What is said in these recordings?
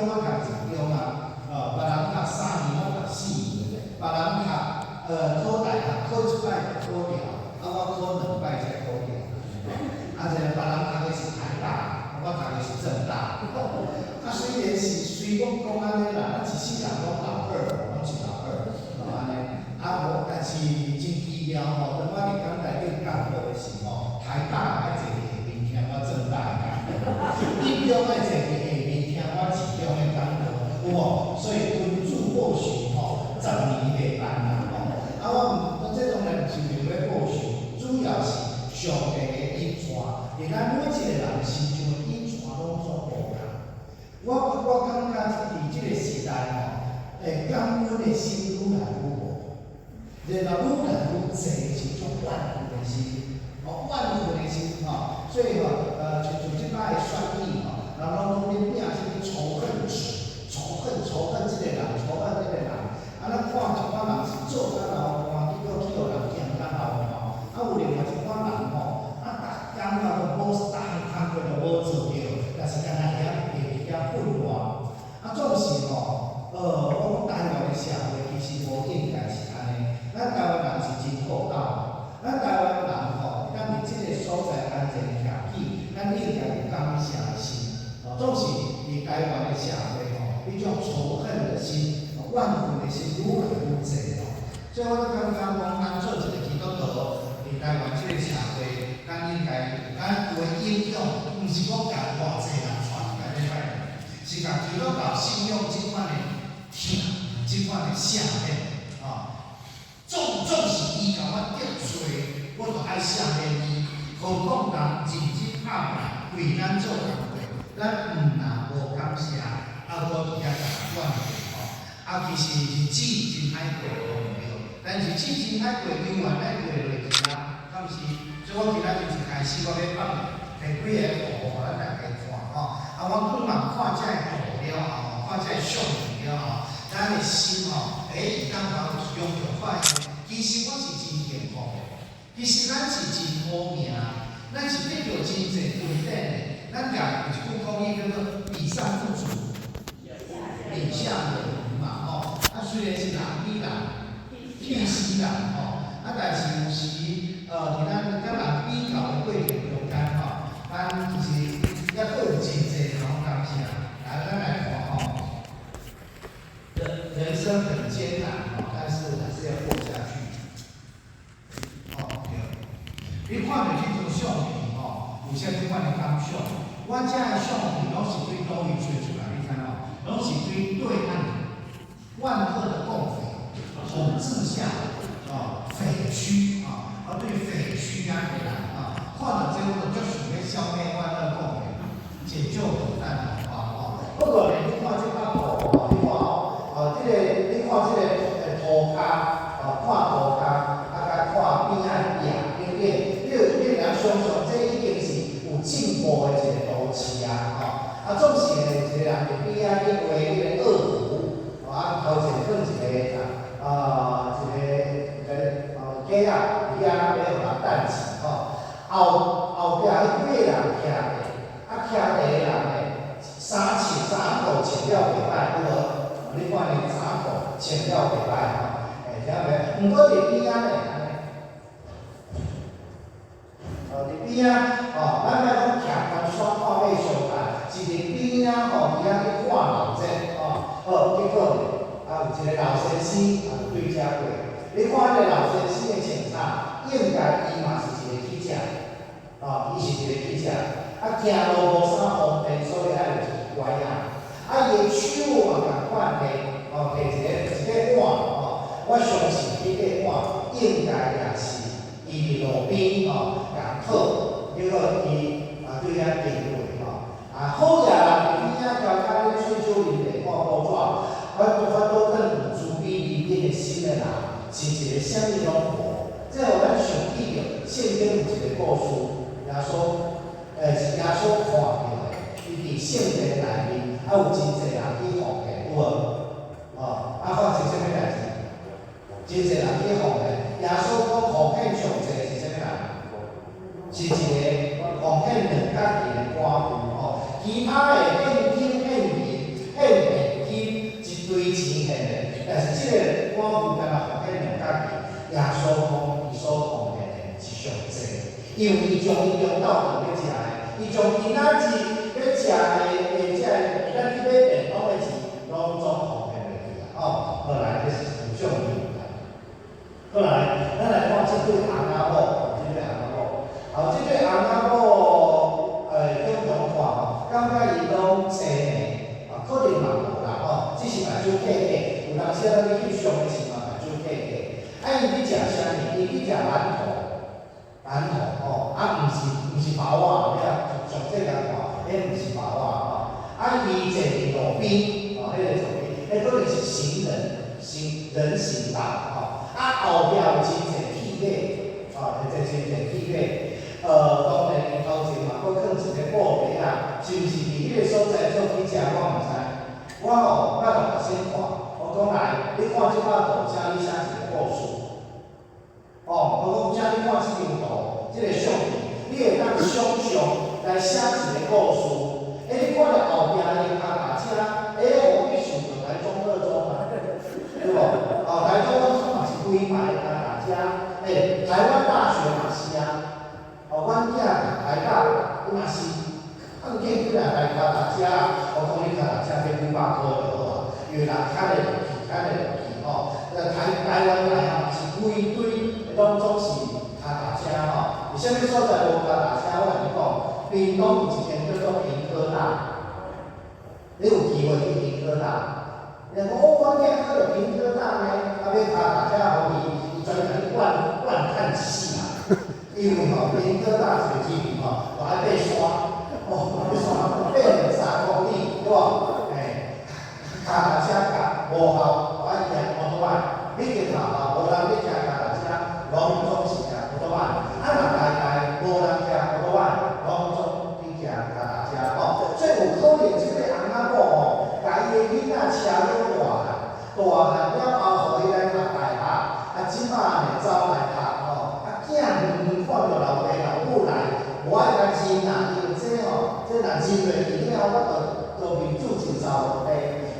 中，我讀一中啊，哦，別人讀3年，我讀4年；別人讀考大學考一擺就考掉，啊，我考兩擺才考掉。啊，這個別人讀的是台大，我讀的是政大。啊，雖然是雖講講按呢啦，咱一世人攏老二，攏是老二，吼按呢。啊無，但是真奇妙吼，當我佇講台頂講課的時吼，台大愛坐佇下面聽我政大的講課，一中愛坐佇下面聽我一中的講課，有無？所以君子報仇吼，10年袂晚啦吼。啊，我毋，這當然毋是為了報仇，主要是上帝的引帶，佇咱每一個人身上的引帶攏總無仝。我感覺佇這個時代吼，感恩的心愈來愈無，然後愈來愈濟是種怨恨的心，哦，怨恨的心吼，所以吼，親像這擺的選舉吼，人攏攏咧拼啥物仇恨值，仇恨仇恨這個人，仇恨彼個人，啊，咱看一寡人是做甲流汗，結果去予人嫌甲流汗，啊，有另外一寡人吼，啊，逐工啊都無，逐項工課都無做著，但是干焦遐會佇遐噴爛，啊，總是吼，我講台灣的社會其實無應該是按呢，咱台灣人是真厚道，咱台灣人吼，咱佇這個所在安然徛起，咱應該有感謝的心，哦，總是佇台灣的社會吼，彼種仇恨的心、怨恨的心愈來愈濟吼，所以我感覺講，咱做一個基督徒，佇台灣這個社會，咱應該，咱有的影響，毋是講共偌濟人帶入來禮拜，是共基督教信仰這款的疼，這款的赦免，啊，總是伊共我得罪，我就愛赦免伊。何況人認真拍拼為咱做工課，咱毋若無感謝，啊，閣佇遐共怨恨吼。啊，其實日子真歹過，無對？但是日子真歹過，猶原愛過落去啊，敢毋是？所以我今仔日一開始我欲放提幾个圖，予咱大家看吼。啊，我希望看這个圖了後，看這个相片了後，咱的心吼，會當夠用愉快的。其實我是真幸福的，其實咱是真好命，咱是得著真濟恩典的。咱共有一句講語叫做“比上不足，比下有餘”嘛吼。啊，雖然是人比人，氣死人吼。啊，但是有時，佇咱佮人比較的過程中間吼，咱其實猶閣有真濟通感謝。來，咱來看吼，人生很艱難吼，但是還是要過下去。哦，對。你看著這張相片吼，有啥這款的感想？我這个相片攏是對佗位揣出來，你知無？攏是對對岸萬惡的共匪統治下，哦，匪區啊，啊對匪區遐的人啊，看著這我就足想欲消滅萬惡共匪，解救苦難同胞吼。不過呢，你看這幅圖吼，你看哦，哦，這個你看這個塗跤，哦，看塗跤，啊，佮看邊仔的壁等等，你會當想像，這已經是有進步的一個都市啊，吼。啊，總是呢，有一個人佇邊仔去畫彼個惡圖，啊，頭前放一個啊，一個一個雞仔，佇遐欲予人擲錢吼。後壁彼幾个人徛咧，啊，徛佇的人呢，衫穿衫褲穿了袂歹，有無？你看伊衫褲穿了袂歹吼，會聽袂？毋過佇邊仔呢，按呢，哦，佇邊仔，哦，咱莫講徛懸山看馬相共，是佇邊仔吼，佇遐去看鬧熱，吼，好，結果呢，啊，有一個老先生啊，就對遮過。你看彼個老先生的穿衫，應該伊嘛是一個記者，哦，伊是一個記者，啊，行路無啥方便，所以愛有一支拐仔。啊，伊的手嘛仝款的，哦，提一個碗，哦，我相信彼個碗應該也是伊佇路邊吼，共討，結果伊啊對遐經過吼，啊，好野人佇邊仔交較咧喙手啉茶看報紙，反倒更有慈悲憐憫的心的人，是一個啥物攏無。這予咱想起著聖經有一個故事，耶穌，是耶穌看著的，伊佇聖殿內面，啊有真濟人去奉獻，有無？哦，啊發生啥物代誌？真濟人去奉獻，耶穌講奉獻上濟是啥物人？是一個奉獻兩角銀的寡婦吼，其他的獻金獻銀獻因為伊將伊中晝頓欲食的，伊將今仔日欲食的的這个會當去買便當的錢，攏總奉獻落去啊！吼，好來，這是思想的問題。過來，咱來看這對翁仔某，這對翁仔某，好，這對翁仔某，向中看吼，感覺伊攏青的，啊，可能嘛無啦吼，只是目睭擘擘，有當時咱去翕相的時嘛，目睭擘擘。啊，伊佇食啥物？伊佇食饅頭，饅頭吼，啊，毋是包仔，你啊，上細共看，彼毋是包仔吼。啊，伊坐佇路邊，吼，彼个路邊，彼可能是行人，行人行道吼。啊，後壁有真濟鐵馬，吼，真濟真濟鐵馬。當然伊頭前嘛，閣囥一个布袋仔，是毋是佇彼个所在做去食？我毋知。我吼捌予學生看，我講來，你看這擺圖，請你寫一个故事。哦，我講請你看這張圖，這个相片，你會當想象來寫一个故事。欸，你看著後壁的跤踏車，欸，予你想著台中二中啊，對無？哦，台中二中嘛是規排跤踏車，欸，台灣大學嘛是啊。哦，阮囝讀台大，伊嘛是放假轉來來跤踏車。我講你跤踏車買幾百箍就好啊，因為人牽會落去，牽會落去吼。台灣大學嘛是規堆攏總是跤踏車吼。佇啥物所在無跤踏車？我共你講，屏東有一間叫做屏科大，你有機會去屏科大？你講哦，阮囝考著屏科大呢，啊欲跤踏車予伊，伊專共你亂亂看一世人。因為吼，屏科大一個距離吼，都愛爬山，哦，爬山爬兩三公里，對無？欸，跤踏車共無效，愛騎摩托仔，你去學校無人咧騎跤踏車，攏總是騎摩托仔。啊，若台大無人騎摩托仔，攏總去騎跤踏車吼。所以有可能這個翁仔某吼，共伊的囡仔車了大漢，大漢了後，予伊來讀大學，啊，這擺呢走來讀吼，啊，囝遠遠看著老爸老母來，無愛共認啦，因為這吼，這若認落去了後，我就面子真走落地，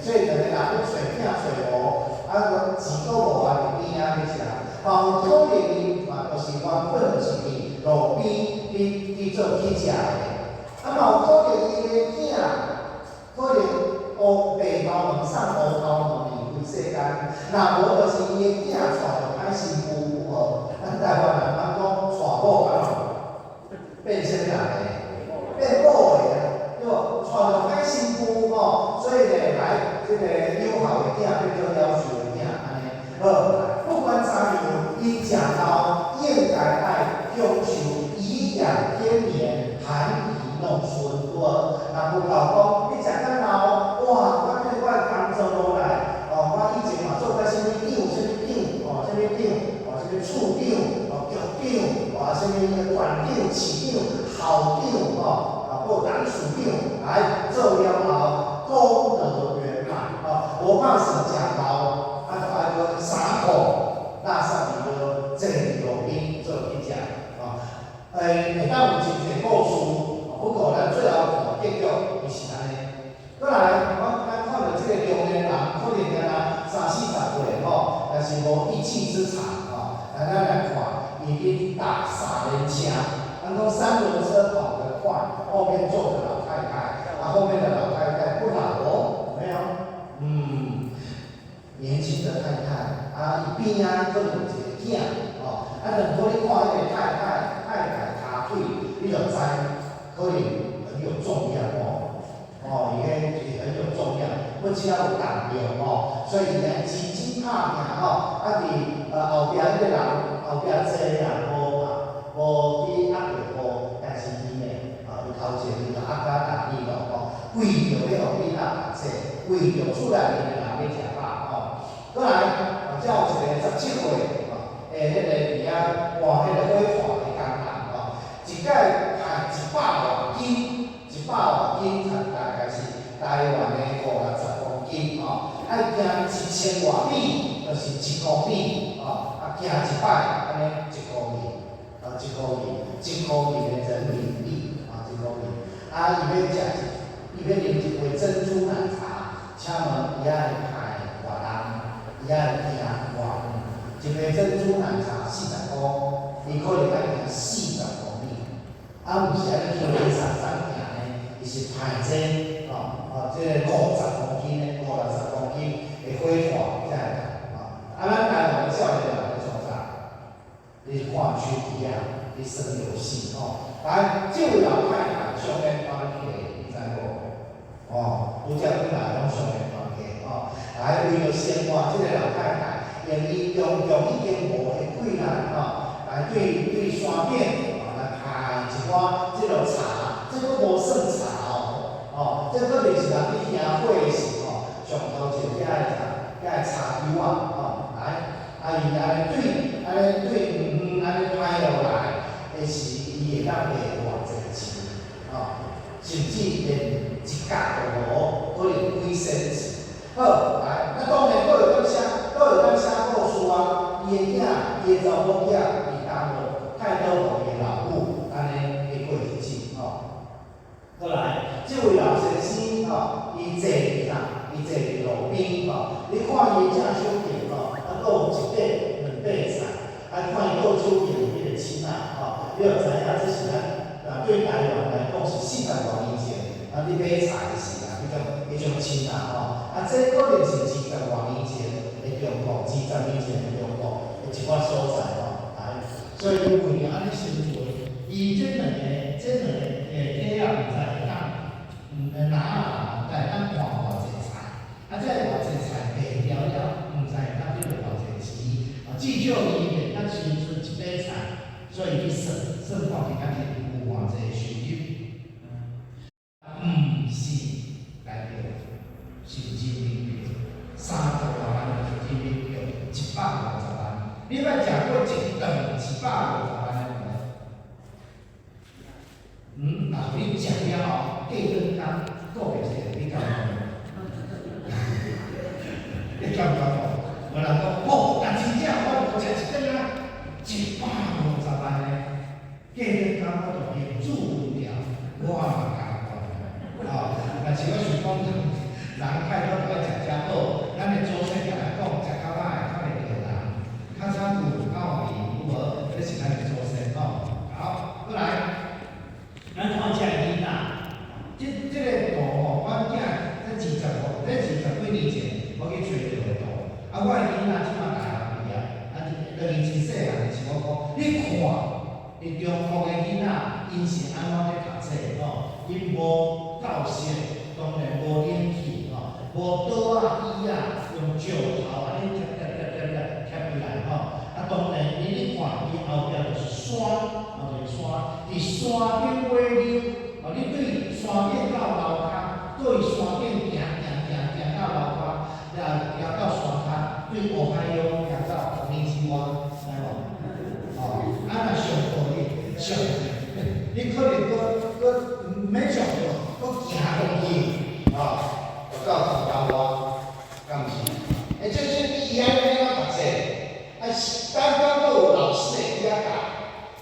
所以兩个人欲揣囝揣無，啊，錢閣無啊，佇邊仔咧食，嘛有可能伊嘛就是原本就是佇路邊佇做去食的，啊嘛有可能伊的囝可能烏白頭毛送烏頭毛離開世間，若無就是伊的囝娶著歹新婦有無？咱台灣人攏講娶某按怎變啥物人的？變某的啊，對無？娶著歹新婦吼，所以呢，來這个有孝的囝變做夭壽的囝，按呢。好，不管怎樣，𪜶食老應該愛享受頤養天年，含飴弄孫，對無？人有夠講，你食較老，哇，我對我的工作落來，哦，我以前嘛做過啥物長，啥物長，哦，啥物長，哦，啥物處長，哦，局長，哦，啥物縣長、市長、校長，吼，啊，或董事長，來做了後，功德圓滿，哦，無怕算食老，啊，就愛閣衫褲垃圾佇落坐佇路邊做去食，哦，會當有真濟故事，不過咱最後看結局，伊是按呢。閣來，我咱看著這個中年人，可能敢若三四十歲吼，但是無一技之長吼。來，咱來看，伊佇踏三輪車，人講三輪車跑得快，後面坐個老太太，啊，後面的老太太不老哦，有沒有？嗯，年輕的太太，啊，伊邊仔可能有一個囝，吼，啊，如果你看彼個太太太太跤腿，你就知可能很有重量哦，哦，伊彼很有重量，不只有重量吼，所以伊愛真真拍拼吼，啊，佇後壁彼個人，後壁坐的人無拍，無去壓著無，但是伊呢，啊，伊頭前伊就壓甲大力咯吼，為著欲予囡仔讀冊，為著厝內面的人欲食飽吼。閣來，啊，遮有一個17歲，吼，彼个佇遐換彼個火炭的工人吼，一擺賣100外斤，100外斤，大概是台灣的五六十公斤吼，愛行1000外米，就是1公里吼，啊，行一擺按呢一公里，啊，一公里，1公里的人民幣，啊，一公里，啊，伊欲食一，伊欲啉一杯珍珠奶茶，請問伊愛開偌重？伊愛行偌遠？一杯珍珠奶茶40箍，伊可能愛行40公里。啊，毋是按呢輕輕鬆鬆行呢，伊是排這吼哦，這个50公斤的50-60公斤的火炭才會當吼。啊，咱台灣的少年人咧創啥？咧看手機啊，咧耍遊戲吼。來，這位老太太上面團客，你知無？哦，拄則本來攏上面團客吼，來為著生活，這個老太太用伊用用已經無彼氣力吼，來對對山頂吼來排一寡這个茶，這閣無算茶哦，哦，這可能是人咧點火的時吼，上頭一個遐個啥，遐個茶油啊，吼，來，啊伊按呢對，按呢對遠遠按呢排落來的時，伊會當賣偌濟錢，吼，甚至連一角都無，可能幾仙錢。好，來，啊當然閣會當寫，閣會當寫故事啊。伊的囝，伊的查某囝佇大陸太多予伊的老母按呢去過日子，吼。閣來，這位老先生吼，伊坐佇啥？伊坐佇路邊吼，你看伊正手邊吼，啊閣有一塊兩塊菜，啊看伊倒手邊有彼個凊仔吼，你就知影這是咱啊對台灣來講是40外年前，啊咧買菜的時啊，彼種凊仔吼，啊這可能是20外年前的中國，20年前的中國的一寡所在吼，來，所以伊為著按呢生存，伊這兩個體仔毋知會當，籃仔毋知會當換偌濟菜，啊這偌濟菜賣掉了，毋知會當得著偌濟錢，啊至少伊會當生存一擺菜，所以去算算看起敢是有偌濟收入，毋是來著是人民幣，30外萬是人民幣，150萬。你捌食過一頓150萬的無？嗯，若予你食了後，過轉工過袂一下，你敢有？你敢有感覺？有人講，哦，若真正我無食一頓啊，150萬呢，過轉工我就用煮飯條，我嘛甘願。哦，但是我想講，人太多愛食遮好，咱的祖先常常講，食較歹較袂著人，較早有較有閒，有無？這是咱的祖先吼。好，閣來，咱看這個囡仔，這個圖吼，阮囝這二十五，這20幾年前我去揣著的圖。啊，我的囡仔這擺大學畢業，啊，落去真細漢的時，我講，你看，佇中國的囡仔，𪜶是按怎咧讀冊吼？𪜶無教室，當然無冷氣吼，無桌仔椅仔，用石頭按呢疊疊疊疊疊疊起來吼。啊，當然你咧看，伊後壁就是山，哦，就是山，佇山頂尾溜，哦，你對山頂到樓跤，對山頂行行行行到樓跤，也行到山跤，對俄亥俄行到こんにちは，知無？哦，啊，若上課你上，你可能閣閣毋免上課，閣行過去，哦，就到銅鑼灣，敢毋是？欸，這這伊按呢按怎讀冊？啊，剛剛閣有老師會佇遐教，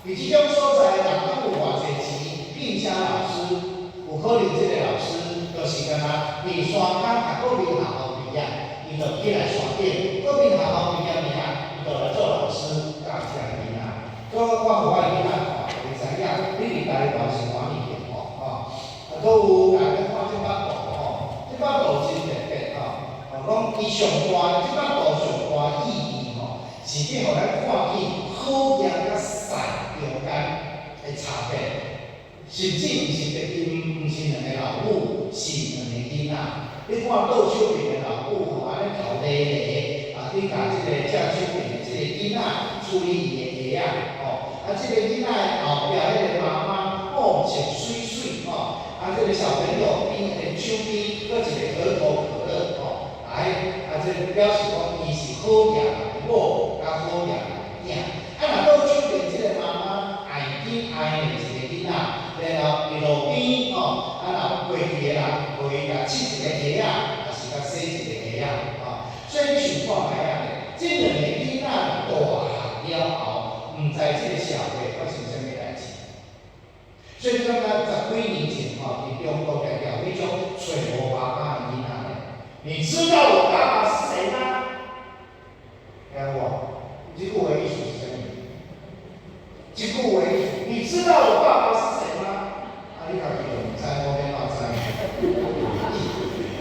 佇這種所在，人講有偌濟錢聘請老師，有可能這個老師就是敢若佇山跤讀國民學校畢業，伊就起來山頂，國民學校畢業爾，伊就來做老師教這个囡仔。所以我予我的囡仔看，會知影你佇台灣是歡喜的吼，吼。啊，閣有來咱看這幅圖吼，這幅圖真特別吼，哦，講伊上大，這幅圖上大意義吼，是去予咱看見好業佮善中間的差別，甚至毋是毋毋是兩个老母，是兩个囡仔。你看倒手邊的老母吼，按呢頭犁犁，啊，去共這个正手邊的這個囡仔處理伊的鞋仔，吼，啊，這個囡仔的後壁彼個媽媽，哦，穿媠媠吼，啊，這個小朋友邊的手邊閣一個可口可樂，吼，來，啊，這表示講伊是好業的某，佮好業的囝。啊，若倒手邊這個媽媽愛緊愛的一個囡仔，然後佇路邊吼，啊，若過去的人，予伊共拭一个鞋仔，抑是共洗一个鞋仔，吼。所以你想看覓仔咧？這兩个囡仔大漢了後，毋知這個社會發生啥物代誌。所以感覺10幾年前吼，佇中國常常有彼種揣無爸爸的囡仔咧。你知道我爸爸是誰嗎？聽有無？這句話意思是啥物？這句話意思，你知道我爸爸是誰嗎？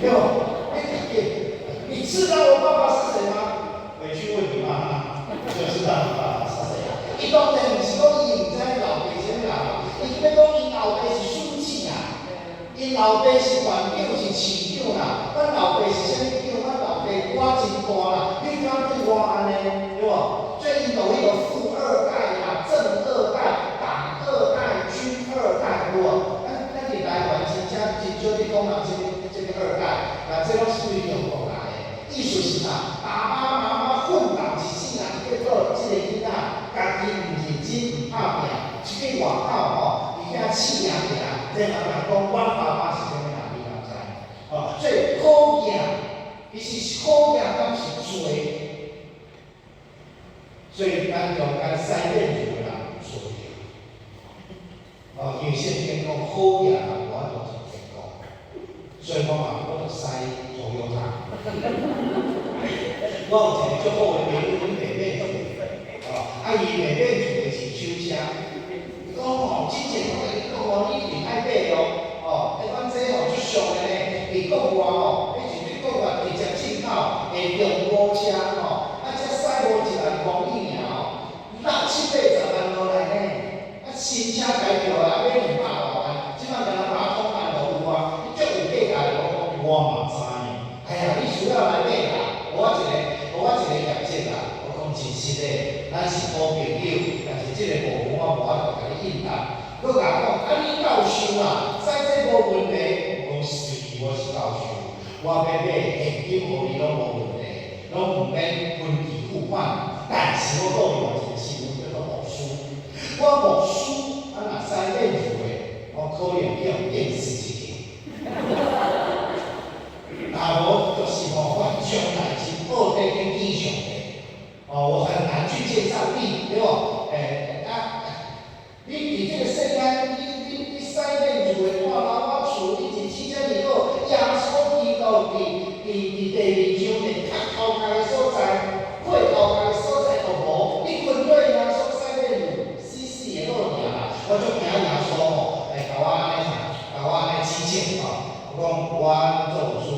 對無？你家己，你知道我爸爸是誰嗎？回去問你媽媽，就知道你爸爸是誰啦。伊當然毋是講伊毋知老爸是啥物人，伊欲講𪜶老爸是書記啊，𪜶老爸是縣長是市長啦，阮老爸是啥物長？阮老爸官真大啦，你敢對我按呢？對無？所以𪜶就彼個富二代啦、正二代、黨二代、軍二代，有無？咱佇台灣真正真少咧講人啥物啥物二代，啊，這攏是對中國來的。意思是啥？爸爸媽媽奮鬥一世人，結果這個囡仔家己毋認真毋拍拚，出去外口吼，佇遐試驗爾，然後人講阮爸爸是啥物人，你敢知？哦，所以好業其實好業敢是罪？所以咱中間使免罪的人有需要。哦，因為聖經講好業人無法度真成功，所以我嘛我就使 Toyota。我有一個足好的朋友，阮賣免厝的，哦，啊伊賣免厝的是手車，伊講吼，之前我共你講哦，你一定愛買哦，哦，欸，阮這吼足俗的呢，佇國外吼，彼是對國外直接進口的中古車吼，啊，才駛無1萬公里爾吼，六七八十萬落來呢，啊，新車開著來買200多萬，這擺敢若100通萬都有啊，足有價值的，我講我嘛知，哎呀，你需要來買啦，予我一個業績啦，我講真實的，咱是好朋友，但是這個部分我無法度共你應答。閣共我講，啊你教授啊，駛這無問題，我講是，我是教授，我欲買現金予你攏無問題，攏毋免分期付款。但是我閣另外一個身份叫做牧師，我牧師啊若駛免厝的，我可能去予電死一個。若無就是吼，我將來是報底去見上帝，哦，我很難去見上帝，對無？欸，啊，你佇這個世間，你駛免厝的住老仔厝，你日子遮爾好，耶穌基督佇地面上連較頭殼的所在，過頭殼的所在都無，你軍隊耶穌駛免厝，死死的好爾啦。我足驚耶穌吼，會共我按呢啥，共我按呢指責吼。我講我做牧師，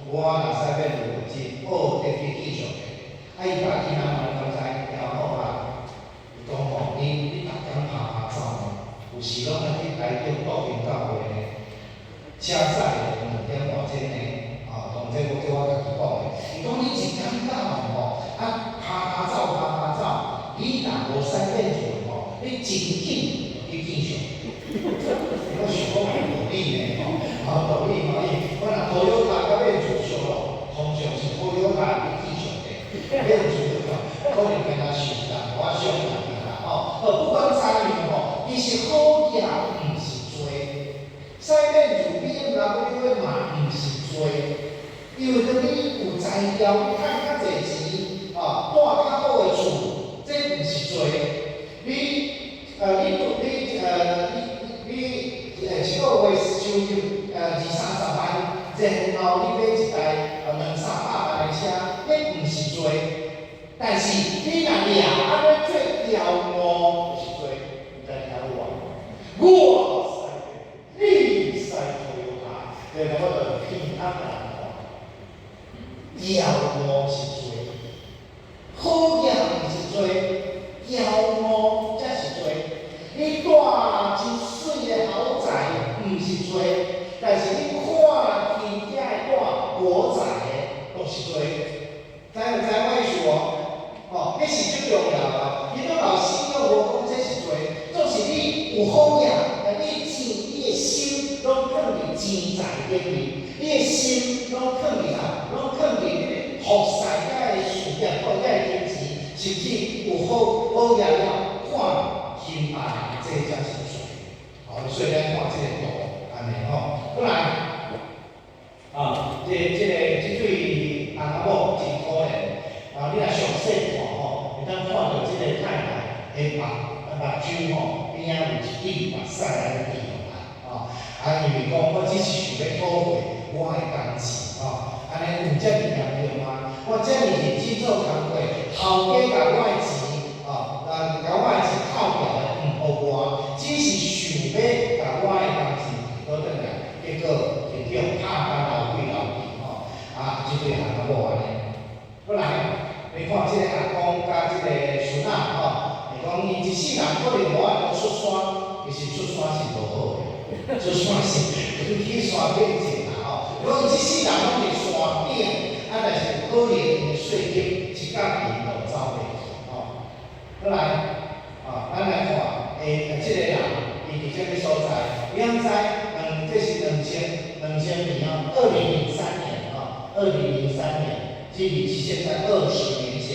我若駛免厝是報得去見上帝。啊，伊共我聽人講，你敢知？聽好啊！伊講吼，你逐工拍拍走呢，有時攏愛去台中國營教會呢，車載2點外鐘呢，哦，當這我叫我家己講的。伊講你一工到晚吼，啊拍拍走拍拍走，你若無駛免厝吼，你真緊去見上帝。我想講有道理呢，吼，啊道理吼，伊我若 Toyota 佮免厝俗咯，通常是 Toyota 去見上帝，免厝可能敢若受人我傷人啦，吼。不管怎樣吼，其實好業毋是罪，駛免厝 BMW 嘛毋是罪，因為當你有才調，你趁較濟錢，哦，住較好的厝，這毋是罪。你你呃你你一個月收入二三十萬，然後你買一台兩三百萬的車，彼毋是罪。但是你若掠按呢做驕傲，就是罪。毋知聽有無？我駛，你駛 Toyota，對我就偏向人看。驕傲是罪，好業毋是罪，驕傲才是罪。你住真媠的豪宅毋是罪，但是你看天遮的住國宅的，都是罪。知毋知我意思無？哦，彼是最重要的。你都老信仰無講這是罪，總是你有好業，但你錢，你的心攏囥佇錢財頂面，你的心攏囥佇啥？攏囥佇彼個服侍遐個事業或遐個金錢，甚至有好好業了，看輕別人，這才是罪。哦，所以咱看這個圖，按呢吼，過來，啊，這對翁仔某真可憐，啊，你若詳細看吼，會當看著這個太太的目睭吼，邊仔有一滴目屎按呢滴落來，吼，啊，因為講我只是想欲討回我的工錢，吼，按呢有遮爾嚴重嗎？我遮爾認真做工課，頭家共我的錢，哦，啊，共我的錢扣掉的，毋予我，只是想欲共我的工錢討轉來，結果就叫拍甲流血流鼻吼，山頂種啦吼。講伊這世人攏佇山頂，啊，但是有可能𪜶的稅金一工𪜶就走袂去吼。過來，啊，咱來看，欸，這個人伊佇啥物所在？你敢知？這是2000年哦，2003年哦，2003年，距離現在20年前，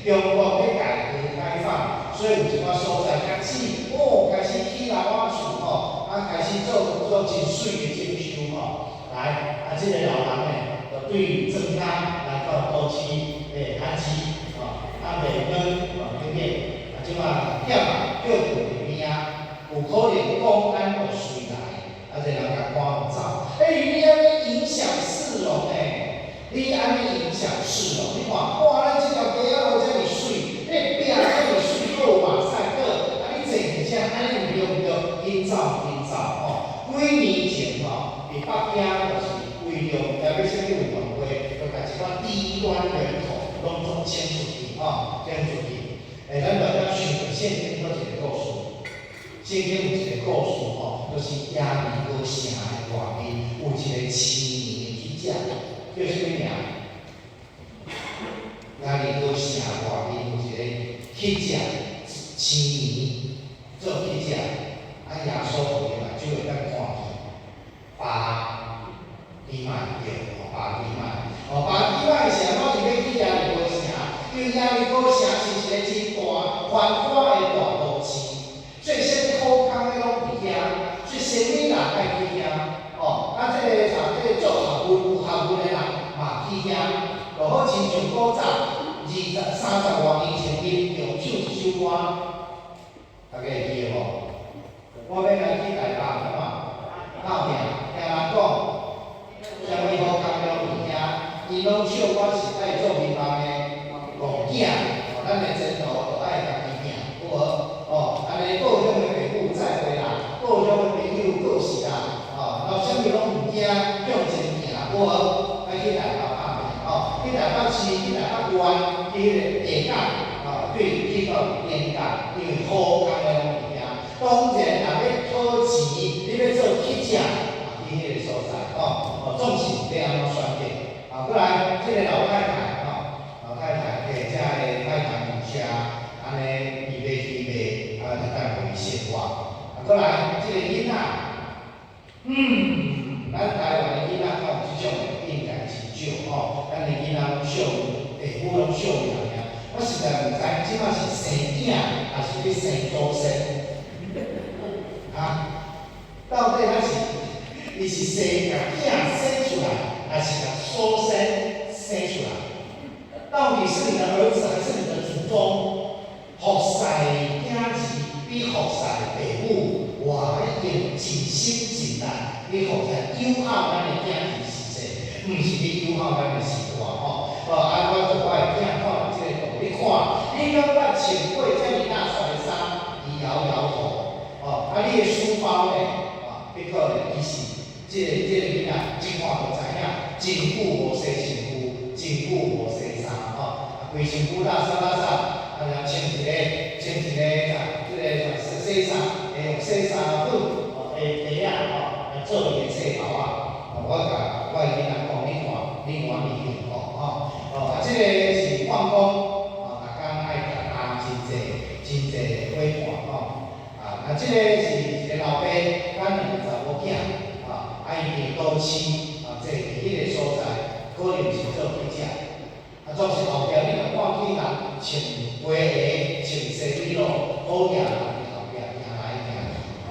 中國咧改革開放，所以有一寡所在開始，哦，開始起樓仔厝吼，啊，開始做做真媠的整修吼。來，啊，這個老人呢，就對莊跤來到都市的番薯，吼，啊賣卵，吼等等，啊，這馬店啊，叫佇邊仔，有可能公安就隨來，啊，這人共趕走。欸，你按呢影響市容欸，你按呢影響市容，你看，哇，咱這條街仔路遮爾媠，你壁遮爾媠，閣有馬賽克，啊，你坐佇遮，按呢有對毋對？緊走緊走吼！幾年前吼，佇北京就是為著毋知欲啥物運動會，就共一寡低端人口攏總清出去吼，清出去。欸，咱大家想著聖經佗一個故事，聖經有一個故事吼，就是耶利哥城的外面有一個千年的乞者，叫啥物名？耶利哥城外面有一個乞者，千年做乞者，啊，耶穌予伊目睭會當看見，巴底買對，吼，巴底買，哦，巴底買是按怎伊欲去耶利哥城？因為耶利哥城是一個真大繁華的大都市，所以啥物好康的攏佇遐，所以生意人愛去遐，哦，啊，這個啥，這個做學問有學問的人嘛去遐，就好親像古早二十三十外年前，林強唱一首歌，大家會記得無？我欲來去台北，敢嘛？鬥拼，聽人講，啥物好康的攏佇遐，𪜶攏笑我是愛做眠夢的戇囝，哦，咱的前途就愛家己拼，有無？哦，按呢故鄉的爸母再會啦，故鄉的朋友過世啦，哦，然後啥物攏毋驚，向前行，有無？愛去台北拍拼，哦，去台北市，去台北縣，去彼個下港，哦，對，去到邊港，因為好康的攏佇遐。當然，若欲討錢，你欲做乞者，啊，去彼個所在，哦，哦，總是欲按怎選擇。啊，過來，這個老太太，吼，老太太騎這個太陽車，按呢伊欲去賣，啊，就等予伊生活。啊，過來，這個囡仔，咱台灣的囡仔較有這種的應該真少吼，咱的囡仔攏惜父母攏惜爾爾。我實在毋知，這馬是生囝，抑是欲生祖先？啊，到底咱是，伊是生共囝生出來，還是共祖先生出來？到底是你的兒子還是你的祖宗？服侍囝兒比服侍爸母，哇，一定盡心盡力去服侍養好咱的囝兒時勢，毋是去養好咱的序大吼。哦，啊，我予我的囝看著這個圖，你看，你敢捌穿過遮爾大帥的衫？伊搖搖頭。哦，啊，你的書包呢？啊，的確呢，伊是這個囡仔一看就知影，真久無洗身軀，真久無洗衫吼，啊，規身軀垃圾垃圾，啊，然後穿一個啥，這個啥洗衫，會用洗衫粉，哦，的袋仔吼，來做伊的冊包仔。哦，我共我的囡仔講，你看，你滿意幸福吼？哦，啊，這個是放工，哦，逐工愛擔真濟真濟火炭吼。啊，這個是一個老爸，佮兩個查某囝，啊，啊，伊佇都市，啊，坐佇彼個所在，可能是做記者，啊，總是後壁你若看起人穿皮鞋、穿西米露，好額人佇後壁行來行去，吼。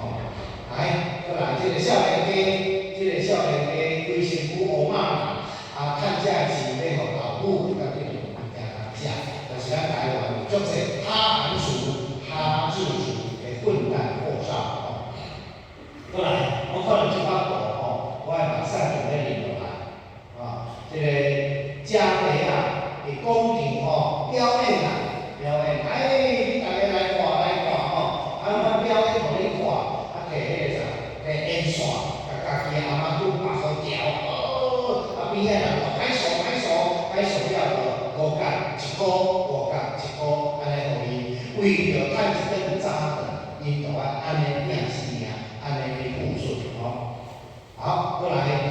來，過來，這個少年家，這個少年家規身軀烏麻麻，啊，趁這個錢欲予老母佮得著物件通食，但是咱台灣有足濟哈韓族、哈日族的混蛋貨商吼。過來，我看著這幅圖吼，我的目屎就欲流落來，啊，這個加德啊，佇廣場吼表演啦，表演，哎，你大家來看來看吼，啊，我表演予你看，啊，提彼個啥，提煙線，共家己的翁仔母拔予牢，哦，啊邊仔人就拍手拍手拍手了後，五角一箍，五角一箍，按呢予伊，為著趁一頓早頓，𪜶就愛按呢拼性命，按呢去付出吼。好，過來。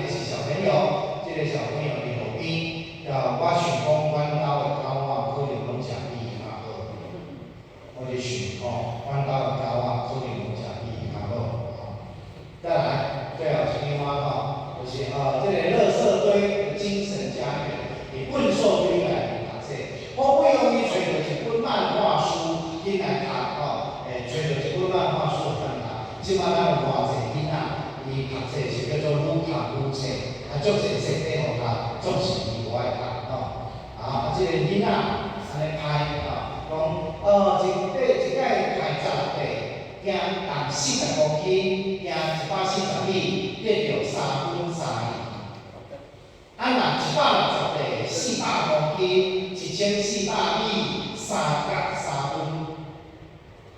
足濟冊咧予讀，總是伊無愛讀吼。啊，這個囡仔按呢拍吼，講哦，一塊一擺排16塊，行重40公斤，行140米，得著3分3厘。啊，若160塊，400公斤，1400米，3角3分。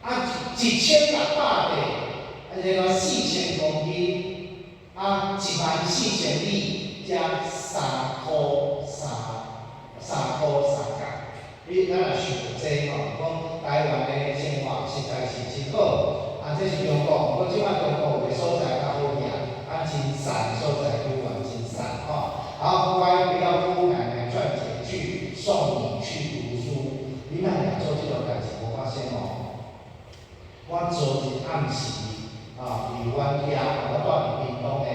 啊，1600塊，啊，然後4000公斤，啊，14000米，才3箍3，3箍3角。你咱若想著這吼，講台灣的生活實在是真好。啊，這是中國，毋過這擺中國有的所在較好額，啊，真瘦所在猶原真瘦吼。好，乖，不要哭，奶奶賺錢去送你去讀書。你莫爾做這個代誌無發生哦。我昨日暗時啊，佇阮遐，我住佇屏東的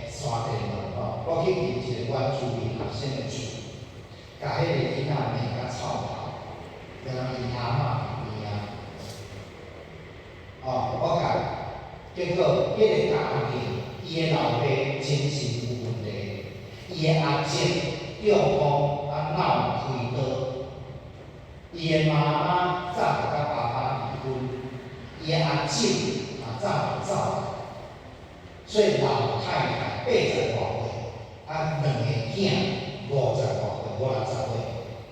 山頂路吼，我去佇一個原住民學生的厝，共彼個囡仔罵甲臭頭，然後伊阿嬤佇邊仔。哦，我共，結果彼個家庭，伊的老爸精神有問題，伊的阿叔中風啊腦開刀，伊的媽媽早就佮爸爸離婚，伊的阿叔嘛早就走，所以老太太80外歲，啊兩个囝50外歲、50、60歲，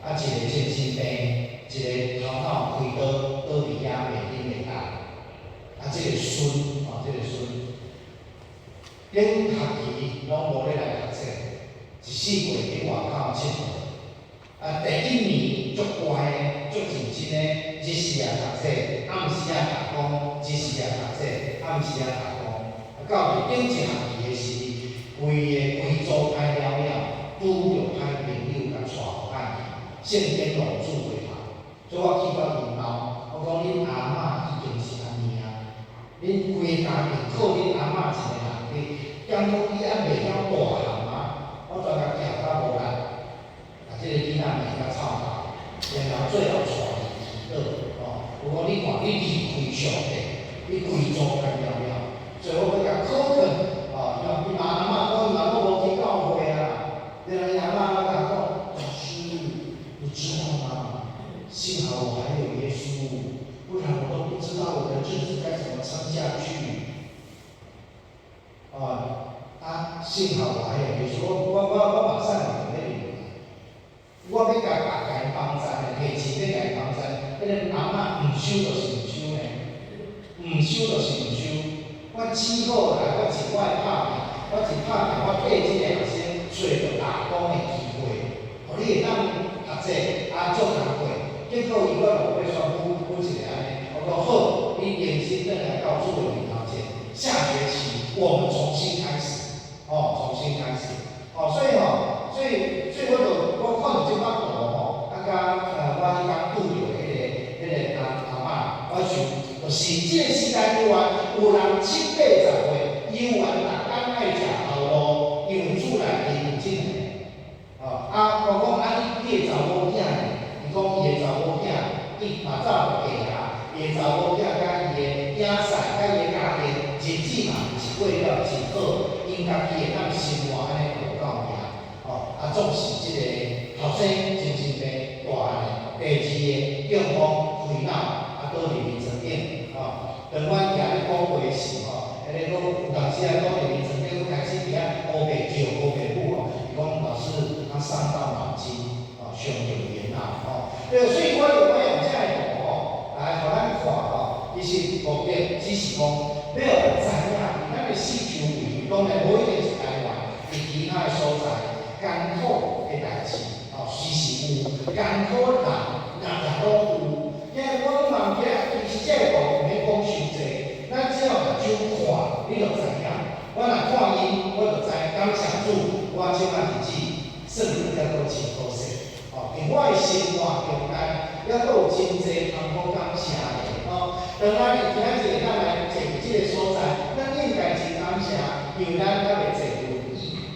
啊一个精神病，一个頭腦開刀倒佇遐袂振袂動。啊，這個孫，哦，這個孫，頂學期攏無咧來讀冊，一四季去外口𨑨迌。啊，第一年足乖的，足認真的，日時也讀冊，暗時也打工，日時也讀冊，暗時也打工。啊，到佇頂一學期的時，規个規組歹了了，拄著歹朋友共帶歹去，聖經浪子回頭。所以我去到𪜶兜，我講恁阿嬤已經是按呢啊，恁規个家庭靠恁阿嬤一个人去，敢講你猶袂曉大漢嗎？我全共徛甲無力，啊，這個囡仔罵甲臭頭，然後最後帶伊祈禱，吼，我講你看你離開上帝，你規組歹了了，所以我欲共考勸，哦，伊講伊媽阿嬤講伊嘛攏無去教會啊，然後伊阿嬤攏共講，老師，你知道嗎？幸好我還有耶穌，不然我都不知道我的日子該怎麼撐下去。啊啊！幸好我還有耶穌，我馬上就咧認為，我欲共共伊幫贊的，提錢欲共伊幫贊，彼個阿嬤毋收就是毋收呢，毋收就是毋收。我只好來，我盡我的拍拼，我盡拍拼，我替這個學生揣著打工的機會，予你會當讀冊，啊做工課。結果伊閣落尾宣布補一个按呢，我講好，你重新轉來到主的面頭前，下學期我們重新開始，哦，重新開始，哦，所以吼，所以我就我看著這幅圖吼，啊，佮我彼工拄著彼個阿阿嬤，我想，就是這個時代猶原有人七八十歲，猶原逐工愛食頭路，因為厝內底有這個，哦，啊，我講啊，你的查某囝呢？伊講伊的查某囝，伊嘛走過啊，伊的查某囝佮伊的囝婿佮伊的家庭日子嘛毋是過了真好，𪜶家己會當生活按呢就有夠爾，哦，啊，總是這個後生精神病大漢的，第二个中風開腦，啊，倒佇眠床頂，吼，當阮徛咧講話時，吼，彼个閣有當時啊，倒佇眠床頂，閣開始佇遐烏白叫烏白舞吼，伊講老師他傷到腦筋，哦，傷著眼腦，吼，對，所以我用這个圖吼，來予咱看吼，其實目的只是講，欲予咱知影，佇咱的四周圍，當然無一定是台灣，佇其他的所在，艱苦的代誌，吼，時時有，艱苦人也也攏有。因為我攏嘛毋記得，其實這個圖毋免講傷濟，咱只要目睭看，你就知影。我若看伊，我就知感謝主，我這擺日子算猶閣真好勢。哦，佇我的生活中間，猶閣有真濟通好感謝的。吼，當咱今仔日會當來坐佇這個所在，咱應該真感謝，因為咱猶未坐輪椅，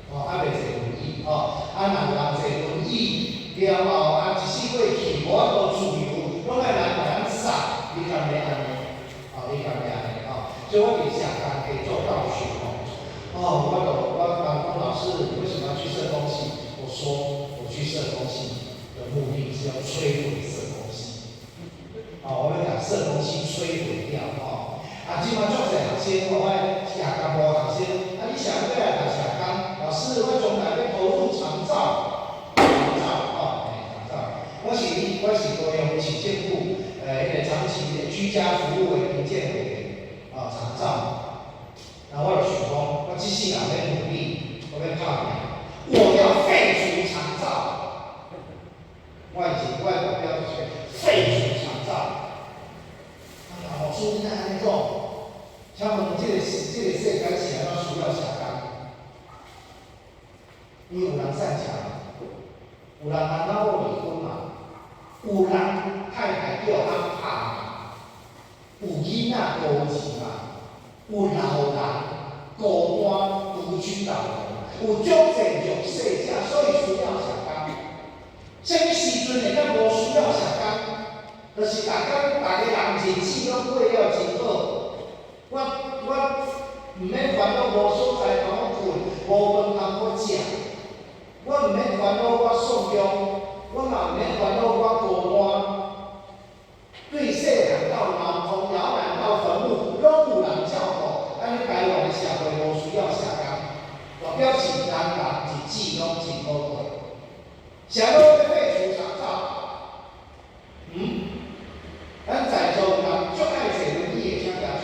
吼，猶未坐輪椅，吼，啊，若有人坐輪椅了後，啊，一世過去無法度自由，攏愛人共咱捒，你敢欲按呢？哦，你敢欲按呢？吼，所以我佇社工家做教授吼，哦，我就我共講老師，師，你為什麼要去社工系？我說我去社工系的目的是要摧毀社工系。哦，我欲共社工系摧毀掉吼。啊，這馬足濟學生，我的社工部學生，啊，你啥欲來讀社工？老師，我將來欲投入長照，長照吼，嘿，長照。我是高雄市政府，彼個長期的居家服務的評鑑委員，啊，長照。那我就想講，我這世人欲努力，我欲拍拚，我要廢除長照。我的目標就是廢除長照。啊，老師，你哪按呢講？請問這個世間是按怎需要社工？伊有人散赤嘛？有人翁仔某離婚嘛？有人太太叫翁拍嘛？有囡仔孤兒嘛？有老人孤單獨居老人，有足濟弱勢者，所以需要社工。啥物時陣會當無需要社工？就是逐工逐个人日子攏過了真好，我毋免煩惱無所在通好睏，無飯通好食，我毋免煩惱我喪命，我嘛毋免煩惱我孤單。對細漢到老，從搖籃到墳墓，攏有人照顧。按呢台灣的社會無需要社工，就表示人人日子攏真好過。啥物欲廢除長照？嗯？咱在座有人足愛坐輪椅的，請舉手。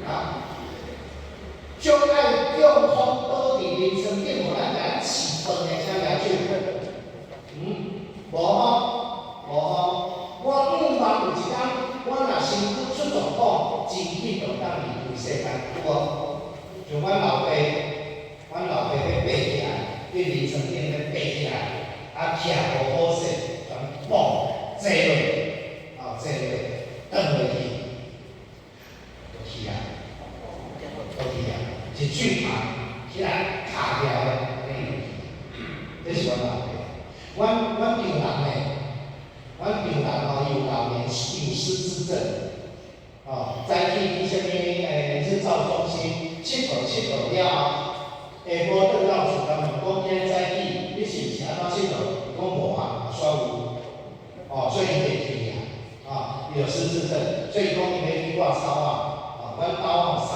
啊？足愛中風倒佇眠床頂，予咱共咱飼飯的，請舉手。嗯？無吼？無吼？我向望有一工，我若身軀出狀況，真緊就當離開世間，有無？像阮老爸，阮老爸欲爬起來，佇眠床頂欲爬起來，啊，徛無好勢，全嘣坐落，啊，坐落，轉落去，就去啊，就去啊，一喙痰起來卡掉的，按呢就去。這是阮老爸。阮丈人呢？阮丈人吼，伊有老年有失智症，哦，早起去啥物日照中心𨑨迌𨑨迌了後，下晡轉到厝，共問講今仔早起你是毋是按怎𨑨迌？伊講無啊，煞有，哦，所以伊袂去啊，啊，伊有失智症，所以講伊欲去掛草仔，哦，阮兜吼三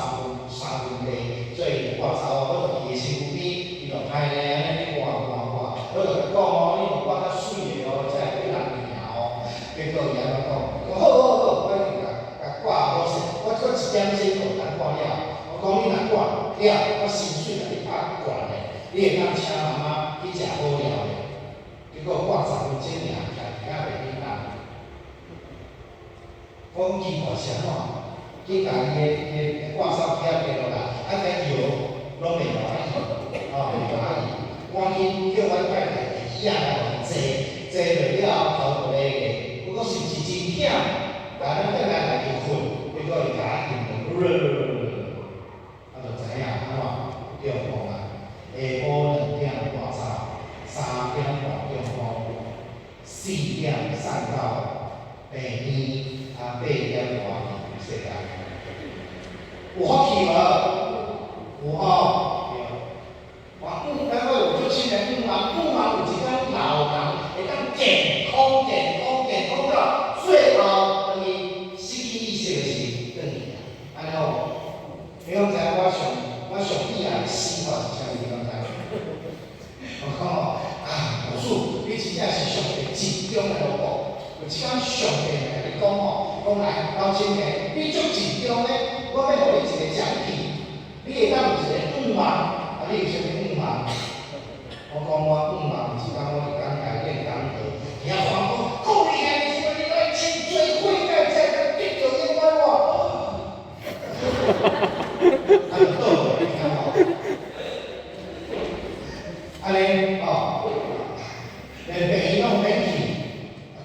分地，所以伊就掛草仔，我就佇伊身軀邊，伊就歹呢，按呢掛掛掛，我就共伊講哦，你著掛較媠的哦，才會予人聽哦。結果伊按怎講？伊講好好好，我一定共共掛好勢，我閣一點鐘就通掛了。我講你若掛了，我薪水共你拍懸的，你會當請媽媽去食好料的。結果掛10分鐘爾，徛伫遐袂振動。我講奇怪是按怎？去共伊个掛哨機仔跌落來，啊個搖攏袂倚去，哦袂倚去，趕緊叫阮太太椅仔來予伊坐，坐落了後頭就咧個，我講是毋是真忝？共咱轉來來去睏，結果伊共我睏落，啊就知影按怎中風啊，下晡2點半走，3點半中風，4點送到病院，啊8點外離開世間。有福氣無？有吼。對。我嗯，咱我有足深的向望，向望有一工老人會當健康、健康、健康到最後，當伊失去意識的時，轉去啊。按呢好無？你講知影我上喜愛的死法是啥物？你敢知？我講吼，啊，老師，你真正是上帝盡忠的老婆。有一工上帝來共你講吼，講來老青年，你足盡忠的，我欲予你一個獎品，你會當有一個願望，啊，你有啥物願望？我講我願望有一工我佇講台演講課，遐歡呼，夠厲害的時陣，你來真濟悔改才會當得著永遠喎。啊，就倒落，你聽無？按呢哦，連病院攏毋免去，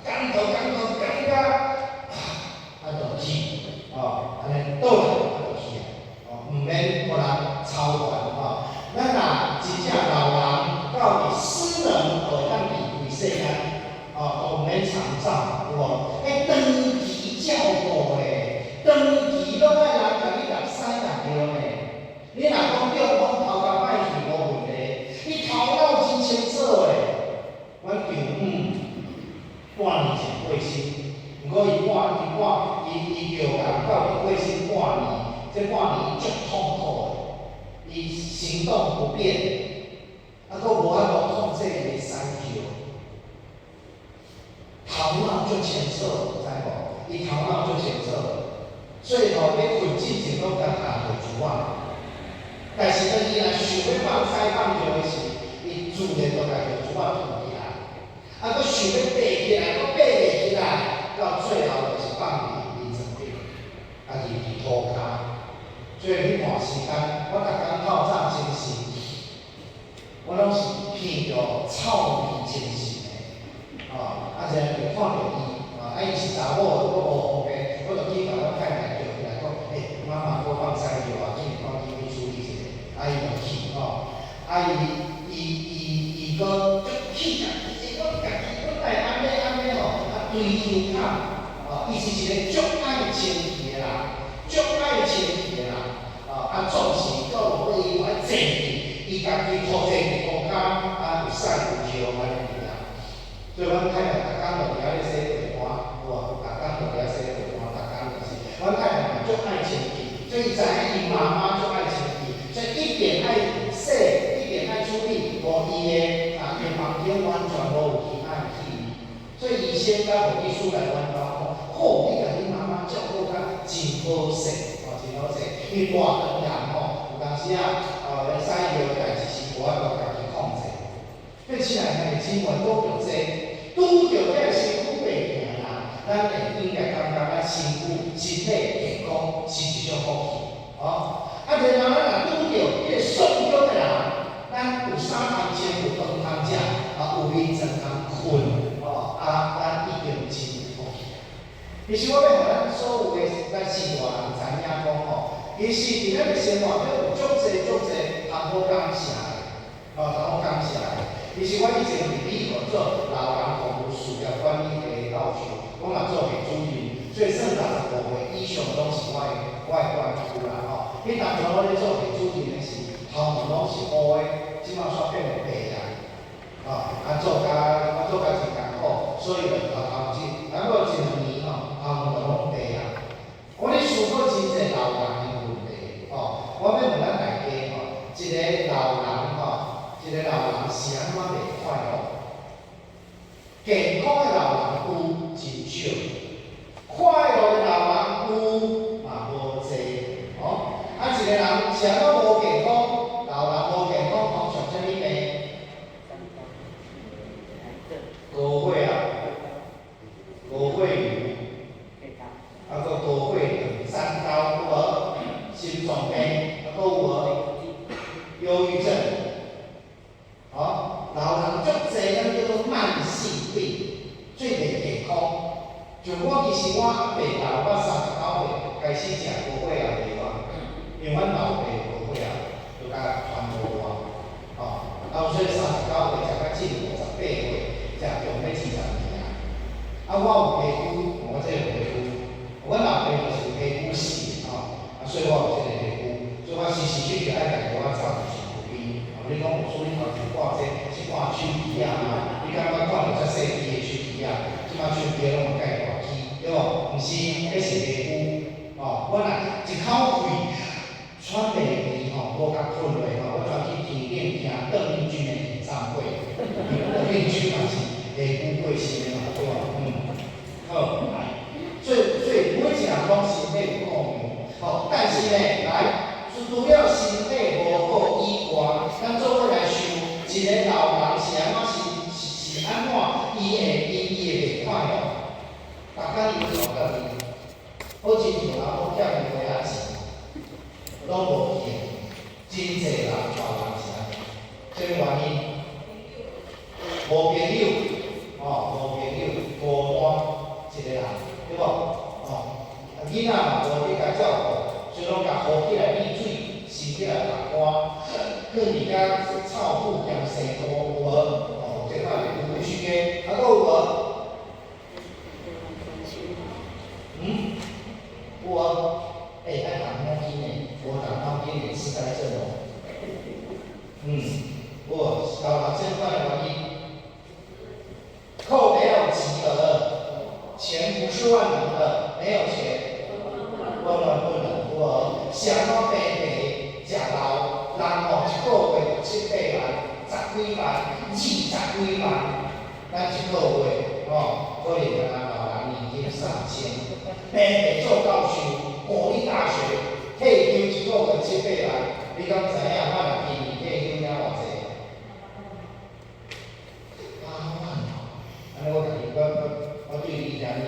講道講道講甲，啊，就去，哦，按呢倒來啊就去啊，哦，毋免予人操煩吼。咱若真正老人到佇失能，就會當離開世間，哦，都毋免長照，有無？欸，長期照顧咧，長期攏愛人共你共屎共尿咧。你若講中風頭殼人到過身半年，這半年足痛苦的，伊行動不便，啊，閣無法度控制伊的屎尿，頭腦足清楚，知無？伊頭腦足清楚，所以吼，咧睏進前攏共下予珠仔。但是當伊若想欲放屎放尿的時，伊自然就共尿珠仔吐起來，啊，閣想欲爬起來，閣爬袂起來，到最後就是放佇眠床頂，啊，佇塗跤。所以彼段時間，我逐工透早精神，我攏是鼻著臭味精神的，哦，啊，然後就看著伊，啊，伊是查某，我無方便，我就去共阮太太叫起來講，欸，媽媽閣放屎尿啊，緊趕緊去處理一下，啊，伊就去吼，啊，伊閣足氣家己，我家己我哪會按呢按呢吼，啊，追求較，哦，伊是一個足愛清氣的人，足愛清氣的人，哦，啊，總是到落尾伊愛坐去，伊家己塗坐佇塗跤，啊，有屎有尿按呢爾。所以阮太太逐工就佇遐咧洗被單，有無？逐工就佇遐洗被單，逐工就是。阮太太嘛足愛清氣，所以伊知影伊媽媽足愛清氣，所以一邊愛洗，一邊愛處理，無伊的啊，伊的房間完全無有其他的氣味。所以醫生甲護理師來阮兜講，好，你共你媽媽照顧甲真好勢，哦，真好勢。因為大腸癌吼，有當時啊，哦，咧屎尿的代誌是無法度家己控制。所以親愛兄弟姊妹，拄著這，拄著這个身軀病痛的人，咱會應該感覺咱身軀、身體健康是一種福氣，哦。啊，然後咱若拄著彼個喪中的人，咱有衫通穿，有飯通食，啊，有眠床通睏，哦，啊，咱已經真有福氣。其實我欲予咱所有的咱序大人知影講吼，其實佇咱的生活中有足濟足濟通好感謝的，哦，通好感謝的。其實我以前佇美國做老人服務事業管理的教授，我嘛做系主任，所以算65歲以上攏是我的管區啦吼。彼當初我咧做系主任的時，頭毛攏是烏的，這馬煞變做白啊。哦，啊做甲我做甲真艱苦，所以就頭頭一，啊過一兩年吼，頭毛就攏白啊。我咧思考真濟老人的問題，吼，我欲問咱大家吼，一個老人吼，一個老人是按怎袂快樂？健康的老人有真少，快樂的老人有嘛無濟，哦。啊，一個人是按怎無健康？老人無健康，通常啥物病？高血壓、高血油，啊，閣高血糖、三高有無？心臟病，啊，閣有無？憂鬱症。哦，老人足濟，咱叫做慢性病，最袂健康。像我其實我猶未老，我39歲開始食高血壓的藥，因為阮老爸有高血壓，就共傳予我。哦，啊，所以39歲食到這58歲，食用欲20年啊。啊，我有皮膚，我這有皮膚，阮老爸就是有皮膚死的吼，啊，所以我有這個皮膚，所以我時時刻刻愛共藥仔插佇身軀邊。哦，你講有說你頭前掛這，是掛手機啊？你感覺看著遮細支的手機啊？這擺手機攏嘛蓋大支，對無？毋是，彼是皮膚。哦，我若一口氣喘袂去吼，無共吞落吼，我轉去天頂聽鄧麗君的演唱會。鄧麗君嘛是皮膚過身的嘛，對無？嗯，好，來，所以每一人攏身體有顧量，吼，但是呢，來。除了身體無好以外，咱做伙來想，一個老人是按怎是按怎，伊會袂快樂？逐工伊會覺得好親像人講欠伊花仔錢，攏無去。真濟人老人是按呢，啥物原因？無朋友，哦，無朋友，孤單一個人，對無？哦，囡仔嘛無去共照顧，所以攏共扶起來溺水，生起來目乾，囥佇遐臭腐兼生菇，有無？哦，這款的有是的，啊，閣有無？嗯？有無？欸，愛動腦筋的，無動腦筋會痴呆症哦。嗯，有無？老人這款的原因，扣沒有錢的，錢不是萬能的，沒有錢。幾萬、二十幾萬，咱一個月吼，可能敢若老人年金3000，平平做教授，國立大學退休一個月七八萬，你敢知影？我若今年退休領偌濟？8萬哦！按呢我共你，我對你遐爾，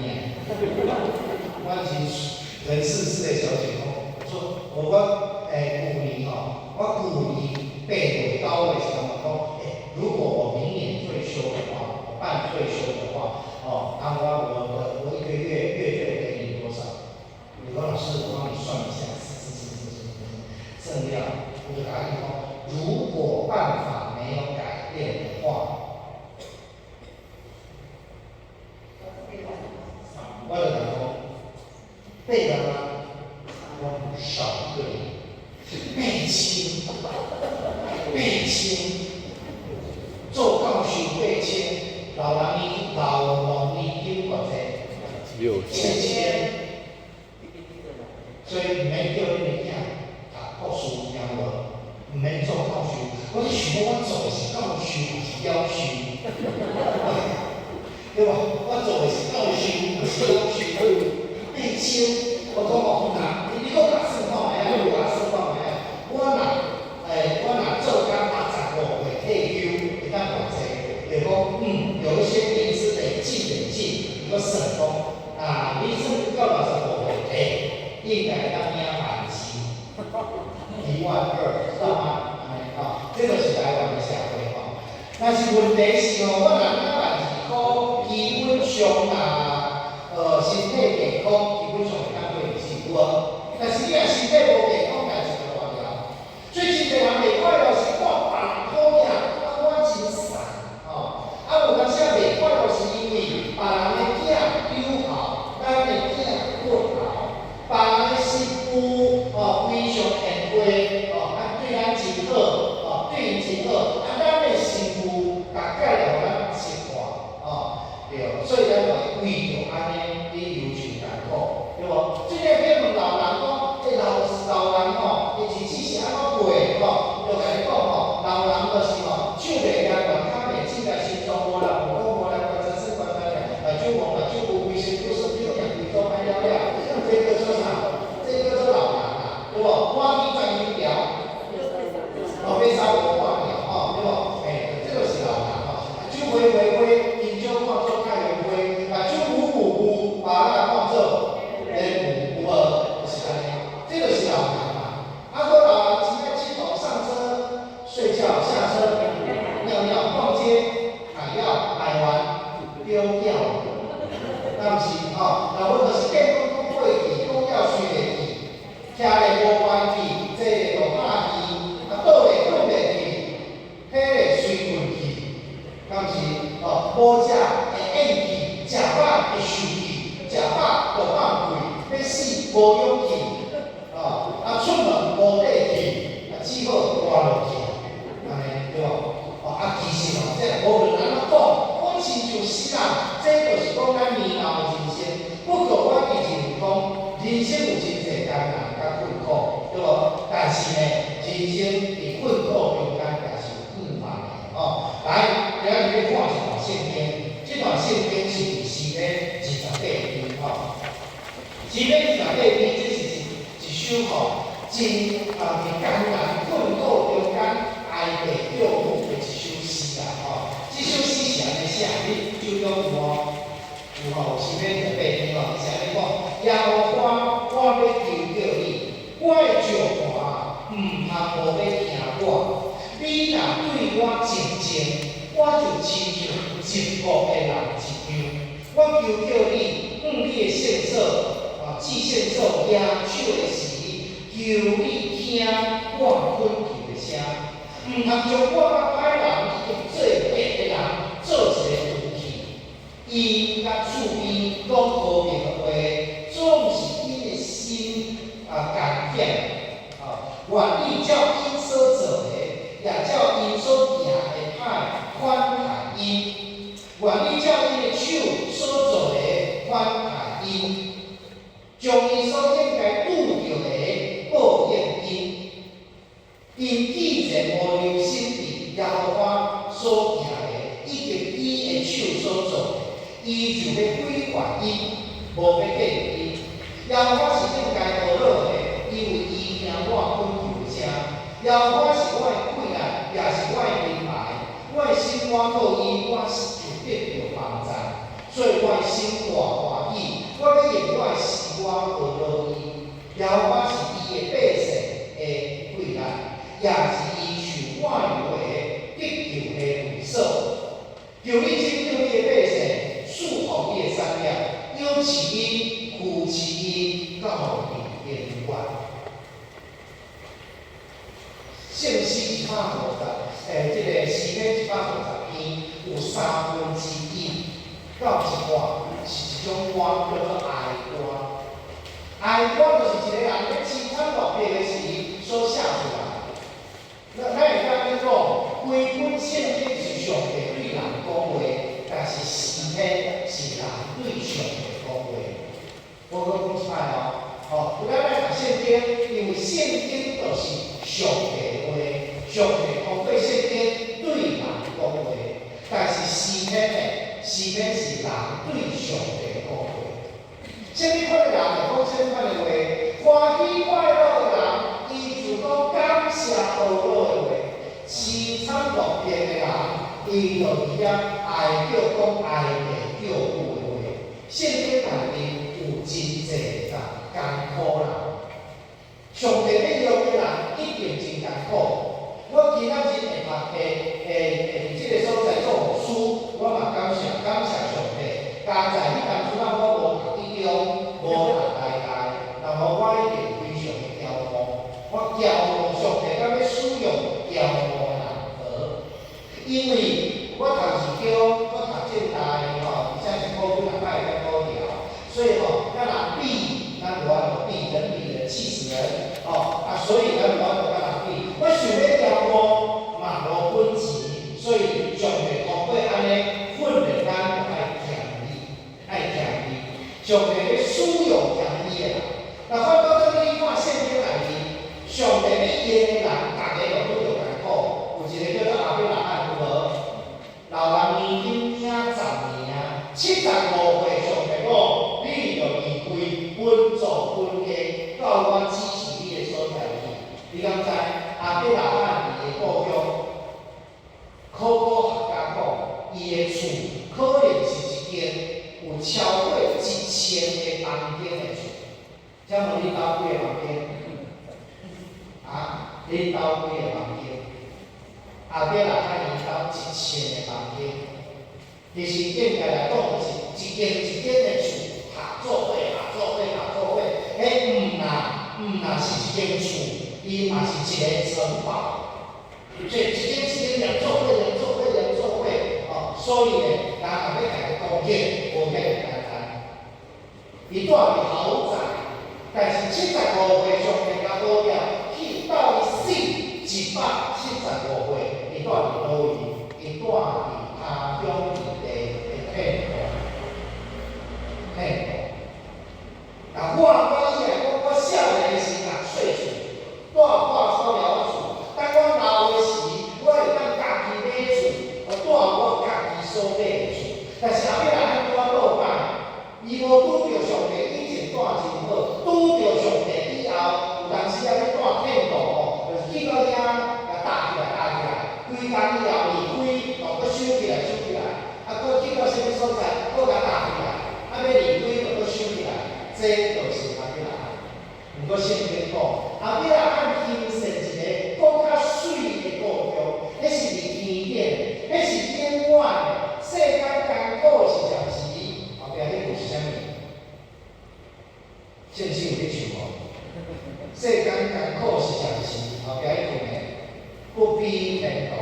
我是人事室的小姐講，我說我舊年吼，我舊年8月9月時陣我講，如果我明年退休的話，我辦退休的話，哦，那我一個月月費給你多少？你說老師，我幫你算一下，是是是是是，算了，我就答應講，如果辦法沒有改變的話，我就講講，8萬，我少對，8000，八千，做教授八千，老人年老農年金偌濟？7000，所以毋免叫恁的囝讀博士，聽無？毋免做教授。我咧想講，我做的是教授，還是教授？對無？我做的是教授，還是教授？八千，我講哦，若你閣共算看覓啊？你共算看覓啊？我若做到85歲退休，會當偌濟？就講，有一些年資累進累進，你閣算講，啊，你算到65歲退，應該會當領萬二，1.2萬，知道嗎？按呢吼，這就是台灣的社會吼。但是問題是吼，我若領12,000塊，基本上啊，身體健康基本上會當過日子，有無？但是你若身體無健康，代誌就大條。所以真濟人袂快樂是看別人好命，啊，我真慘吼。啊，有當時袂快樂是因為別人的囝有孝，咱的囝不孝；別人的媳婦哦非常賢惠哦，啊對咱真好哦，對𪜶真好，啊咱的媳婦逐擺就予咱失望哦，對，所以咱就會為著按呢，你憂愁艱苦，對無？這個去問老人講，老人吼，伊日子是按怎過吼？就共你講吼，老人就是吼，手袂揚，跤袂直，心中無人，無講無人，關真身關真命，目睭黃，目睭烏，規身軀酸痛，規組歹了了，這叫做啥？這叫做老人啊，對無？滿天十二條，哦，欲走無半條吼，對無？這就是老人吼，目睭花花花，香蕉看做太陽花，目睭霧霧霧，芭樂看做蓮霧，有無？就是按呢，這就是老人嘛。啊，閣老人真愛𨑨迌，上車睡覺，下車尿尿，逛街買藥，買完丟掉，敢毋是吼？若無就是見講講過去，講了隨袂記，徛咧無關去，坐咧就拍去，啊倒咧睏袂去，起咧隨困去，敢毋是？哦，無食會厭氣，食飽會受氣，食飽就放屁，欲死無勇氣，哦，啊出門無底氣，啊只好活落去，按呢對無？哦啊，其實吼，這無論按怎講，講親像死人，這就是講咱年老的人生。不過我伊認為講，人生有真濟艱難佮困苦，對無？但是呢，人生佇困苦中間也是有盼望的吼。來，今仔日欲看一段聖經，這段聖經是佇詩篇28篇吼。詩篇二十八篇，這是一首吼真啊佇艱難困苦中間哀爸叫母的一首詩啦吼。這首詩是按呢寫，你手中有無？有吼，詩篇二十八篇吼，是按呢講：耶和華，我欲求告你，我的石磐，毋通無欲聽我。你若對我靜靜，我就親像寂寞的人一樣。我求告你，向你的聖所啊，至聖所舉手的時，求你聽我懇求的聲，毋通將我佮歹人以及做惡的人做一个團去。𪜶佮厝邊講和平的話，總是𪜶的心啊艱險啊。願你照𪜶所做的，也照𪜶所行的歹款待𪜶。願你照𪜶的手所做的款待𪜶，將𪜶所應該拄著的報應𪜶。𪜶既然無留心佇耶和華所行的，以及伊的手所做的，伊就欲毀壞𪜶，無欲計較𪜶。耶和華是應該呵咾的，因為伊聽我懇求的聲。耶和華是我的貴人，也是我的盾牌。我的心肝靠伊，我就得著幫助。所以我的心大歡喜，我欲用我的詩歌呵咾伊。耶和華是伊的百姓的貴人，也是伊受抹油的得救的會所。求你拯救你的百姓，賜福你的產業，養飼𪜶，扶持𪜶，到永遠。聖詩150，這个詩篇150篇，有三分之一到一半是一種歌，叫做哀歌。哀歌就是一个人咧凄慘落魄的時所寫出來。咱會當按呢講，規本聖經是上帝對人講話，但是詩篇是人對上帝講話。我閣講一擺哦，吼，咱來讀聖經，因為聖經就是上帝的話，上帝通過聖經對人講話，但是詩篇呢，詩篇是人對上帝講話。啥物款的人會講啥物款的話？歡喜快樂的人，伊就講感謝呵咾的話；凄慘落魄的人，伊就佇遐哀叫講哀地叫苦的話。聖經內面有真濟個艱苦人，上帝欲用的人一定真艱苦。我今仔日會讀會會會佇這个所在做牧師，我嘛感謝感謝上帝。佳哉彼當初仔我無讀一中，無讀台大，然後我一定非常的驕傲。我驕傲上帝敢欲使用驕傲的人無？因為我讀二中，我讀政大吼，而且是考幾若擺才考著，所以吼，佮人比，咱無法度比，人比人氣死人，吼啊，所以咱無法度佮人比。我想欲驕傲嘛無本錢，所以上帝通過按呢訓練咱，就愛謙卑，愛謙卑。上帝欲使用謙卑的人，若反倒轉去看聖經內面，上帝欲用的人，逐个都拄著艱苦。有一个叫做亞伯拉罕，有無？老人年金領10年啊，75歲，上帝講，你著離開本族本家，到我指示你的所在去。你敢知亞伯拉罕佇伊的故鄉，考古學家講，伊的厝可能是一間有超過1000個房間的厝。請問恁兜幾个房間？啊？恁兜幾个房間？亞伯拉罕𪜶兜1000個房間，其實應該來講，就是一間一間的厝，合做伙、合做伙、合做伙。彼毋若毋若是一間厝，伊嘛是一個城堡。所以一間一間連做伙、連做伙、連做伙，哦，所以呢，人若欲共伊攻擊，無遐爾簡單。伊住佇豪宅，但是75歲上帝共倒掉，去到伊死175歲，伊住佇佗位？伊住佇他鄉異地的天堂，天堂。若我以來講，我少年時讀細厝，住破草寮仔厝，當我老的時，我會當家己買厝，我住我家己所買的厝。但是亞伯拉罕拄仔倒擺，伊無拄著上帝以前住真好，拄著上帝以後，有當時仔欲住天堂吼，就是去到遐，共搭起來搭起來，幾工以後離開，哦，閣收起來收起來，啊，閣去到啥物所在，閣共搭起來，啊，欲離開，閣閣收起來，這就是亞伯拉罕。毋過聖經講，亞伯拉罕興盛一个閣較媠的故鄉，彼是佇天頂，彼是永遠的。世間艱苦是暫時，後壁彼句是啥物？聖詩有咧唱無？世間艱苦是暫時，後壁彼句呢？不比天堂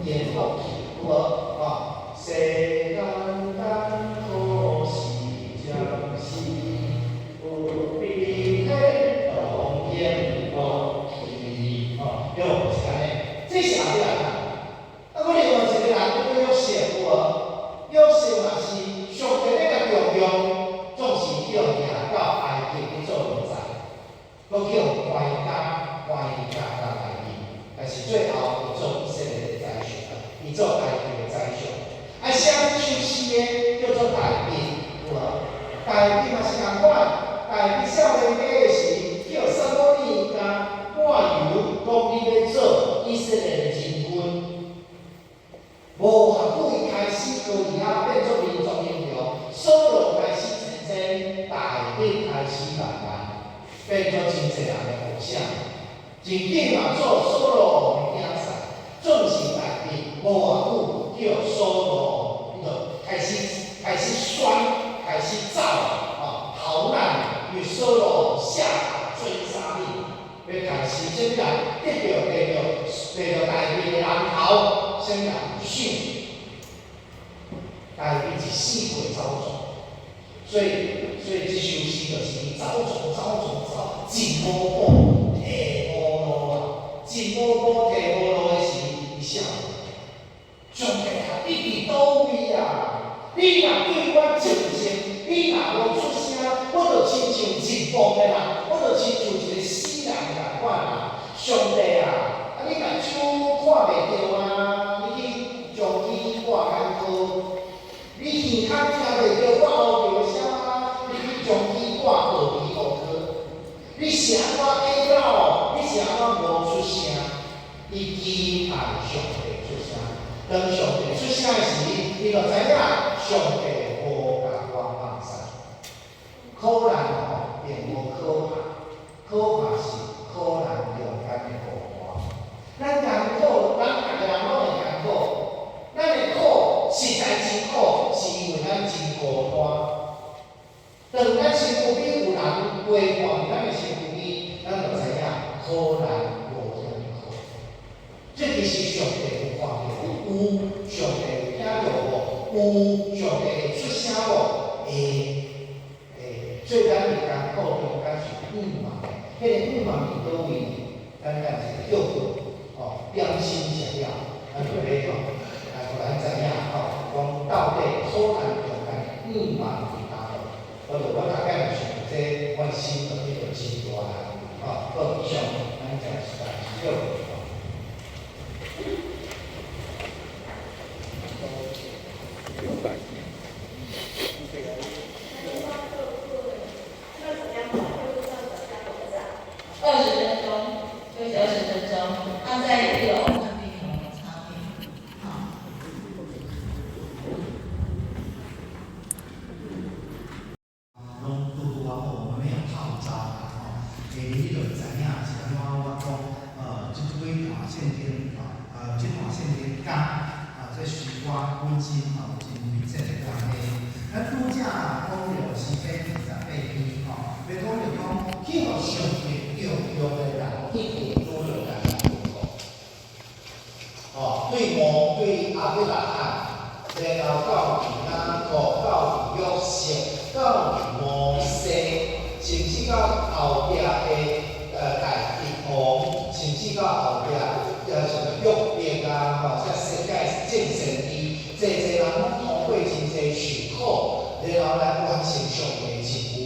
煙火氣，有無？哦，世間艱苦是暫時，不比天堂煙火氣。哦，對，是按呢。這是亞伯拉罕。啊，閣另外一个人叫做約瑟，有無？約瑟嘛是上帝欲共重用，總是去予掠到埃及去做奴才，閣去予關監關佇監獄內面。但是最後，伊做以色列的宰相，伊做埃及的宰相。啊，寫這首詩的叫做大衛，有無？大衛嘛是仝款，大衛少年家的時，叫撒母耳共抹油，講你欲做以色列的人君。無偌久，伊開始歌利亞變做民族英雄，掃羅開始戰爭，大衛開始慢慢變做真濟人的偶像。真緊嘛做掃羅王的囝婿，總是大衛無偌久叫掃羅王，伊就開始衰，開始走，哦，逃難，因為掃羅王下達追殺令，欲開始啥物人得著大衛的人頭，啥物人想？大衛一世過走走，所以這首詩就是伊走走走走走，進無步，退無路啊！進無步，退無路的時，伊寫：上帝啊，你佇佗位啊？你若對我靜靜，你若無出聲，我就親像入墓的人，我就親像一個死人仝款啊！上帝啊，啊你目睭看袂著嗎？你去將去掛眼科，你耳孔聽袂著我烏轎的聲嗎？你去將去掛耳鼻喉科，你是按怎假狗？你是按怎無出聲？伊期待上帝出聲，當上帝出聲的時，伊就知影上帝無共我放散。苦難吼並無可怕，可怕是苦難中間的孤單。咱艱苦，咱逐个人攏會艱苦，咱的苦實在真苦，是因為咱真孤單。當咱身軀邊有人陪伴佇咱的身軀邊，咱就知影苦難無遐爾苦。這其實上帝有看著，有上帝有聽著無？有上帝會出聲無？會會。所以咱佇艱苦中間是向望的，彼個向望佇佗位呢？咱等一個休睏，吼，點心食了，咱就欲吼，來予咱知影吼，講到底苦難中間的向望佇佗落。我就我大概想這，我的心就得著真大啦，吼。好，以上咱食時間休睏。 20分鐘，休息20分鐘。那在一樓那邊有茶杯，好。攏拄拄仔好，我們沒有套招啦，吼。欸，你就會知影是按怎我講，這幾段聖經，吼，這段聖經佮啊，這詩歌本身吼有真密切的關係。咱拄才講著詩篇28篇，吼，欲講著講去予上帝重用的人，一定拄著艱難困苦。哦，對亞伯拉罕，然後到佇雅各，到佇約瑟，到佇摩西，甚至到後壁的大衛王，甚至到後壁什麼約伯啊，吼，這世界眾先知，濟濟人攏通過真濟受苦，然後來完成上帝的任務。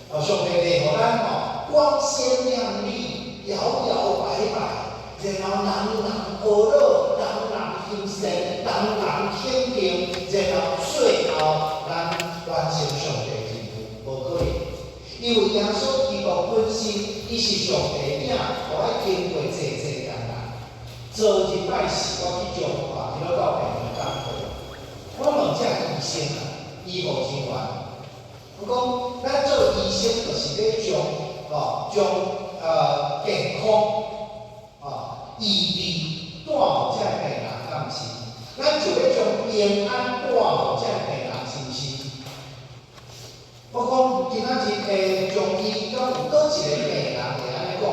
哦，上帝袂予咱吼光鮮亮麗、搖搖擺擺，然後人人呵咾，人人欣羨，人人肯定，然後最後咱完成上帝的任務，無可能。因為耶穌基督本身，伊是上帝的囝，予愛經過濟濟艱難。昨日拜四，我去彰化，去了到病院講課。我問這醫生啊，醫護人員，我講咱做醫生就是欲將吼將健康吼醫治帶予這病人，敢毋是？咱就欲將平安帶予這病人，是毋是？我講今仔日的中醫，敢有佗一個病人會按呢講？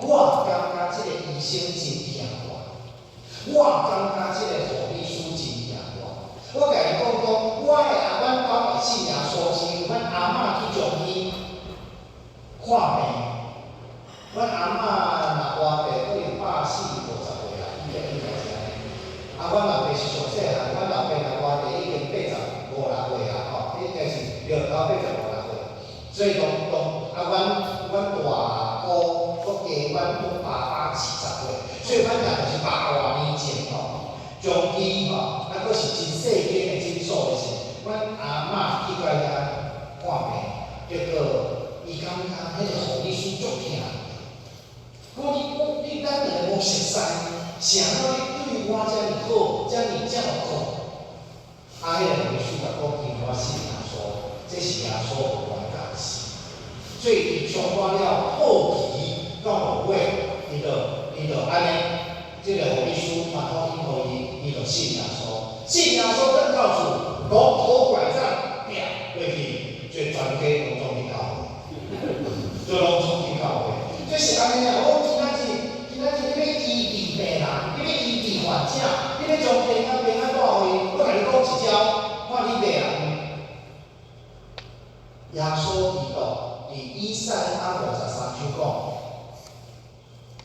我感覺這個醫生真疼我，我感覺這個護理師真疼我。我共伊講講，我的阿阮兜會信耶穌，是因為阮阿嬤去中醫看病。阮阿嬤若活著可能140、50歲啊，應該是按呢。啊，阮老爸是上細漢，阮老爸若活著已經85、6歲啊，吼，應該是對，到85、6歲。所以當當啊，阮大姑閣加阮爸爸70歲，所以阮也就是百外年前吼，中醫醫吼，啊，閣是真細間的診所的時，阮阿嬤去到遐看病，結果伊感覺彼個護理師足疼。講你我你咱兩个無熟似，啥物你對我遮爾好，遮爾照顧？啊，彼個護理師共講，因為我信耶穌，這是耶穌予我的教示。所以伊充滿了好奇到落尾，伊就按呢，這個護理師傳福音予伊，伊就信耶穌。信耶穌轉到厝，攞土拐杖掠過去，就全家攏總去教會，就攏總去教會。這是按呢啊！我今仔日，今仔日你欲醫治病人，你欲醫治患者，你欲將平安平安帶予伊，我共你講一招，看你袂啊？耶穌基督佇以賽亞53章講，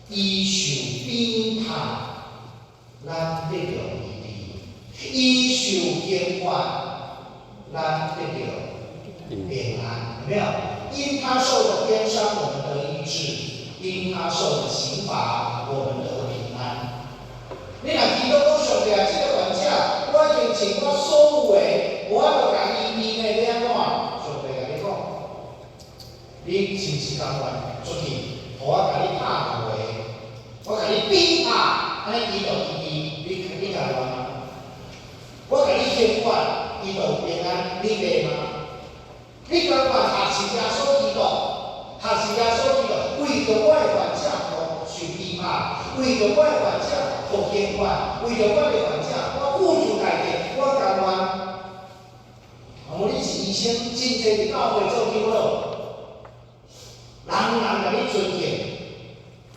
伊受鞭拍，咱得著醫治；伊受刑罰，咱得著平安。有沒有？因他受的鞭傷，我們得醫治；因他受的刑罰，我們得平安。你若基督講上帝啊，這個患者，我已經盡我所有的，無法度共醫治呢，欲按怎？上帝共你講，你是毋是甘願出去，予我共你拍破的？我共你鞭拍，按呢伊就醫治，你甘願嗎？我共你刑罰，伊就平安，你袂嗎？你甘願學習耶穌基督，學習耶穌基督，為著我的患者受鞭拍，為著我的患者予刑罰，為著我的患者，我付出代價，我甘願。哦，你是醫生，真濟佇教會做長老，人人共你尊敬，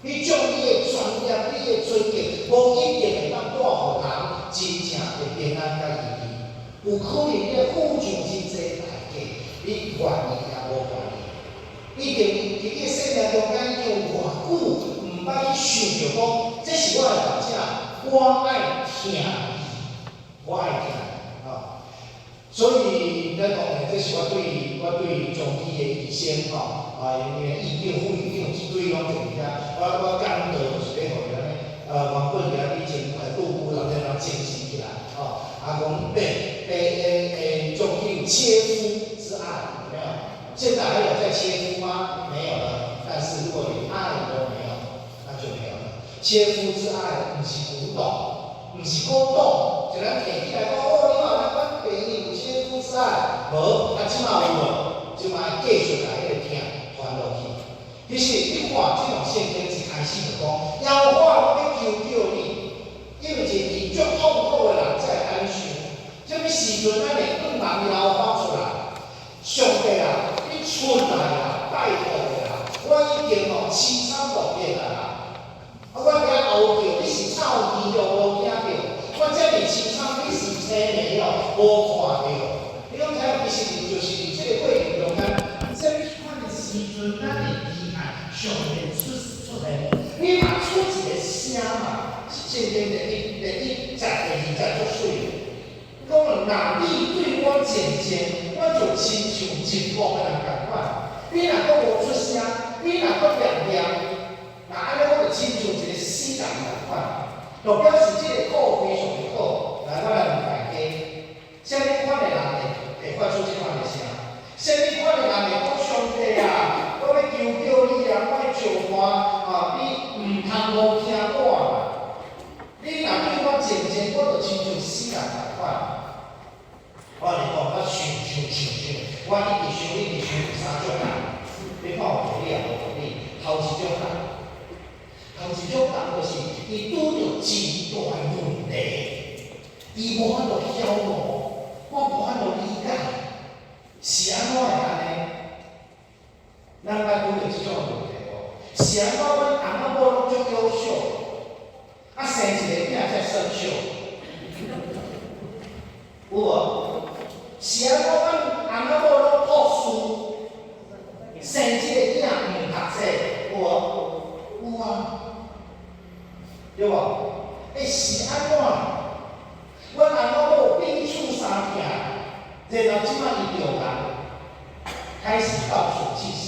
你將你的專業、你的尊敬，無一定會當帶予人真正的平安佮醫治。有可能你付上真濟代價，你願意抑無願意？一定佇你的生命中間已經有偌久，毋捌去想著講，這是我的患者，我愛疼伊，我愛疼伊，吼。所以咱講的，這是我對中醫的醫生吼，啊，因為院長、副院長一堆攏坐佇遐，我講道就是欲予伊按呢，原本佇遐以前杜姑人咧人精神起來，吼，啊講對，欸欸欸，中醫有切膚之愛，有沒有？現在還有在切膚嗎？沒有了。但是如果連愛都沒有，那就沒有了。切膚之愛毋是古董，毋是古董，一人提起來講，哦，你看咱阮病院有切膚之愛，無，啊，這馬有無？這馬繼續共彼個疼傳落去。其實你看這段聖經一開始就講，耶和華我欲求叫你，因為一個佇足痛苦的人才會按呢想。啥物時陣咱會向望耶和華出來？上帝啊，你出來啊，拜託的啦！我已經吼淒慘落魄啊啦！啊，我佇遐哀叫，你是臭耳朵無聽著？我遮爾淒慘，你是青眉哦無看著？你攏知影，其實就是佇這個過程中間，啥物款的時陣，咱會期盼上帝出現？你若出一個聲嘛，聖經第一節第二節足媠。講若你對我靜靜，我就親像靜默的人仝款。你若閣無出聲，你若閣念念，若按呢我就親像一個死人仝款。就表示這個課非常的好。來，我來問大家，啥物款的人會發出這款的聲？啥物款的人會講上帝啊？我欲求叫你啊，我欲召喚啊，你毋通無聽我啦！你若對我靜靜，我就親像死人仝款。我共你講，我想想想想，我一直想一直想有三種人，你看有道理抑無道理？頭一種人，頭一種人就是伊拄著真大的問題，伊無法度曉悟，我無法度理解，是按怎會按呢？咱捌拄著這種問題無？是按怎阮翁仔某攏足優秀，啊生一个囝才生鏽，有無？是按怎阮翁仔某攏博士，生一个囝毋讀冊，有無？有啊，對無？欸，是按怎？阮翁仔某彼此相疼，然後這擺伊著人開始倒數計時，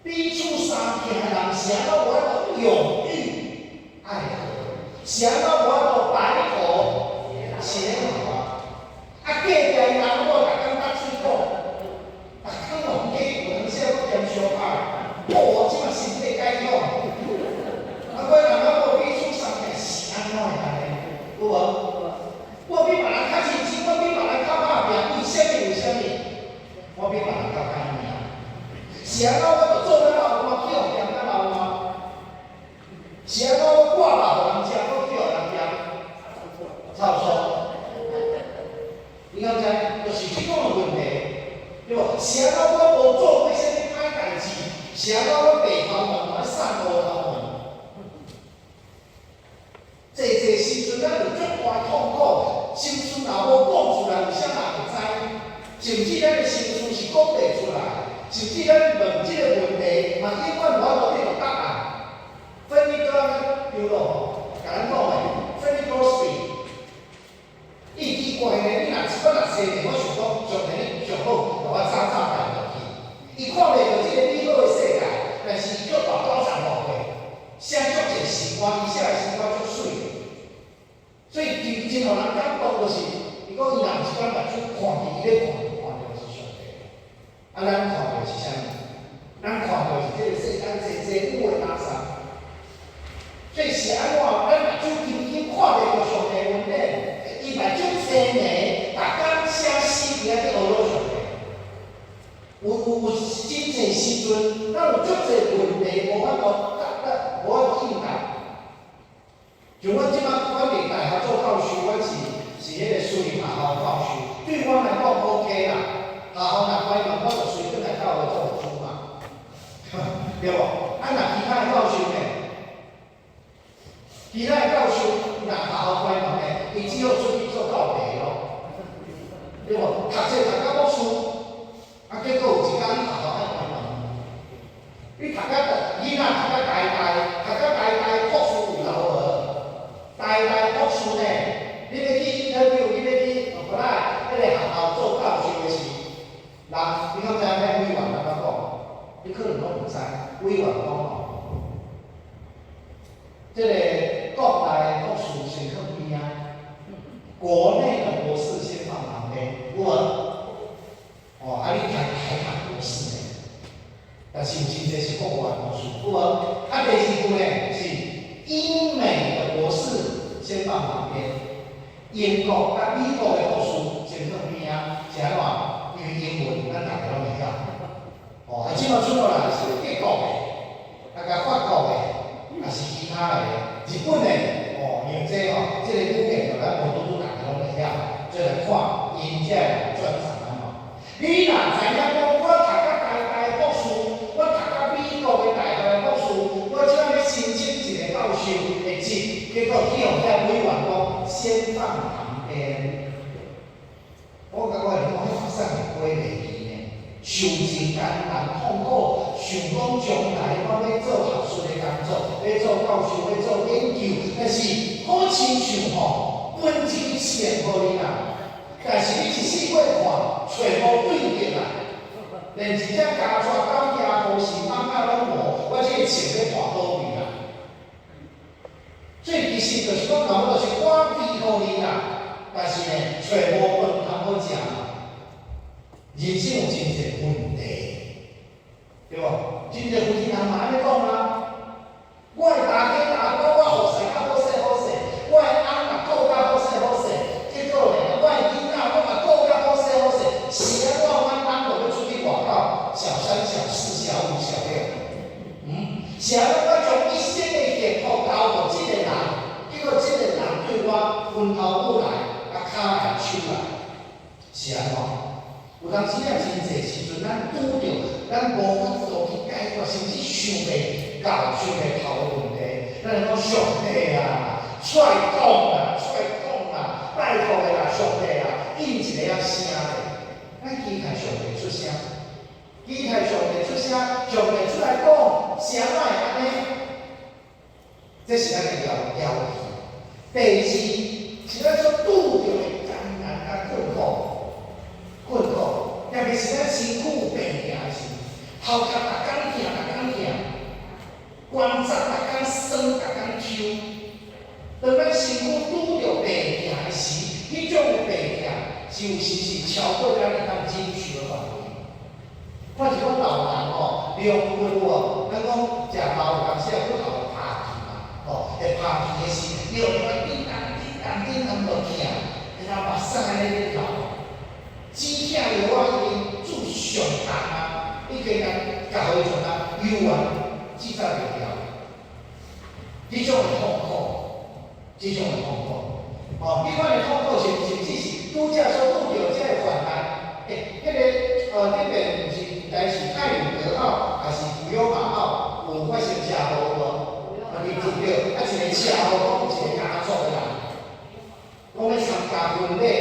彼此相疼的人是按怎無法度永浴愛河？是按怎無法度白頭你敢知？就是這種的問題，對無？是按怎我無做過啥物歹代誌？是按怎我白頭毛愛送烏頭毛？濟濟時陣，咱有足大痛苦，心事若無講出來，有啥人會知？甚至咱的心事是講袂出來，甚至咱問這個問題，嘛永遠無法度得到答案。芬尼哥丟落吼，共咱講的，Fanny Crosby，伊奇怪呢，你若我若生病，我想講上帝你上好，予我早早帶落去。伊看袂著這個美好的世界，但是伊卻活95歲，寫足濟詩歌，伊寫的詩歌足媠的。所以真真予人感動，就是伊講伊若有一工目睭看見，伊咧看，看著是上帝。啊，咱看著是啥物？咱看著是這個世間濟濟有的垃圾。所以是按怎？咱目睭緊緊看袂著上帝恩典，伊目睭青暝，逐工寫詩伫遐去學魯上帝。有真濟時陣，咱有足濟問題無法度答答，無法度應答。像阮這擺，阮佇大學做教授，阮是彼個私立學校教授，對阮來講 OK 啦。學校若關門，我就隨轉來教會做牧師嘛，對無？啊，若其他的教授呢？其他的教授若學校關門呢，伊只好出去做教培咯，對無？讀冊讀到博士，啊，結果有一工你學校愛關門，你讀到囡仔讀到台大，讀到台大博士有留無？台大博士呢？你欲去 interview，你欲去 apply 彼個學校做教授的時，人你敢知影彼委員按怎講？你可能攏毋知，委員講吼，這個國內的博士先放邊仔，國內的博士先放旁邊，有無？哦，啊，你讀台大博士呢？但是有真濟是國外博士，有無？啊，第二句呢是英美的博士先放旁邊，英國佮美國的博士先放邊仔，是按怎？因為英文咱逐个攏會曉。哦，啊，這馬出落來是德國的，啊，佮法國的，抑是其他的，日本的，哦，因為這吼，這個語言就咱無拄拄逐个攏會曉，所以來看𪜶這个專長按怎。你若知影講，我讀甲台大博士，我讀甲美國的大學的博士，我這擺欲申請一個教授的職，結果去予遐委員講先放旁邊。我感覺你講彼學生會過袂去呢，受盡艱難痛苦，想講將來我欲做學術的工作，欲做教授，欲做研究，但是好親像吼，分一支線予你啦，但是你一世過看，揣無對著啦，連一隻家帶狗行無是蠓仔攏無，我這個銃欲換佗位啦？所以其實就是講，人就是我豬予你啦，但是呢，揣無飯通好食嘛。人生有真濟問題，對無？真濟夫妻人嘛按呢講啊。我的大家大某，我服侍較好勢好勢，我的翁嘛顧較好勢好勢，結果呢，我的囡仔我嘛顧較好勢好勢，是按怎阮翁就欲出去外口，小三、小四、小五、小六，是按怎我將一生的幸福交予這個人，結果這個人對我昏頭母來，啊跤來手來，是按怎？有當時啊，真濟時陣，咱拄著，咱無法度去解決，甚至想袂到、想袂透的問題。咱就講上帝啊，出來講啦，出來講啦，拜託的啦，上帝啊，應一下仔聲咧。咱期待上帝出聲，期待上帝出聲，上帝出來講，聲哪會按呢？這是咱的要求。第二，是咱所拄著的艱難佮困苦。困苦，特別是咱身軀有病痛的時，頭殼逐工疼，逐工疼，關節逐工酸，逐工抽。當咱身軀拄著病痛的時，彼種的病痛是有時是超過咱會當忍受的範圍。看一寡老人吼，龍骨有無？咱講食飽有當時啊骨頭會趴去嘛，吼，會趴去的時，你用遐叮當叮當叮當就疼，然後目屎按呢咧流。止疼藥我已經注上重啊，已經共共予伊陣啊，猶原止節袂牢。這種的痛苦，這種的痛苦，哦，彼款的痛苦是毋是只是拄才所拄著這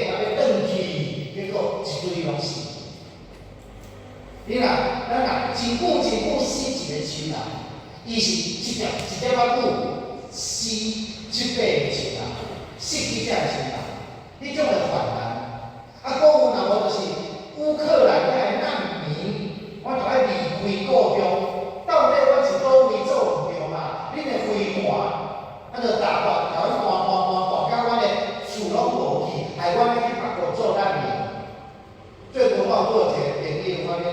欲轉去，結果一堆攏死。你若咱若真久真久死一个親人，伊是一粒一粒仔久死這八个親人，死幾隻親人，彼種的患難。啊，閣有若無就是烏克蘭遐的難民，我著愛離開故鄉。到底我是佗位做毋對嘛？恁的飛彈，啊，著打彈，共阮彈彈彈彈，甲阮的厝攏無去，害阮欲去別國做難民。最近我有拄著一個朋友，我咧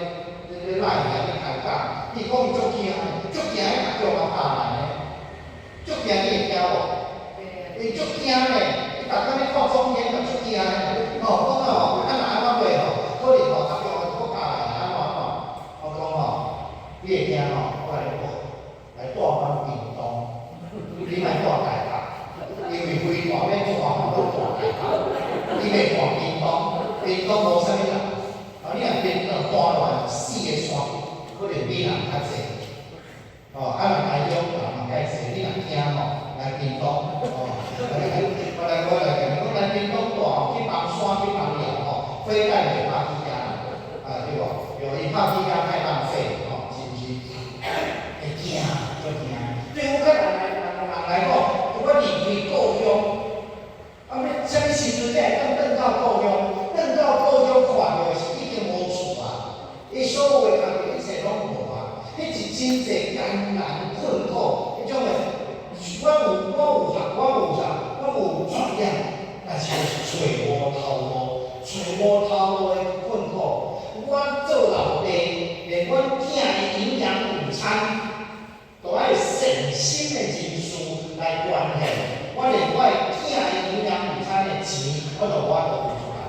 LINE 遐咧開講，伊講伊足驚的，足驚彼阿中啊拍來的，足驚你會驚無？伊足驚的，伊逐工咧看總煙嘛足驚的，吼，講啊吼，啊若按怎過吼，可能吼阿中啊閣拍來按怎按怎？我講吼，你會驚吼？我共你講，來住阮屏東，你莫住台北，因為飛彈欲彈攏彈台北，你袂住屏東，屏東無啥物人。啊，你若屏東搬落來，四个山可能比人較濟。哦，啊若台中人嘛較濟，你若驚吼，來屏東，哦，我來共你講，來屏東住去幫山去幫寮吼，飛彈袂拍去遐，啊對無？對，伊拍去遐太浪費，吼，是毋是？會驚，足驚。對烏克蘭來人人來講，我離開故鄉，啊，欲啥物時陣才會轉轉到故鄉？轉到故鄉看著的是已經無厝啊，伊所有的工作一切攏無啊，彼是真濟艱難困苦，彼種的。我有學，我有啥？我有專業，但是就是揣無頭路，揣無頭路的困苦。我做老爸，連阮囝的營養午餐，都愛善心的人士來捐獻。我連我的囝的營養午餐的錢，我都無法度付出來。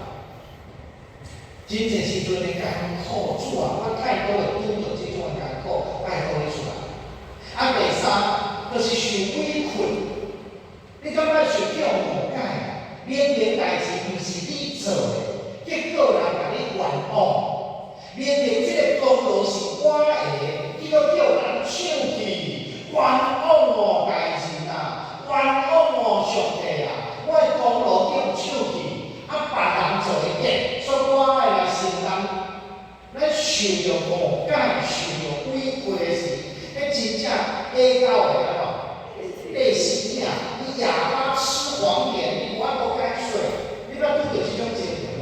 真濟時陣的艱苦，主啊，我太多會拄著這種的艱苦，拜託你出來。啊，第三，就是受委屈。你感覺受叫誤解？明明代誌毋是你做的，結果人共你冤枉。明明這個功勞是我的，結果叫人搶去，冤枉我大人啊！冤枉我上帝啊！我的功勞叫搶去，啊，別人做的結，所以我愛來承擔。咱受著誤解、受著委屈的時，彼真正下狗的按怎？塊死囝，你啞巴吃黃連，你無法度解說，你捌拄著這種情形無？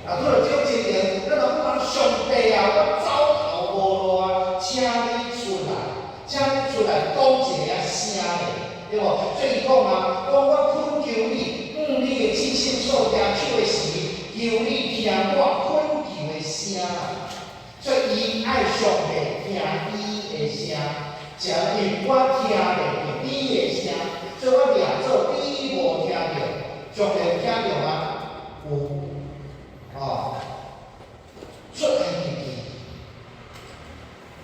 啊，拄著這種情形，咱就講上帝啊，我走投無路啊，請你出來，請你出來講一个聲咧，對無？所以伊講啊，講我懇求你，向你的至聖所舉手的時，求你聽我懇求的聲。所以伊愛上帝聽伊的聲，正因為我聽袂著你的聲，所以我掠做你無聽著，上帝有聽著嗎？有，哦，出埃及記，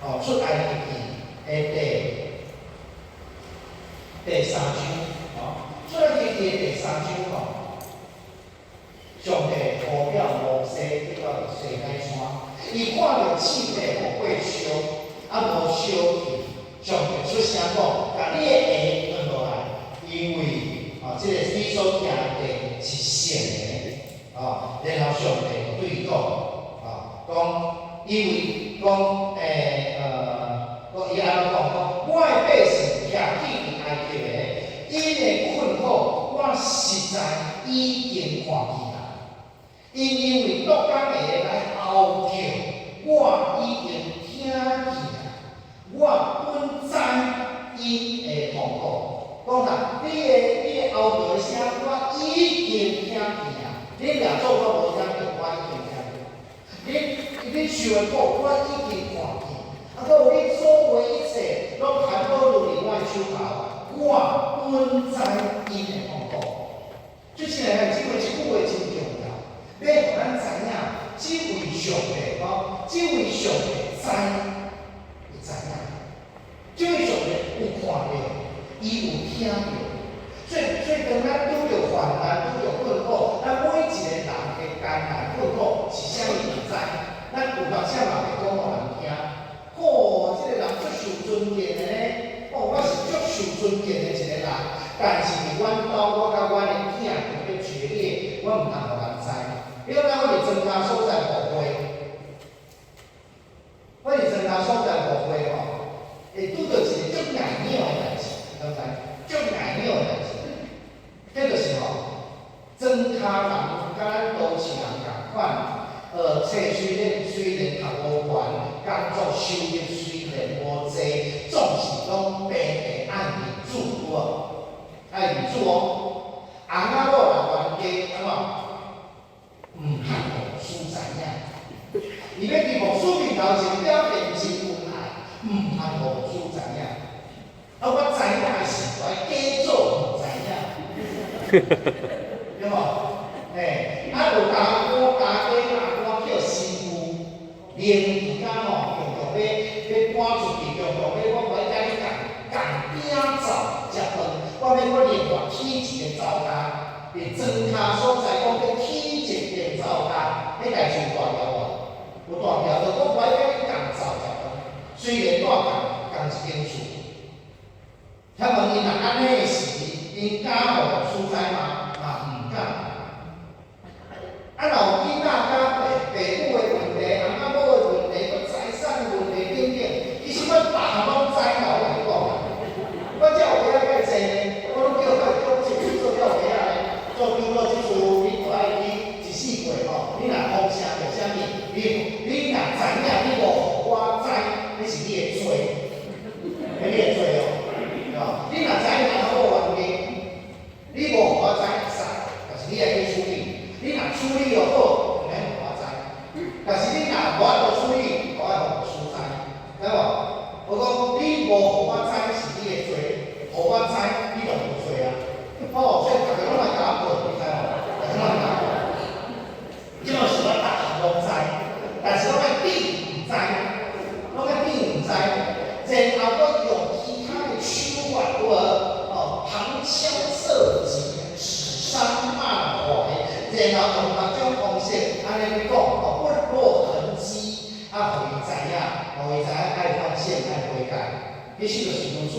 哦，出埃及記的第三章，哦，出埃及記的第三章吼，上帝呼召摩西去到西奈山，伊看著刺塊火燒，啊無燒去，上帝出聲講，共你的鞋脫落來，因為啊，這個你所行的地是聖的，啊，然後上帝就對伊講，啊，講因為講講伊按怎講？講我的百姓徛起佇埃及的，𪜶的困苦，我實在已經看見啦。𪜶因為督工的來哀叫，我已經聽見啦。我本知𪜶的痛苦。講啦，你的哀叫的聲，我已經聽見啦。你掠做我無聽著，我已經聽著。你受的苦，我已經看見。啊，閣有你所有的一切，攏全部落佇我的手頭，我本知𪜶的痛苦。就是來這個這句話真重要，欲予咱知影，這位上帝講，這位上帝知，會知影，這位上帝有看著，伊有聽著。所以當咱拄著患難、拄著困苦，咱每一個人的艱難困苦是啥物毋知，咱有當時嘛袂講予人聽。哦，這個人足受尊敬的呢，哦，我是足受尊敬的一個人，但是佇阮兜，我佮阮的囝特別決裂，我毋通予你講我佇莊跤所在牧會，我佇莊跤所在牧會吼，會拄著一个足硬拗的代誌，你敢知？足硬拗的代誌，這就是吼，莊跤人佮咱都市人仝款，冊雖然讀無懸，工作收入雖然無濟，總是攏平平愛面子，有無？愛面子哦。翁仔某若冤家，按怎？毋通予牧師知影。伊欲佇牧師面頭前表現真恩愛，毋通予牧師知影。啊，我知影的時，我愛假做毋知影，對無？嘿，啊，有家哥家姐阿哥叫新婦，連而家吼，強強欲趕出去，強強欲我欲佮你仝仝餅灶食飯，我欲閣另外起一个灶跤，佇莊跤所在，講欲起一間灶跤，彼代誌有大條無？有大條，就講我欲佮你仝灶食飯，雖然住仝仝一間厝。請問𪜶若按呢的時，𪜶敢予牧師知嗎？嘛毋敢。啊，若有囡仔佮爸爸母的問題、翁仔某的問題、閣財產的問題等等，其實我逐項攏知啦，我共你講啦。我才有家仔較濟呢，我攏叫叫叫這次做了家仔呢，做長老這次你著愛去一四月吼，你若風聲著啥物？你若知影，你無予我知，彼是你的罪，彼你的罪哦。哦，你若知影翁仔某冤家，你無予我知會使，但是你愛去處理。你若處理著好，毋免予我知。但是你若無法度處理，我愛予牧師知，知無？我講你無予我知是你的罪，予我知你就無罪啊。哦，所以逐家攏來共我報，你知無？逐家攏來共我報。這就是我逐項攏知，但是攏愛變毋知，攏愛變毋知，然後閣用其他的手法，有無？哦，旁敲側擊，指桑罵槐，然後用各種方式按呢欲講，哦，不落痕跡，啊，予伊知影，予伊知影愛反省、愛悔改，其實就是如此。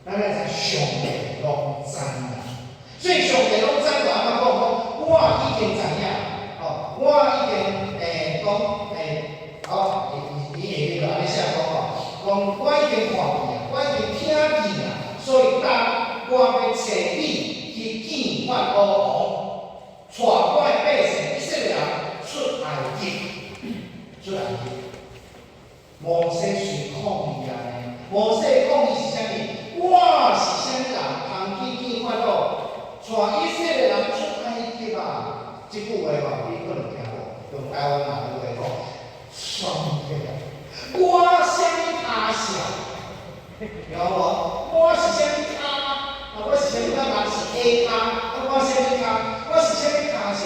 咱愛知上帝攏知啦，所以上帝攏知，就按怎講講，我已經知影，哦，我已經講，好，伊伊下面就按呢寫講吼，講我已經看見啊，我已經聽見啊，所以當我欲差你去見法老王，帶我的百姓以色列人出埃及，出埃及。摩西隨抗議啊呢，摩西抗議是啥物？我是啥物人，通去見法老，帶以色列人出埃及啊？這句話吼，你可能聽過，用台灣人的話講，爽起來。我啥物跤數？有無？我是啥物跤？啊，我是啥物跤？人是 A 跤，啊，我啥物跤？我是啥物跤數？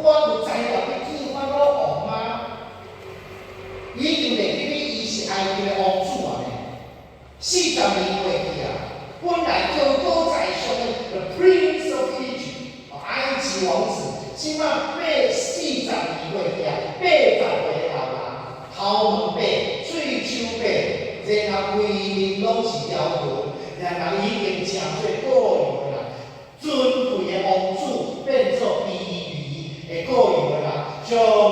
我有才調去見法老王嗎？已經袂記得伊是埃及的王子啊呢。40年過去啊，本來高高在上的 The Prince of Egypt，埃及王子，這馬40年過去啊，80歲的老人，頭毛白，喙鬚白，然後規面攏是雕痕，然後已經成做羔羊的人，尊貴的王子變做卑微的羔羊的人。上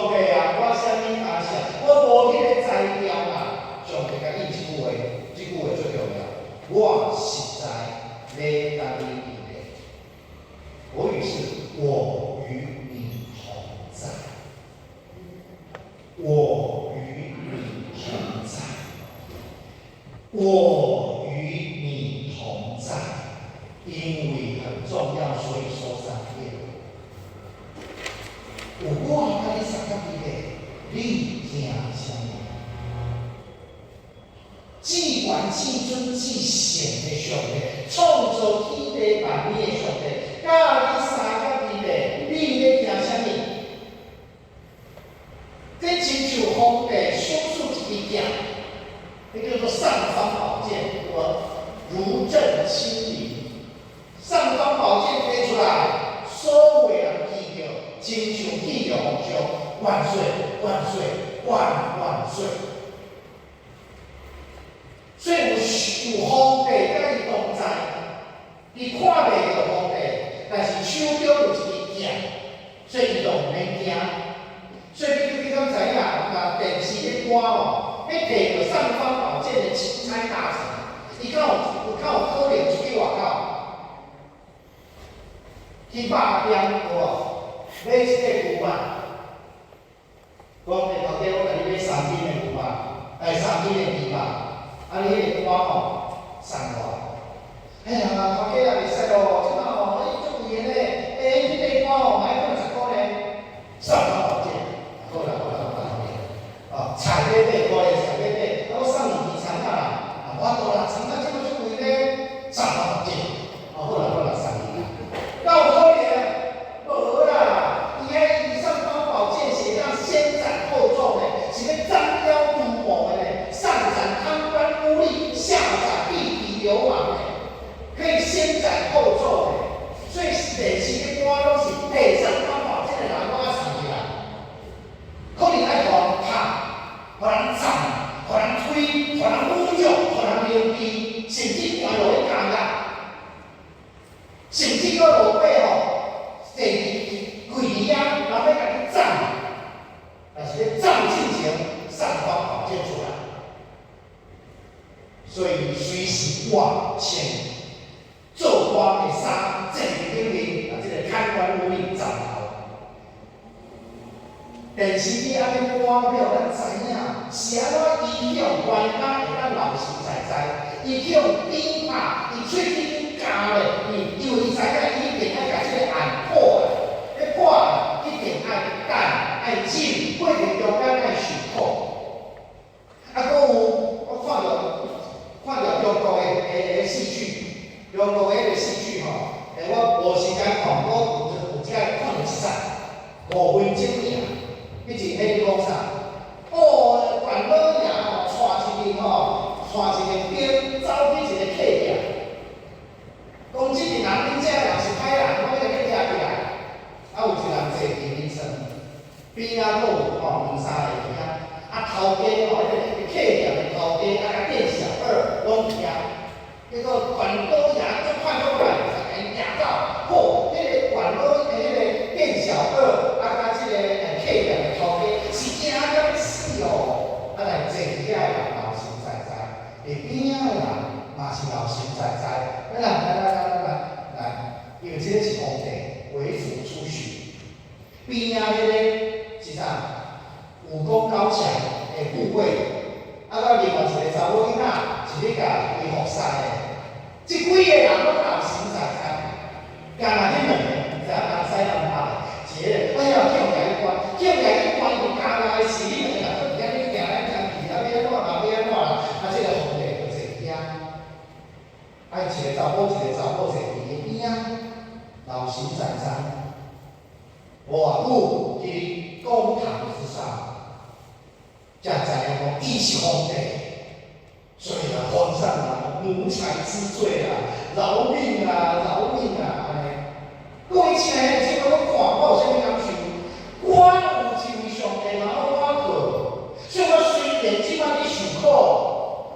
帝啊，我啥物跤數？我無彼个才調啊！上帝共應這句話，這句話最重要。我實在欲佮你佇咧，國語是我與你同在，我與你同在，我與你同在，因為很重要，所以說三遍。有我佮你相佮佇咧，你驚啥物？至懸至尊至聖的上帝，創造天地萬物的上帝，佮你相佮佇咧，你咧驚啥物？這親像皇帝手持一支劍，彼叫做尚方寶劍，有無？如朕親臨，尚方寶劍提出來，所有人見著，親像見著皇上，萬歲萬歲萬萬歲！所以有皇帝佮伊同在，伊看袂著皇帝，但是手中有一支劍，所以伊就毋免驚。免驚。所以你敢知影？若電視咧官吼，欲提著尚方寶劍的欽差大臣，伊敢有可能出去外口去肉店有無？買一塊牛肉，講欸頭家，我共你買3斤的牛肉，哎，3斤的豬肉，啊，你彼个官吼送我。哎呀，頭家啊，袂使咯，這擺吼，欸，足貴的呢，欸，彼塊官吼，買可能10箍呢，尚方寶劍，好啦好啦好啦，哦，菜欲買，無咧菜欲買，啊，我送你魚腸仔啦，啊，無法度啦，腸仔這麼足貴呢，尚方寶劍，哦，好啦好啦，送你啦，敢有可能？無啦，伊彼尚方寶劍是會當先斬後奏呢，是欲斬妖除魔的呢，上斬貪官污吏，下斬地痞流氓的。可以先斬後奏的，所以電視的官攏是提尚方寶劍的人，攏愛藏起來，可能愛予人拍，予人斬，予人推，予人侮辱，予人凌遲，甚至關落去監獄，甚至閣落尾吼，坐佇櫃佇遐，人欲共你斬，但是咧斬進前，尚方寶劍出來，所以隨時換穿做官的衫，坐佇頂面，啊，這個貪官污吏斬頭。電視機按呢播，欲予咱知影，是按怎伊去予關監會當老實在在，伊去予釘拍，伊喙齒去咬咧，因為伊知影伊一定愛共這個案破來，欲破案一定愛等愛忍，過程中間愛受苦。啊，閣有我看著中國的戲劇，中國的彼个戲劇吼，欸，我無時間看，我有這看著一節，5分鐘爾。彼陣彼咧講啥？哦，管老爺吼，帶一陣吼，帶一個兵走去一個客店，講這陣人，恁這人是歹人，我欲共你掠起來。啊，有一個人坐佇眠床，邊仔閣有吼兩三個佇遐，啊，頭家吼，彼個客店的頭家啊，佮店小二攏佇遐。結果管老爺足快足快，就共𪜶掠走。好，彼個管老彼個店小二啊，佮這個客店的頭家是驚甲欲死哦！啊，來坐佇遐的人老神在在，佇邊仔的人嘛是老神在在。來來來來來來來，因為這個是皇帝微服出巡，邊仔彼個是啥？武功高強的護衛，啊，佮另外一個查某囡仔是咧共伊服侍的。這幾個人攏老神在在，干焦彼兩个，毋知影東西南北的，一个哎呀，去予共伊關，去予共伊關入監獄的時，彼兩个人閣佇遐咧行來行去，啊，欲按怎嘛欲按怎啦，啊，這個皇帝就坐佇遐，啊，一個查某一個查某坐佇伊邊仔，老神在在，無偌久，佇公堂之上，才知影講伊是皇帝，所以啊，皇上啊，奴才知罪啊，饒命啊，饒命啊，按呢。各位親愛的，這個我看，我有啥物感受？我有一位上帝嘛，我靠，所以我雖然這擺咧受苦，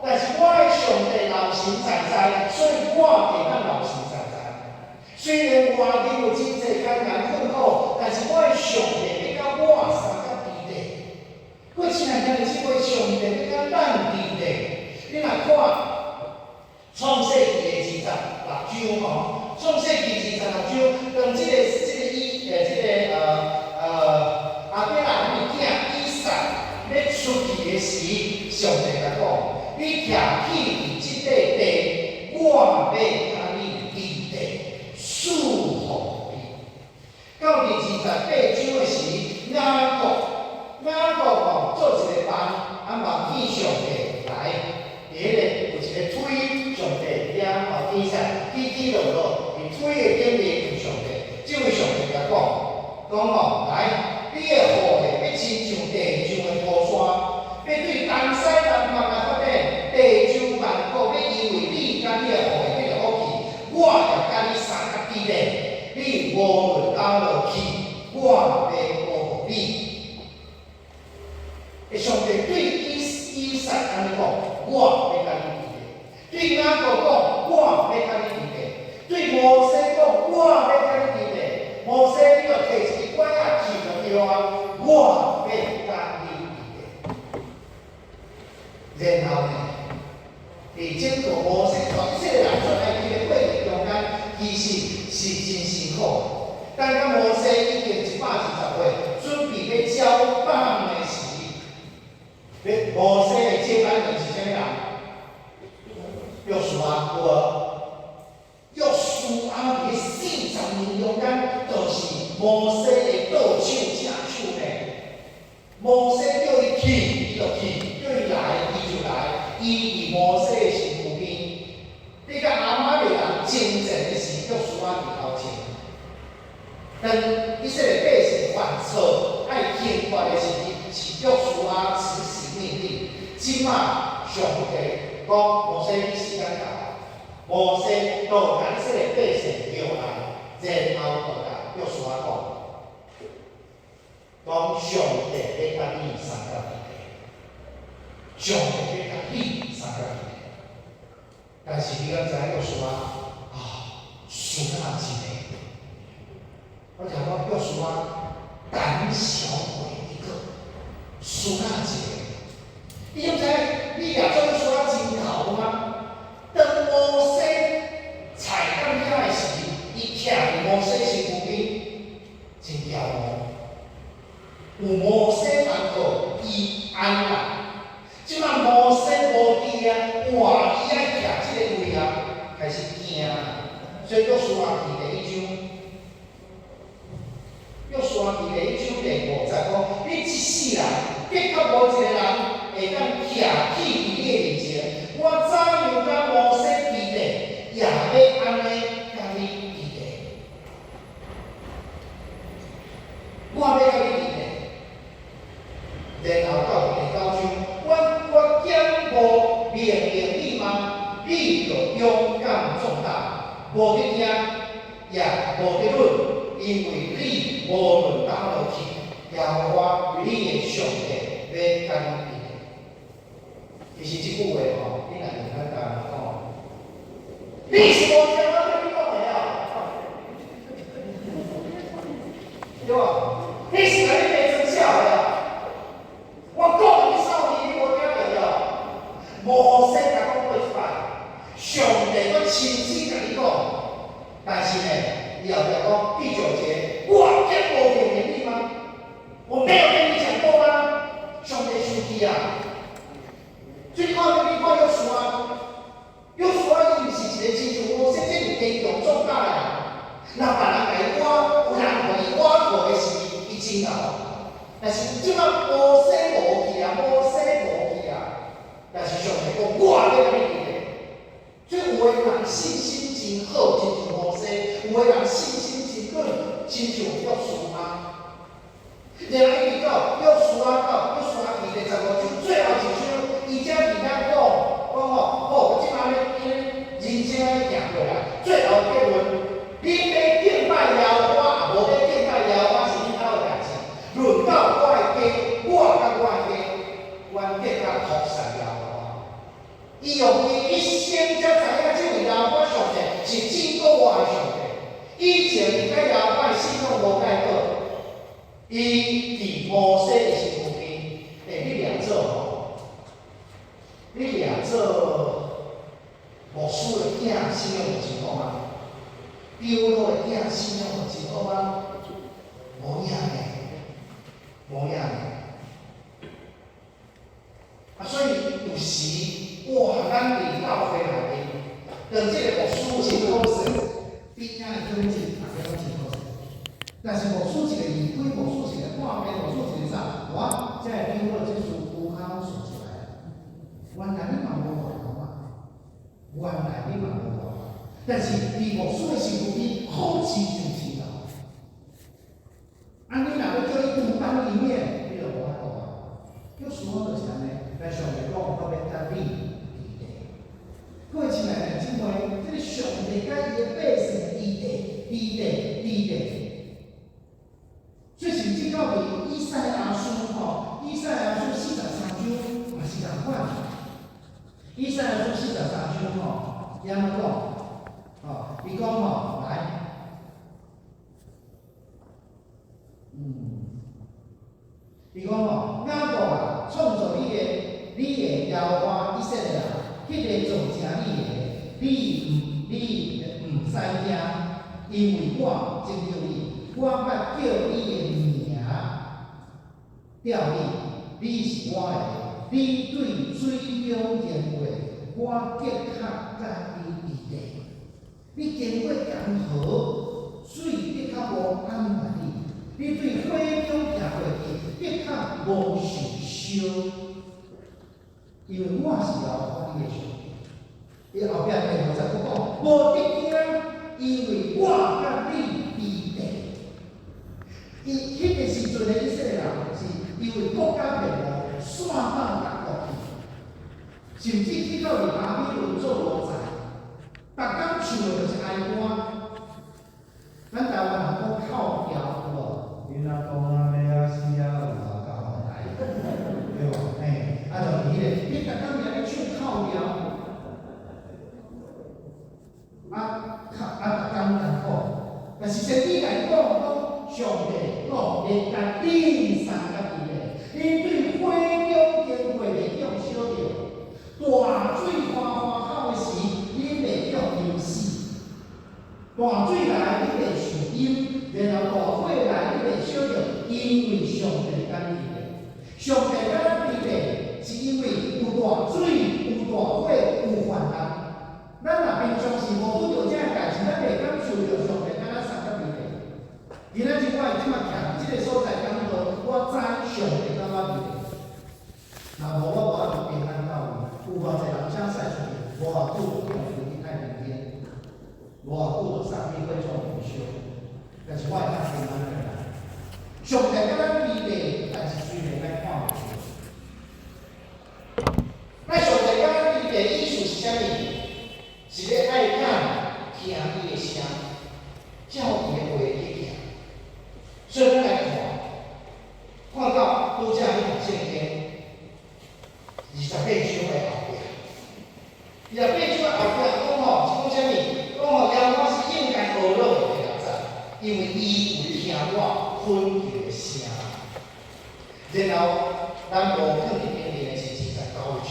但是我的上帝老神在在，所以我會當老神在在。雖然外面有真濟艱難困苦，但是我的上帝欲佮我相佮佇咧。各位親愛的，這位上帝欲佮咱佇咧。你若看創世記的26章吼，創世記26章，當這個以這個亞伯拉罕的囝以撒欲出去的時，上帝共講：你徛起佇這塊地，我欲共你佇咧，賜予你。到第28章的時，雅各吼做一個夢，啊夢見上帝來，佇彼個有一個推上帝佇遐吼，天上起起落落，佇推的頂面有上帝，這位上帝共講，講吼來，你的後裔欲親像地上的土沙，欲對東西南北來發展，地上萬國欲因為你佮你的後裔得著福氣，我會佮你相佮佇咧，你無論佗落去，我欲保護你。欸，上帝對以撒按呢講，我欲共你佇咧；對雅各講，我欲共你佇咧；對摩西講，我欲共你佇咧。摩西，你著提一支拐仔去落去，對啊，我欲佮你佇咧。然後呢，佇整個摩西帶以色列人出埃及的過程中間，其實是真辛苦。等到摩西已經120歲，準備欲交棒的時，欲摩西的接班人是啥物人？約書亞，有無？約書亞佇40年中間，就是摩西的倒手正手呢。摩西叫伊去，伊就去；叫伊來，伊就來。伊佇摩西的身軀邊，你佮亞瑪力人爭戰的時，約書亞佇頭前。當以色列百姓犯錯愛懲罰的時，是約書亞執行命令。這馬上帝講摩西，你時間到，摩西就共以色列百姓叫來，然後就共約書亞講，講上帝欲佮你相佮佇咧，上帝欲佮你相佮佇咧。但是你敢知影約書亞啊，輸甲一个？我聽講約書亞膽小鬼一個，輸甲一個。你敢知你掠做約書亞真姣嗎？當摩西踩到遐的時，伊徛佇摩西身軀邊，真驕傲。有摩西通靠，伊安然。這馬摩西無佇啊，哇！伊愛徛這个位啊，開始驚啊。所以約書亞佇第一章，約書亞佇第一章第五節講：你這世人，的確無一个人會當徛起佇你的面前。我怎樣佮摩西佇咧，也欲按呢佮你佇咧。我欲佮你佇咧。然後到第九章，我敢無命令你嗎？你著勇敢壯膽，無得驚，也無得膽，因為你無論佗落去，耶和華你的上帝欲佮你佇咧。其實這句話吼，你若用咱台灣講，你是無聽我對你講的哦，對無？你是來咧白裝痟的哦。我講你少年，你無聽著哦。摩西共講過一擺，上帝閣親自共你講，但是呢，伊後壁講第九節，我敢無命令你嗎？我沒有跟你講過嗎？上帝生氣啊！所以你看，你看約書亞，約書亞伊毋是一個親像摩西這麼堅強壯膽的人，若別人共伊倚，有人予伊倚靠的時，伊真𠢕。但是這馬摩西無去啊，摩西無去啊。但是上帝講，我欲佮你佇咧。所以有的人信心真好，親像摩西；有的人信心真軟，親像約書亞。然後一直到約書亞到約書亞佇第15章最後一章，伊才佇遐講講吼，好，我這馬咧人生按呢行過來，最後結論，恁欲敬拜耶和華，抑無欲敬拜耶和華是恁兜的代誌。輪到我的家，我佮我的家，阮的確服侍耶和華。伊用伊一生才知影這位耶和華上帝是真閣活的上帝。以前伊佮耶和華的信仰無改過，伊佇摩西的身軀邊，欸，你掠做吼，你掠做牧師的囝，信仰有真好嗎？長老的囝，信仰有真好嗎？無影的，無影的。啊，所以有時哇，咱佇教會內面，當這個牧師真好勢，邊仔的弟兄姊妹大家攏真好勢。但是牧師一個離開，牧師一個半邊，牧師一個啥，哇，這個長老這事烏跤攏算出來。原來你嘛無偌好啊，原來你嘛無偌好，但是佇牧師的身軀邊，好親像真𠢕。啊，你若欲叫伊獨當一面，你就無法度啊。約書亞就是按呢，但上帝講，我欲佮你佇咧。各位親愛的姊妹，這个上帝佮伊的百姓佇咧，佇咧，佇咧。所以甚至到佇以賽亞書吼，以賽亞書43章嘛是仝款。以賽亞書四十三章吼，伊按怎講？吼，伊講吼，來，伊講吼，雅各啊，創造你的，你的耶和華以色列啊，彼個造成你的，你毋使驚，因為我拯救你，我捌叫你的名，召你，你是我的，你對水中經過，我的確佮你佇咧。你經過江河，水的確無淹沒你；你對火中行過去，的確無受燒。因為我是耶和華你的上帝。伊後壁第五節閣講，無得驚，因為我佮你佇咧。伊彼個時陣的以色列人是因為國家滅亡，散到各國去，甚至去到佇巴比倫做奴才，逐工唱的就是哀歌。咱台灣人講哭調有無？你若講啊欲仔死啊，有偌厚來，對無？嘿，啊，就是彼個，你逐工佇遐咧唱哭調，啊，哭啊，逐工艱苦。但是先知共伊講講，上帝講，會共恁相佮佇咧，恁對火中經過袂予燒著，大水嘩嘩吼的時，恁袂予淹死。大水來，你袂受淹；然後大火來，你袂燒著，因為上帝佮你佇咧。上帝佮咱佇咧，是因為有大水、有大火、有患難。咱若平常時無拄著這个代誌，咱袂感受著上帝佮咱相佮佇咧。今仔日我這馬徛佇這个所在講道，我知上帝佮我佇咧。若無我無法度平安到位，有偌濟人請使出去，無偌久就予人去太平間，無偌久就送去火葬場燒。但是我會當平安轉來。上帝佮咱佇咧，但是雖然咱看袂著。那上帝佮咱佇咧意思是啥物？是咧愛咱聽伊的聲，照伊的話去行。所以咱來看，看到拄才彼段聖經28章的後壁，28章的後壁講吼，是講啥物？講吼耶和華是應該呵咾的第六節，因為伊有聽我懇求的聲。然後咱無囥佇頂面的是二十九章，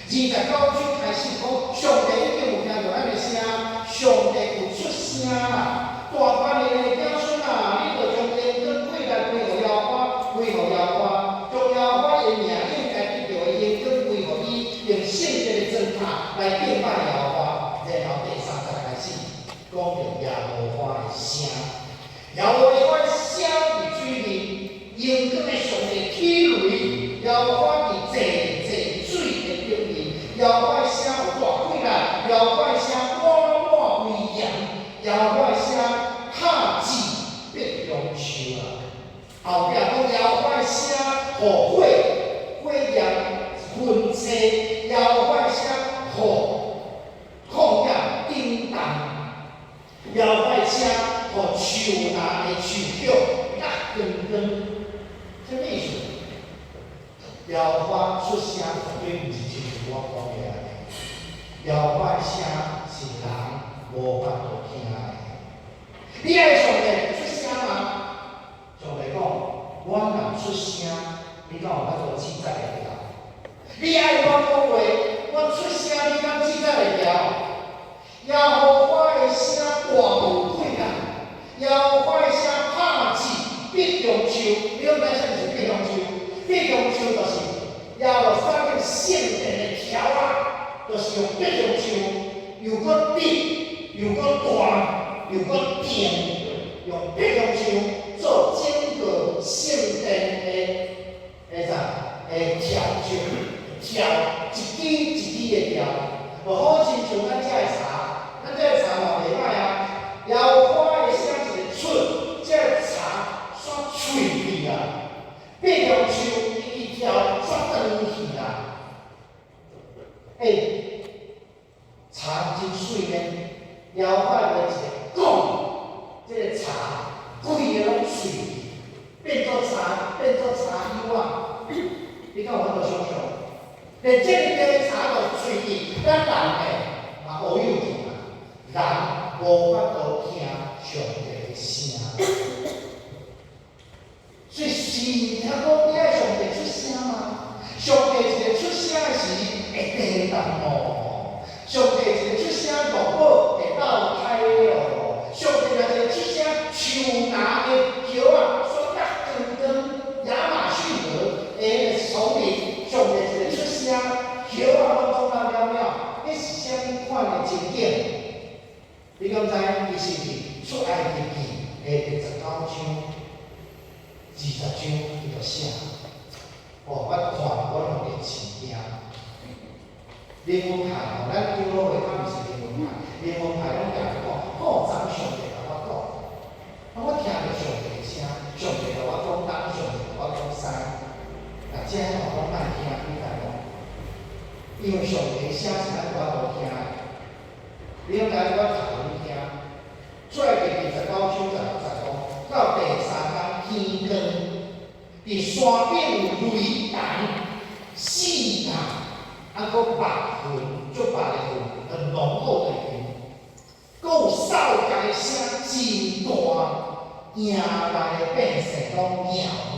二十九章開始講，上帝已經有聽著咱的聲，上帝有出聲啦。大叛逆的子孫啊，你著將榮光歸來歸予耶和華，歸予耶和華，將耶和華的名應該得著的榮光歸予伊，用聖潔的磚塔來敬拜耶和華。然後第三節開始講著耶和華的聲，耶和華的聲佇水面，榮光的上帝起雷，耶和華佇濟濟水的頂面，耶和華的聲有大氣力，耶和華的聲滿滿威嚴，耶和華的聲拍擊必香樹啊！後壁講耶和華的聲，予火火焰焚誓，耶和華的聲予曠野震動，耶和華的聲予樹林的樹葉落光光，啥物意思？耶和華出聲絕對毋是親像我講的按呢。耶和華的聲是人無法度聽的。你愛上帝出聲嗎？上帝講，我若出聲，你敢有法度記載會牢？你愛我講話，我出聲，你敢記載會牢？耶和華的聲大有氣力，耶和華的聲拍擊必香樹，你攏知啥物是必香樹？必香樹就是耶路撒冷聖殿的柱仔，就是用必香樹，又閣直，又閣大，又閣長，用必香樹做整個聖殿的啥？的柱石，柱一支一支的柱，就好親像咱遮的柴，咱遮的柴嘛袂歹啊。耶和華的聲一个出，這个柴煞脆去啊！必香樹一支柱煞斷去啊！欸，柴真媠呢，耶和華的一个講，這个柴規个攏脆去，變做柴，變做柴油啊！你敢有法度想像？連這麼多的柴都脆去，咱人呢嘛烏有去啊！人無法度聽上帝的聲。所所以是聽講你愛上帝出聲嗎？上帝一个出聲的時會地動哦，上帝一个出聲，五寶會落胎哦。上帝若一个出聲，樹林的葉仔煞落光光，亞馬遜河的叢林，上帝一个出聲，葉仔攏總落了了，彼是啥物款的情景？你敢知？伊是佇出埃及記的第19章、20章，伊就寫。哦，我看我攏會飼驚。靈魂派吼，咱長老會較毋是靈魂派，靈魂派攏定定講，哦，昨上帝共我講，啊，我聽著上帝的聲，上帝共我講東，上帝共我講西。若這吼攏莫聽，你知無？因為上帝的聲是咱無法度聽的。你應該我讀予你聽，出埃及第19章26節講，到第三工天光，佇山頂有雷動，四浪，啊，閣白雲，足白的雲，很濃厚的雲，閣有哨角的聲真大，營內的百姓攏搖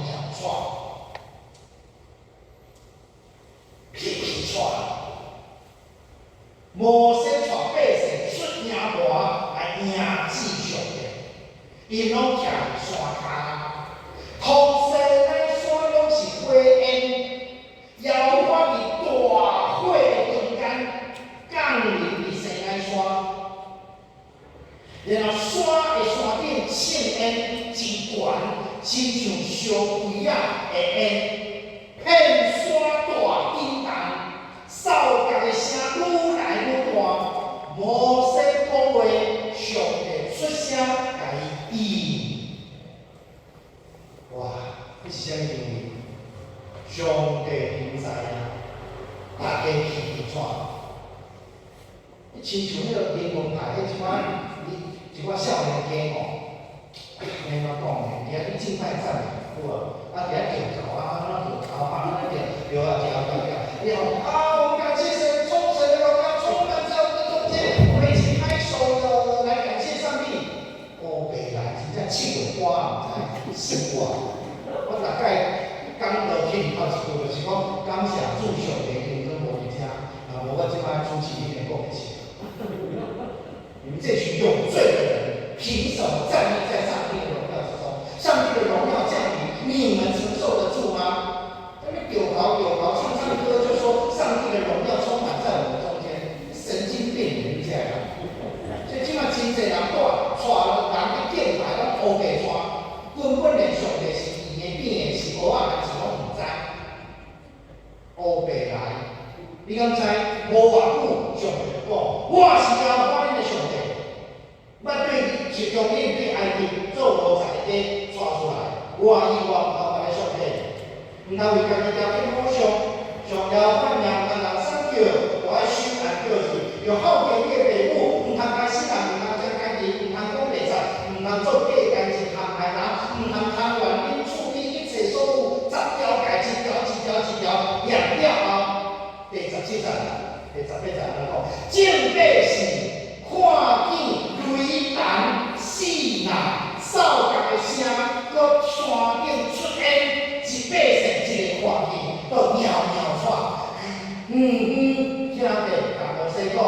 搖掣，皮皮掣。摩西帶百姓出營門來迎接上帝，𪜶攏徛佇山跤，通西乃山攏是火焰，耶和華佇大火的中間降臨佇西奈山，然後山的山頂衝煙真懸，親像燒灰仔的煙，遍山大震動，哨角的聲愈來愈大。摩西講話，上帝出聲共伊應。哇！這是啥物情形？上帝臨在啊！大家起起掣。你親像彼個靈魂派，彼一寡一寡少年家吼，按怎講呢？佇遐去敬拜讚美，有無？啊，佇遐跳舞啊，按怎跳頭髮，按怎跳，對啊，跳跳跳，然後啊，我們感謝神，眾神的榮耀充滿在我們的中間，我們一起拍手的來感謝上帝。烏白來，真正試過歌，毋知死我。我大概講落去頭一句就是講感謝主上帝榮光無佇遮，啊，無我這擺主持一定講袂清。你們這群有罪的人，憑什麼站立在上帝的榮耀之中？上帝的榮耀降臨，你們承受得住嗎？在那丟頭丟頭唱唱歌，就說上帝的榮耀充滿在我們中間，神經病人這樣。所以這擺真濟人帶帶人去敬拜，攏烏白帶，根本連上帝是圓的、扁的、是烏仔還是攏毋知。烏白來，你敢知？無偌久，上帝就講：我是耶和華恁的上帝。捌對是將恁對埃及做奴才的帶出來，我以我毋通別个上帝，毋通為家己雕刻偶像，上耶和華名毋通人捒叫，都愛守按叫字，著孝敬你的父母，毋通殺死人，毋通食奸淫，毋通講白賊，毋通做假見證陷害人，毋通貪戀恁厝邊一切所有，十條誡一條一條一條念了後，第17節、第18節按怎講？眾百姓看見雷動、四鬧、哨角的聲，閣山頂出煙，一百姓一个看見，都搖搖掣。嗯嗯，聽著共摩西講，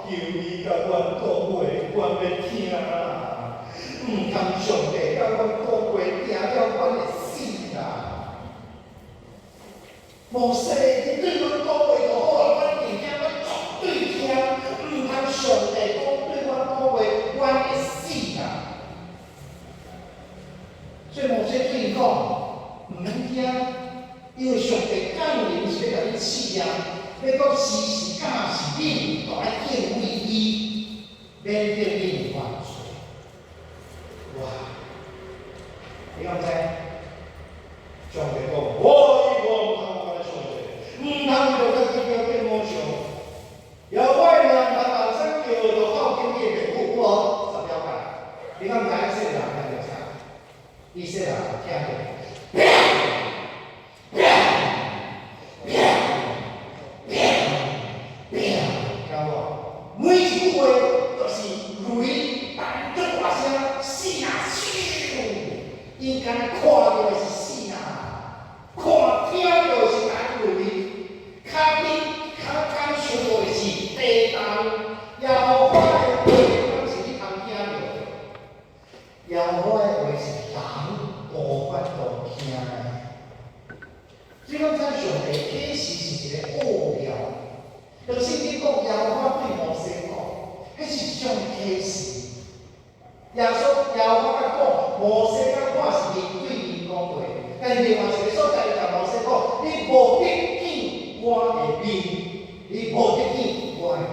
求你共阮講話，阮欲聽啦。毋通上帝共阮講話，聽了阮會死啦。摩西，你對阮講話就好啊，阮一定聽，阮絕對聽。毋通上帝講對阮講話，阮會死啦。所以摩西對𪜶講，毋免驚，因為上帝降臨是欲共恁試驗，欲閣時時教示恁，都愛敬畏伊，免得恁犯罪。哇！你敢知？上帝講，我以我毋通我的上帝，毋通為著家己雕刻偶像，耶和華的名毋通人捒叫，著孝敬你的父母，有無？十條誡。你敢知以色列人聽著啥？以色列人聽著，啪啪啪啪啪，聽無？每一句話都是雷動足大聲，四若咻，𪜶敢若看著的是四若。聽的。所以講，這上帝啟示是一個奧妙。當聖經講耶和華對摩西講，彼是一種啟示。耶穌耶和華講，摩西佮我是面對面講話，但是另外一個所在，伊共摩西講，你無得見我的面，你無得見我的面。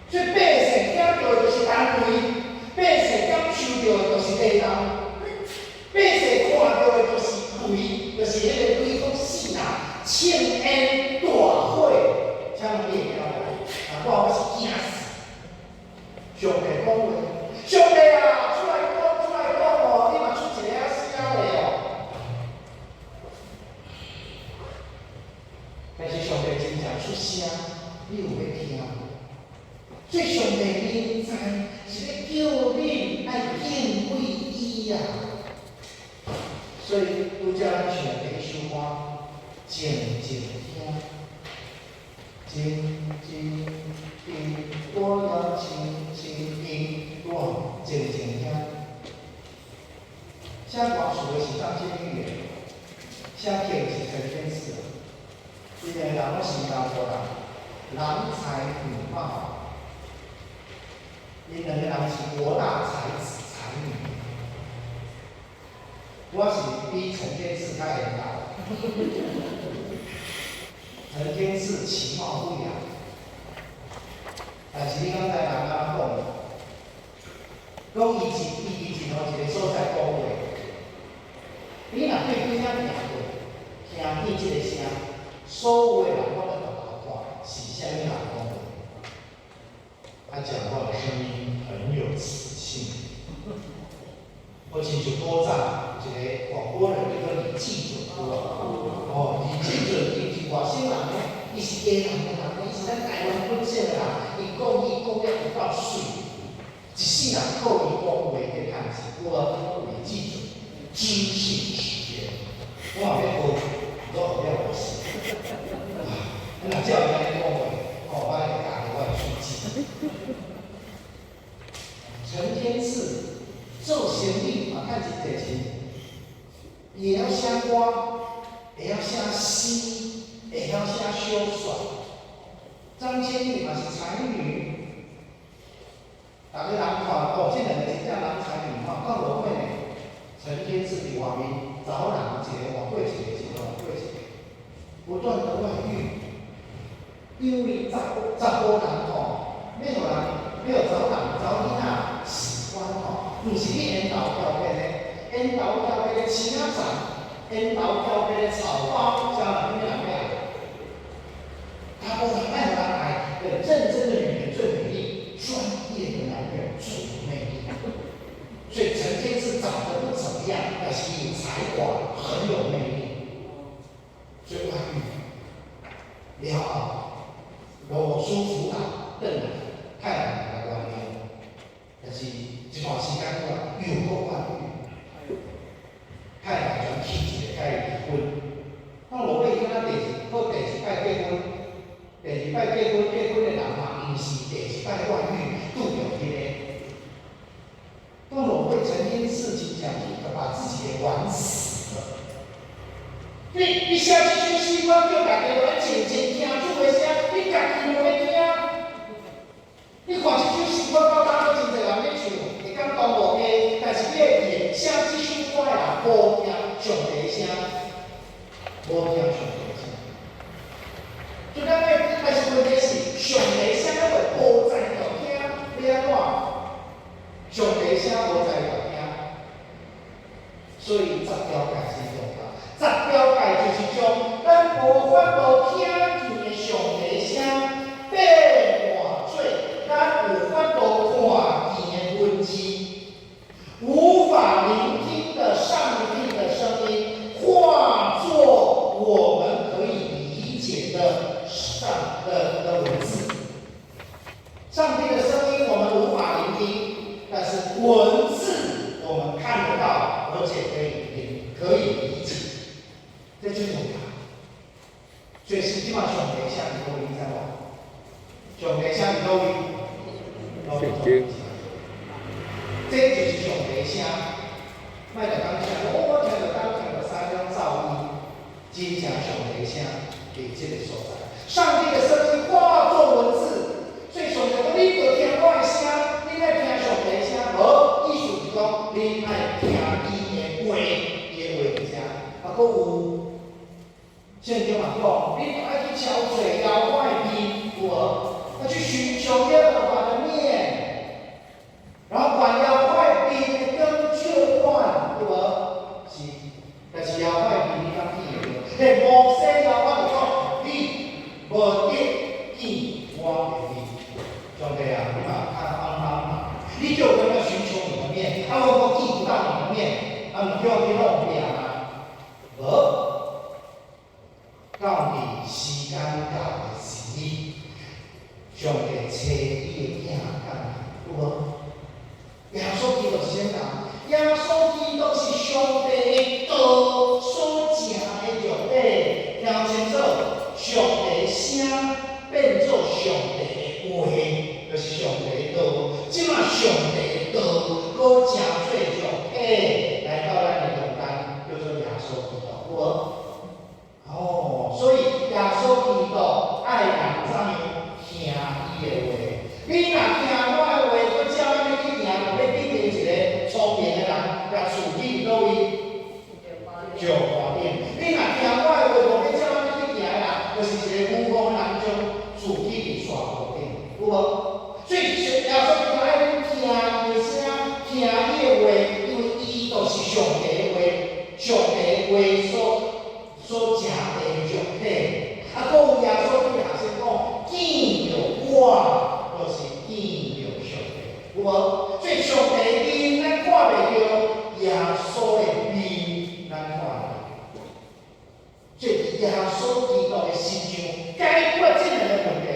所以百姓聽著的就是單位，百姓感受著的就是地動，百姓看著的就是雷，就是彼個雷公死人，青煙大火，請問你會驚無？啊，我是驚死。上帝講話，上帝啊，出來講，出來講哦，你嘛出一个聲咧哦。但是上帝真正出聲，你有欲聽無？所以上帝臨在是欲叫恁愛敬畏伊啊。所以拄才咱唱的彼首歌，靜靜聽，靜靜聽，我要靜靜聽，我靜靜聽。寫歌詞的是張震岳，寫曲的是陳天賜。𪜶兩个人攏新加坡人，郎才女貌。𪜶兩個人是國大才子才女。我是比陳天賜較緣投。陳天賜其貌不揚，但是你敢知人按怎講？講伊一吼一個所在講話，你若對邊仔行過，聽見這個聲，所有的人攏會回頭看，是啥物人講話？他講話的聲音很有磁性。我親像古早有一個廣播人叫做李濟準，有無？哦，李濟準伊是外省人呢，伊是基隆的人，伊是咱台灣本省的人，伊講伊講得有夠媠，一世人靠伊講話去趁錢，有無？李濟準，知性時間，我嘛欲學，都學了無死。啊，若照伊按呢講話，哦，我會教我的手機。陳天賜做生意嘛，趁真濟錢，伊會曉寫歌，會曉寫詩，會曉寫小說。張千玉嘛是才女，逐个人看哦，這兩个真正郎才女貌，到落尾呢，陳天賜佇外面找人一个換過一個，一个換過一個，不斷的外遇，因為查查埔人吼，欲予人欲予查某人查某囡仔喜歡吼，毋是去緣投調變的，緣投調變的青仔層，緣投調變的草包，啥人啥物人欲愛？查埔人愛予人愛，認真的女人最美麗，專業的男人最有魅力。所以陳天賜長得不怎麼樣，但是有才華，很有魅力。所以外遇了後，羅書輔導轉來，太太來原諒，但是一段時間過來又閣外遇，太太轉氣一个佮伊離婚。到落尾伊敢若第二，閣第二擺結婚，第二擺結婚，結婚的人嘛，毋是第一擺外遇拄著彼个。到落尾陳天賜真正去把自己給玩死了。你寫這首詩，我叫大家來靜靜聽主的聲，你家己無欲聽。你看這首詩，我到今閣真濟人咧唱，會感動無假，但是你會記得寫這首歌的人無聽上帝聲，無聽上帝聲。就咱愛，但是問題是上帝聲猶未無才調聽，欲按怎？上帝聲無才調聽，所以十條誡真重要。十條誡就是將咱無法度聽見的上帝聲變換做咱有法度看見的文字，無法聆聽的上帝的聲音，化作我們可以理解的上的文字。上帝的聲音我們無法聆聽，但是文字我們看得到，而且可以聽，可以理解，這就重要。所以是這馬上帝聲佇佗位，你知無？上帝聲佇佗位？聖經。這就是上帝聲。莫逐工聽，哦，我聽著東，聽著西，種噪音，真正上帝聲佇這个所在。上帝的聲音化作文字，所以上帝講，你著聽我的聲，你愛聽上帝的聲，無意思是講，你愛聽伊的話，伊的話佇遮，啊，閣有聖經嘛講，你愛去朝找耶和華的面，有無？要去尋求耶和華的面，然後管耶和華的面會更就慣，有無？是，但是耶和華的面你敢見會著？嘿，摩西耶和華就講，你無得見我的面。上帝啊，你嘛較幫幫忙，你叫我要尋求你的面，啊，我見不到你的面，啊，毋叫我去弄壁啊？無。到底時間到的時，上帝差伊的囝降來，有無？耶穌基督是啥人？耶穌基督是上帝的道所成的肉體，聽清楚，上帝聲變做上帝的話，就是上帝的道。這馬上帝的道，閣成做肉體來到咱的中間，叫做耶穌基督，有無？哦，所以耶穌基督愛人怎樣聽伊的話？你若聽我的話，閣照按呢去行，欲變成一个聰明的人，共厝起佇佗位？石塊頂。你若聽我的話，無欲照按呢去行的人，就是一个愚戇的人，將厝起佇沙坡頂，有無？所以耶穌基督愛恁聽伊的聲，聽伊的話，因為伊就是上帝的話，上帝的話所成的肉體。啊，閣有耶穌對學生講，見著我，就是見著上帝，有無？所以上帝面咱看袂著，耶穌的面咱看會著。所以耶穌基督的身上解決這兩个問題。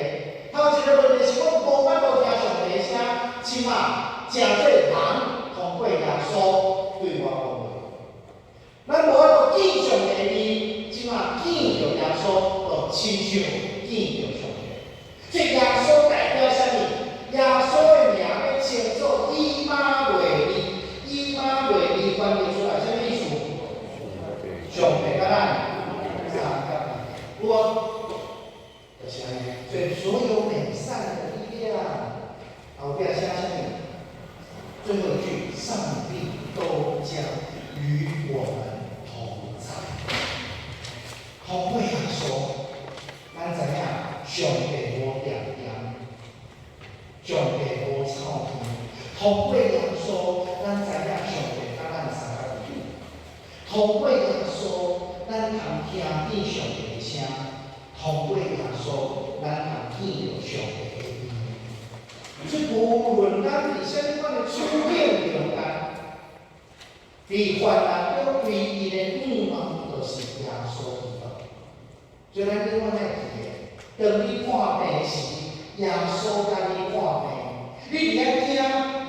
頭一个問題是講無法度聽上帝的聲，這馬成做人通過耶穌對我講話。咱無法度見上帝面，這馬見著耶穌，就親像見著上帝。所以耶穌代表啥物？耶穌的名欲稱做以馬內利，以馬內利翻譯出來啥物意思？上帝佮咱相佮，有無？就是按呢。所以所有美善的力量，後壁寫啥物？最後一句，上帝都將與我們同在。通過耶穌，咱知影上帝無恬恬，上帝無臭屁。通過耶穌，咱知影上帝佮咱相佮。通過耶穌，咱通聽見上帝的聲；通過耶穌，咱通見著上帝的面。所以無論咱佇啥物款的處境中間，佇患難中唯一的盼望，就是耶穌基督。所以咱永遠愛記得，當你破病時，耶穌共你破病；你佇遐驚，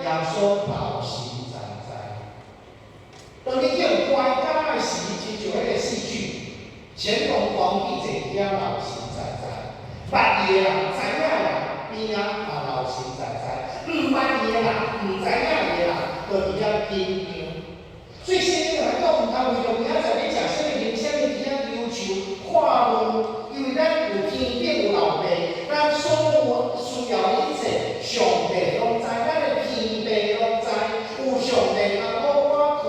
耶穌老神在在。當你叫關監的時，親像彼个戲劇，乾隆皇帝坐佇遐老神在在，捌伊的人、知影的人邊仔嘛老神在在，毋捌伊的人、毋知影伊的人，就佇遐緊張。所以聖經來講，毋通為著明仔載欲食啥物、啉啥物，佇遐憂愁看問，因為咱有天頂有老爸，咱所有需要的一切，上帝攏知，咱的天爸攏知，有上帝通好我靠，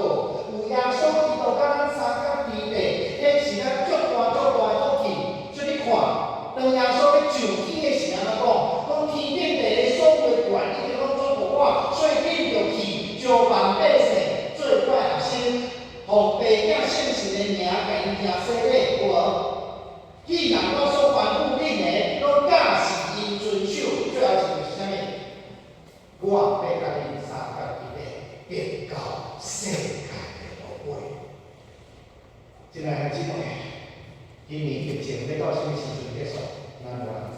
有耶穌基督佮咱相佮佇地，彼是咱足大足大的福氣。所以你看，當耶穌欲上天的時陣，怎講？講天頂地的所有的權，已經攏總予我，所以恁著去招萬百姓做我的學生，奉父子聖神的名，共𪜶行洗禮，有無？既然我所吩咐恁的，攏教示𪜶遵守，最後一句是啥物？我欲共恁相佮佇咧，直到世界的落尾。親愛的姊妹，今年疫情欲到啥物時陣結束，咱無人知。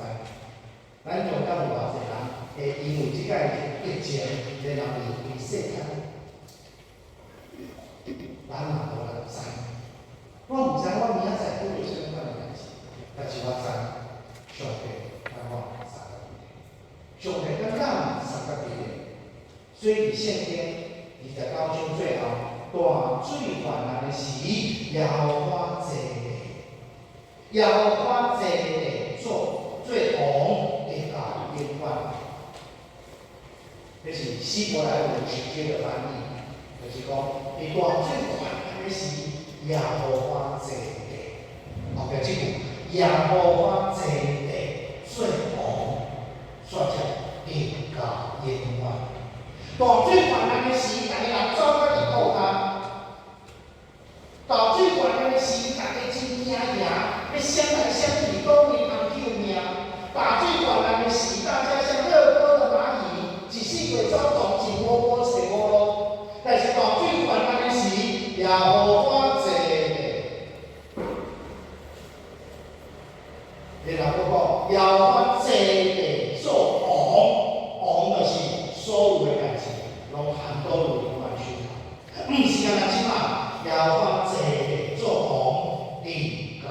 咱中間有偌濟人會因為這個疫情，然後離開世間，咱嘛無人知。我毋知我明仔載拄著啥物款的代誌，但是我知上帝共我相佮佇咧，上帝佮咱相佮佇咧。所以佇聖經29章最後，大水患難的時，耶和華坐地，耶和華坐地做王，直到永遠。這是希伯來文直接的翻譯，就是講，佇大水患難的時，耶和華坐地。後壁這句，耶和華坐地做王，煞才直到永遠。大水患難的時，逐家人走到佇倒跤。大水患難的時，逐家真驚訝，欲閃來閃去，倒位通救命。大水患難的時，大家像熱鍋的螞蟻，一四過走動一窩窩揣無路。但是大水患難的時，耶和華坐地。然後閣講，耶和華坐地做王，王就是所有的代誌，攏含倒落阮手頭。毋是干焦這馬，耶和華坐地做王，直到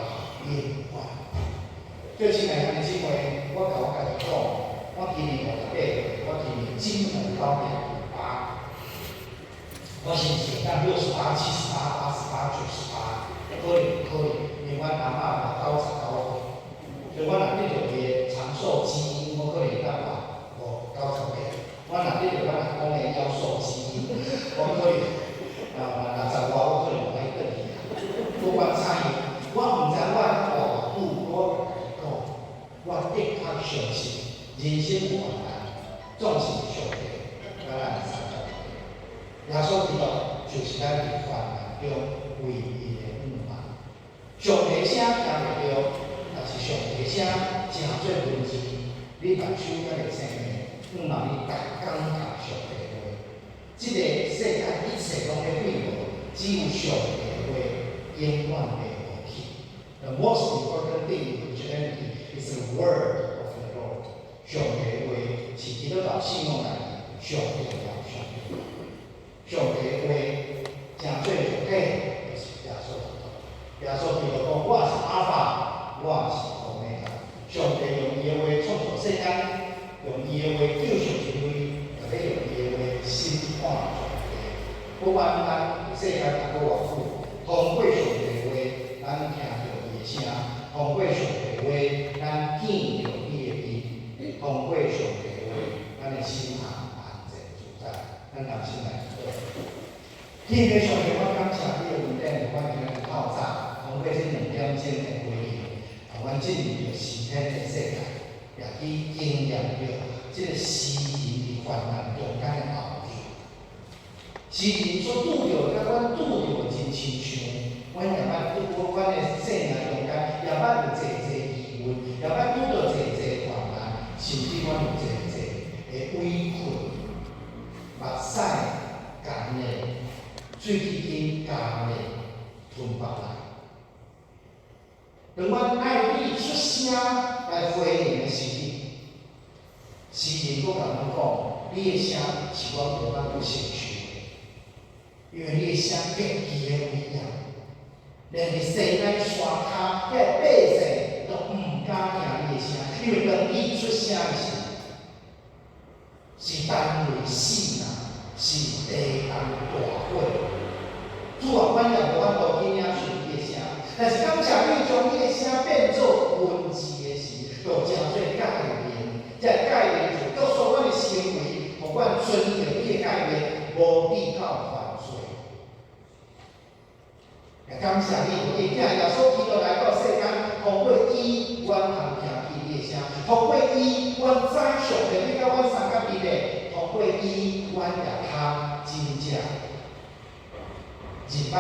永遠。各位親愛的兄弟姊妹，我共我家己講，我今年58歲，我今年今年98，我是毋是會當68、78、88、98？可能可能，因為阮阿嬤嘛99歲，所以我若得著伊的長壽基因，我可能會當活98。我若得著阮阿公的夭壽基因，我可能啊60外，我可能會轉去啊。不管怎樣，我毋知我會活偌久，我共家己講，我的確相信人生有患難，總是上帝共咱相共。耶穌基督就是咱佇患難中唯一的向望。上帝聲聽袂著，但是上帝聲成做文字，你目睭猶會生的，向望你逐工讀上帝話。這个世界一切攏咧變無，只有上帝的話永遠袂無去。The most important thing in Christianity is the word of the Lord。上帝的話是基督教信仰內面上重要、上重要。上帝的話成做肉體，就是耶穌基督。耶穌基督講：我是阿法，我是歐米伽。上帝用伊的話創造世間，用伊的話救贖人類，也欲用伊的話審判全地。不管咱佇世間抑閣偌久，通過上帝的話，咱聽著伊的聲；通過上帝的話，咱見著伊的面；通過上帝的話，咱的心通安靜自在。咱同心來祈禱。天父上帝，我感謝你的恩典，予阮今日透早，通過這2點鐘的會議，予阮進入著詩篇的世界，也去經驗著這个詩人佇患難中間的後日。詩人所拄著的，佮阮拄著的真親像。阮也捌拄過阮的生命中間，也捌有濟濟疑問，也捌拄著濟濟患難，甚至阮有濟濟的委屈，目屎乾咧，喙齒筋乾咧，吞腹內。當阮愛你出聲來回應的時陣，詩人閣共阮講，你的聲是阮無法度承受的，因為你的聲極其的威嚴，連佇西奈山跤遐百姓都毋敢聽你的聲，因為當你出聲的時，是單位死人，是地動大火。主啊，阮也無法度去領受你的聲，但是感謝你將你的聲變做文字的時，就成做誡命。這個誡命就約束阮的行為，予阮遵行你的誡命，無至到犯罪。也感謝你，予你的囝耶穌基督來到世間，通過伊，阮通聽見你的聲；通過伊，阮知上帝欲佮阮相佮佇咧；通過伊，阮也通真正認捌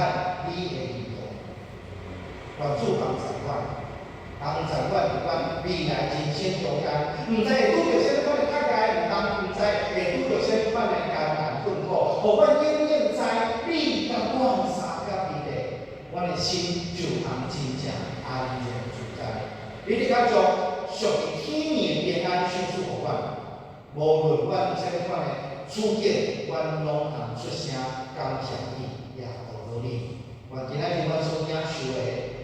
你的面容。願主幫助阮，幫助阮佇阮未來人生中間，毋知會拄著啥物款的較礙毋通，毋知會拄著啥物款的艱難困苦，予阮永遠知你佮阮相佮佇咧，阮的心就通真正安然自在。你的確將屬於天面的平安賞賜予阮，無論阮啥物款的處境，阮攏通出聲感謝你，也學你。願今仔日阮所領受的，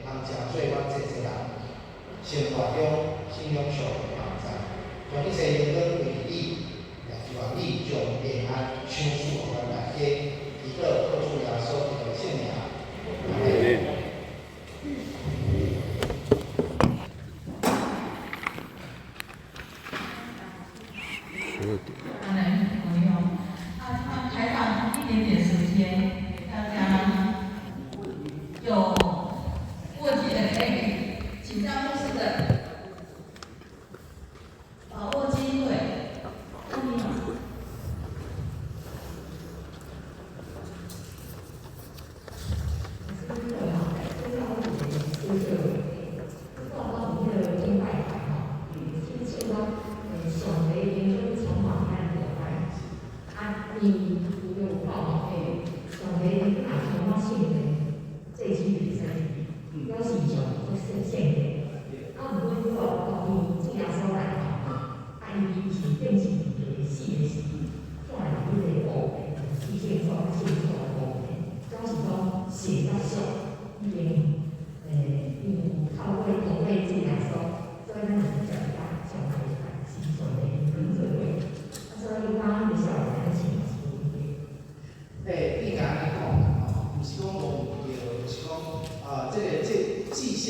通成做阮濟濟人生活中信仰上的幫助，將一切榮光歸予你，也希望你將平安賞賜予阮大家。祈禱靠主耶穌基督的聖名。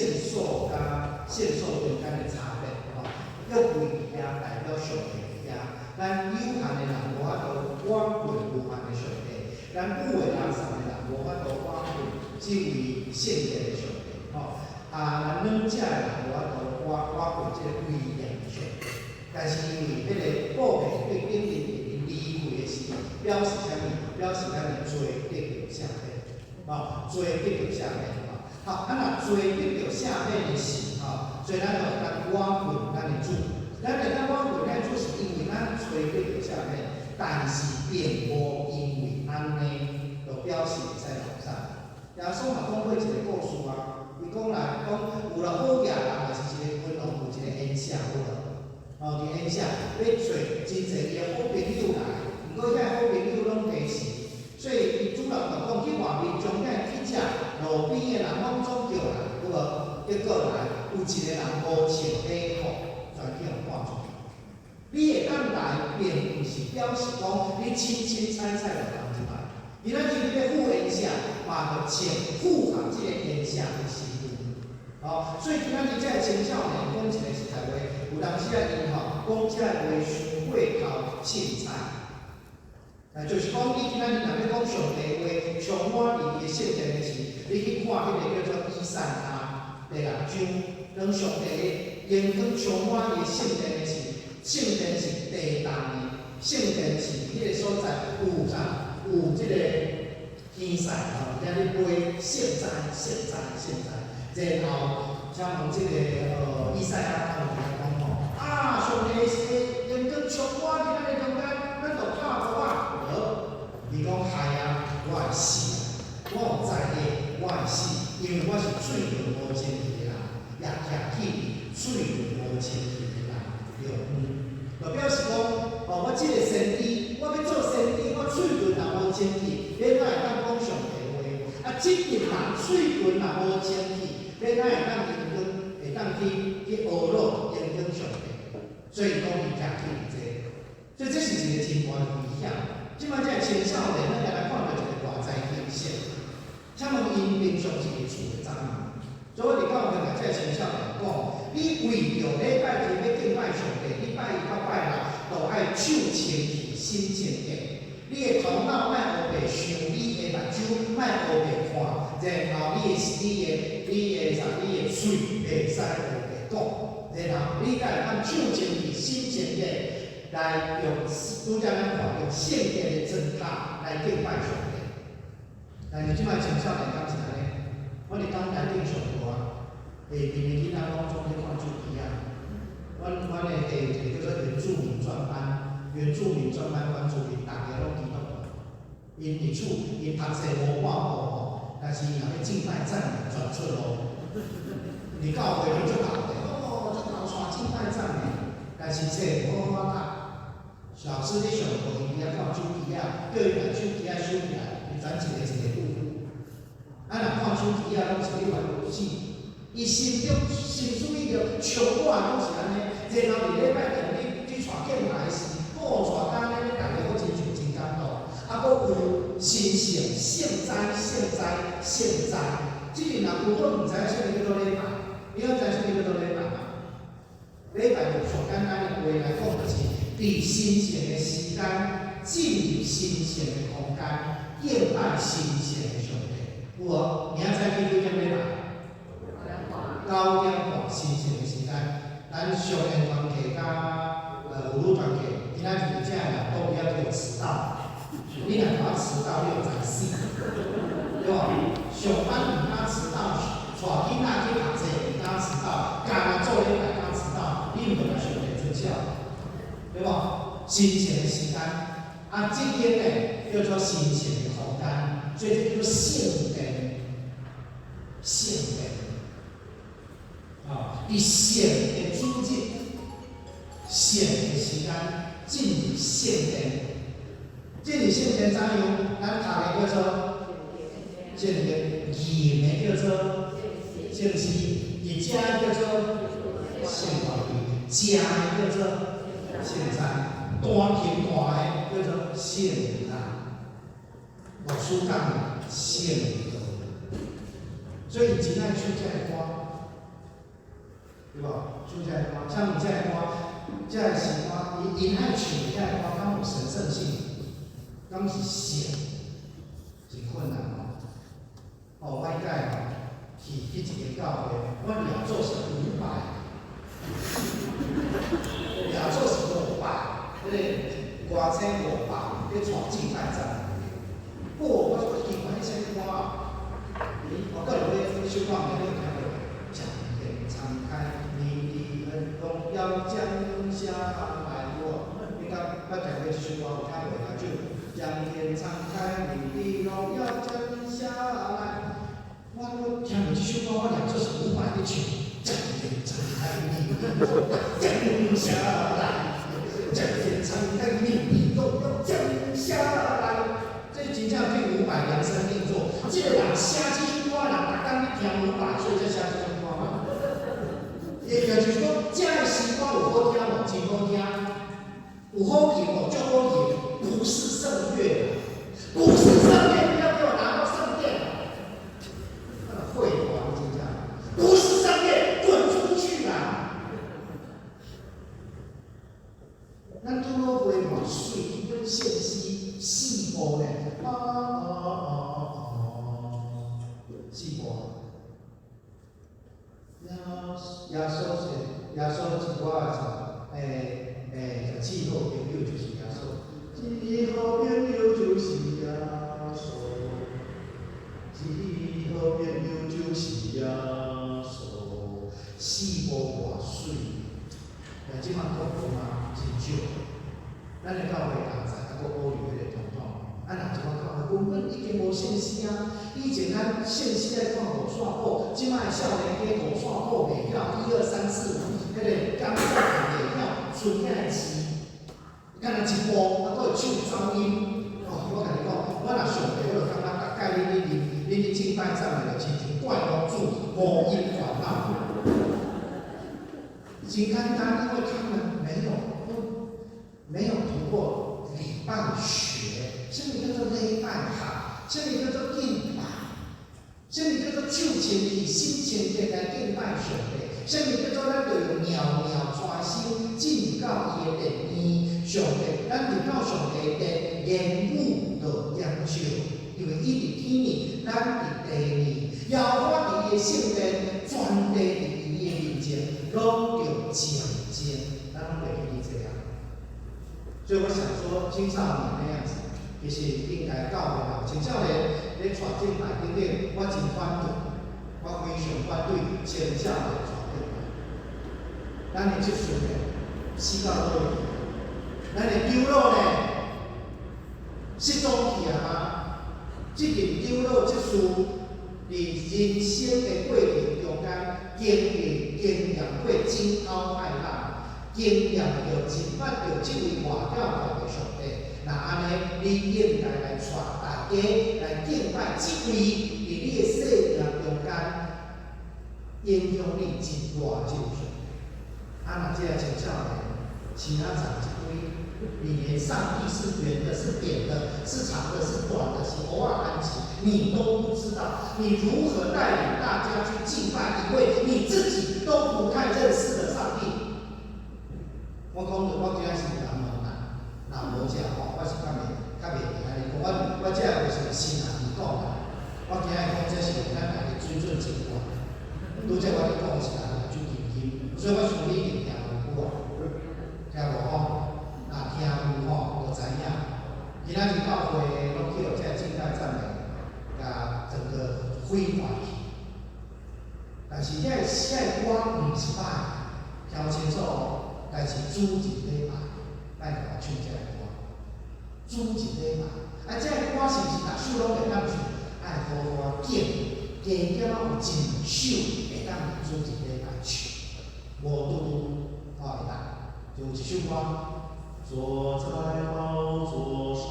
聖所佮聖所中間的差別吼。約櫃佇遐代表上帝佇遐，咱有限的人無法度倚近無限的上帝，咱有的人送的人無法度倚近這位聖潔的上帝吼。啊，咱軟弱的人無法度倚近這個威嚴的上帝。但是因為彼個布幕對頂面面離開的時，表示啥物？表示咱的罪得著赦免，吼，罪得著赦免，吼。好，啊若罪得著赦免的時，吼，所以咱就會當倚近咱的主。咱會當倚近咱的主，是因為咱罪得著赦免，但是並無因為按呢，就表示會使流產。耶穌嘛講過一個故事啊，伊講啦，講有啦好額人，也是一個君王，有一個宴席好無？哦，佇宴席欲揣真濟伊的好朋友來，毋過遐好朋友攏提時，所以伊主人就講去外面將遐乞食路邊的人攏總叫來，對無？結果來有一個人無穿禮服，全去予趕出去。你會當來，並毋是表示講你清清彩彩就通入來。今仔日你欲赴宴席，嘛著穿符合這個宴席的身份。哦，所以今仔日這个青少年講一個實在話，有當時啊，𪜶吼講這个話傷過頭凊彩。啊，就是講你今仔日若欲講上帝話，充滿佇伊的聖殿的時，你去看彼个叫做以賽亞第六章，當上帝的榮光充滿伊的聖殿的時，聖殿是地動的，聖殿是彼個所在有啥？有這個天使吼，遐咧飛聖哉聖哉聖哉，然後請問這個以賽亞講有講吼，啊，上帝的榮光充滿佇咱的中間，咱就拍鼓仔。無，伊講害啊，我會死啊，我有知影我會死，因為我是喙唇無清氣的人，也徛起喙唇無清氣的人中間，就表示講，哦，我這個先知，我欲做先知，我喙唇若無清氣，欲哪會當講上帝話？啊，這群人喙唇若無清氣，欲哪會當榮光，會當去呵咾榮光上帝？所以講伊徛起佇這，所以這是一個真大的危險。這擺這个青少年，咱敢若看著一個偌災天性。請問𪜶平常時佇厝會怎樣？所以我佇教會共這个青少年講，你為著禮拜天欲敬拜上帝，你拜一到拜六都愛手清氣、心清潔。你的頭腦莫烏白想，你的目睭莫烏白看，然後你的啥？你的喙袂使烏白講，然後你才會當手清氣、心清潔，來用拄才咱看用聖潔的狀態來敬拜上帝。但是這擺青少年敢是按呢？我佇講台頂上課啊，下面的囡仔攏總咧看手機啊。阮的下有一個叫做原住民專班，原住民專班關注民，逐家攏基督徒。𪜶佇厝，𪜶讀冊無半步吼，但是𪜶若欲敬拜讚美，全出路。佇教會攏足𠢕的，哦，足𠢕帶敬拜讚美，但是冊無好好讀。老師咧上課，伊遐看手機仔，叫伊共手機仔收起來，伊轉一个一个拄好。啊，若看手機仔，攏是咧玩遊戲。伊心中心思意著充滿攏是按呢，然後佇禮拜日你去帶敬拜時，哦，帶甲按呢，逐家閣親像真感動。啊，閣有神聖聖哉聖哉聖哉，這個人有可能毋知影啥物叫做禮拜，你敢知啥物叫做禮拜嗎？禮拜用上簡單的話來講，就是佇神聖的時間，進入神聖的空間，敬拜神聖的上帝。有無？明仔載去幾點禮拜？9點半，神聖的時間。咱上緣團契佮婦女團契，今仔日遮的人都不要給我遲到。你若共我遲到，你就知死，對無？上班毋敢遲到，帶囡仔去讀冊毋敢遲到，干焦做禮拜敢遲到，你毋著共上帝尊笑，對無？神聖的時間，啊，這間呢叫做神聖的空間，所以這叫做聖殿，聖殿。啊，佇聖的主日，聖的時間進入聖殿，進入聖殿怎樣？咱讀的叫做聖經，吟的叫做聖詩，佇遮叫做聖歌隊，食的叫做聖餐，彈琴彈的叫做聖樂，牧師講的聖道。所以真愛唱這个歌。對無？唱這个歌，啥物這个歌？這个詩歌，𪜶愛唱的這个歌，敢有神聖性？敢是聖？真困難哦。哦，我應該吼去一間教會，我掠做是伍佰，掠做是伍佰，彼个歌星伍佰咧帶敬拜讚美。哦，我說奇怪，彼啥物歌啊？咦，我閣有彼首歌名你有聽過？將天敞開，你的榮耀降下來。有無？你敢捌聽過這首歌？有聽過嗎？就將天敞開，你的榮耀降下來。我聽著這首歌，我念做是伍佰咧唱，將天敞開，你的榮耀降下來。將天敞開，你的榮耀降下來。這真正替伍佰量身定做。這個人寫這首歌，人逐工咧聽伍佰，所以才寫這首歌嘛。也就是講，這个詩歌有好聽無？真好聽。有好聽無？足好聽。不是聖樂，不是聖樂，不要給我拿到聖殿。那個廢話，真正不是聖樂，滾出去啦！咱拄好背嘛水，基本獻詩四步呢。啊啊啊啊！四步。耶穌是耶穌是我的啥？至好朋友就是耶穌，至好朋友就是耶穌，至好朋友就是耶穌，四步偌媠。但這擺國語嘛真少，咱的教會同在，猶閣保留彼個傳統。啊，若這擺教會根本已經無獻詩啊！以前咱獻詩愛看五線譜，這擺少年家五線譜袂曉，一二三四五，彼個感覺也袂曉，賰遐個字，敢若一步，啊，閣會唱走音。哦，我共你講，我若上帝，我就感覺逐擺恁咧敬拜讚美，就親像怪公主五音煩惱。真簡單，因為他們沒有讀過禮拜學，什麼叫做禮拜學？什麼叫做敬拜？什麼叫做手清氣、心清潔來敬拜上帝？什麼叫做咱就用裊裊專心進入到伊的殿院？上帝，咱入到上帝的殿，言語就減少，因為伊佇天裡，咱佇地裡，耶和華佇伊的聖殿，全地佇伊的面前，攏著靜靜，咱攏袂記得這樣。所以我想說，青少年那樣子，其實應該教會啦。青少年咧帶敬拜等等，我真反對，我非常反對青少年帶敬拜。咱的執事呢，死到佗位去？咱的長老呢，失蹤去啊嗎？這任長老執事佇人生的過程中間，經歷經驗過驚濤駭浪，經驗著認捌著這位活跳跳的上帝。若按呢，你應該來帶大家來敬拜這位佇你的生命中間影響力真大這位上帝。啊，若這个青少年，其他長一堆，你連上帝是圓的、是扁的、是長的、是短的、是偶爾安吉，你都不知道，你如何帶領大家去敬拜一位你自己都不太認識的上帝？我講著，我今仔是人問啦，若無食吼，我是較袂會按呢講。我這個是新人講啦，我今仔講這是咱家己水準真懸。拄則我咧講是人目睭金金，所以我想你一定聽有啊，聽無吼？若聽有吼，就知影。今仔日教會攏去予這個敬拜讚美，共整個毀壞去。但是遐個歌毋是歹，聽清楚哦。但是主日禮拜，莫共我唱這个歌。主日禮拜，啊，這個歌是毋是逐首攏會當唱？愛好好揀，加減仔有一首會當佇主日禮拜唱，無拄拄吼會當，就有一首歌。坐在寶座上，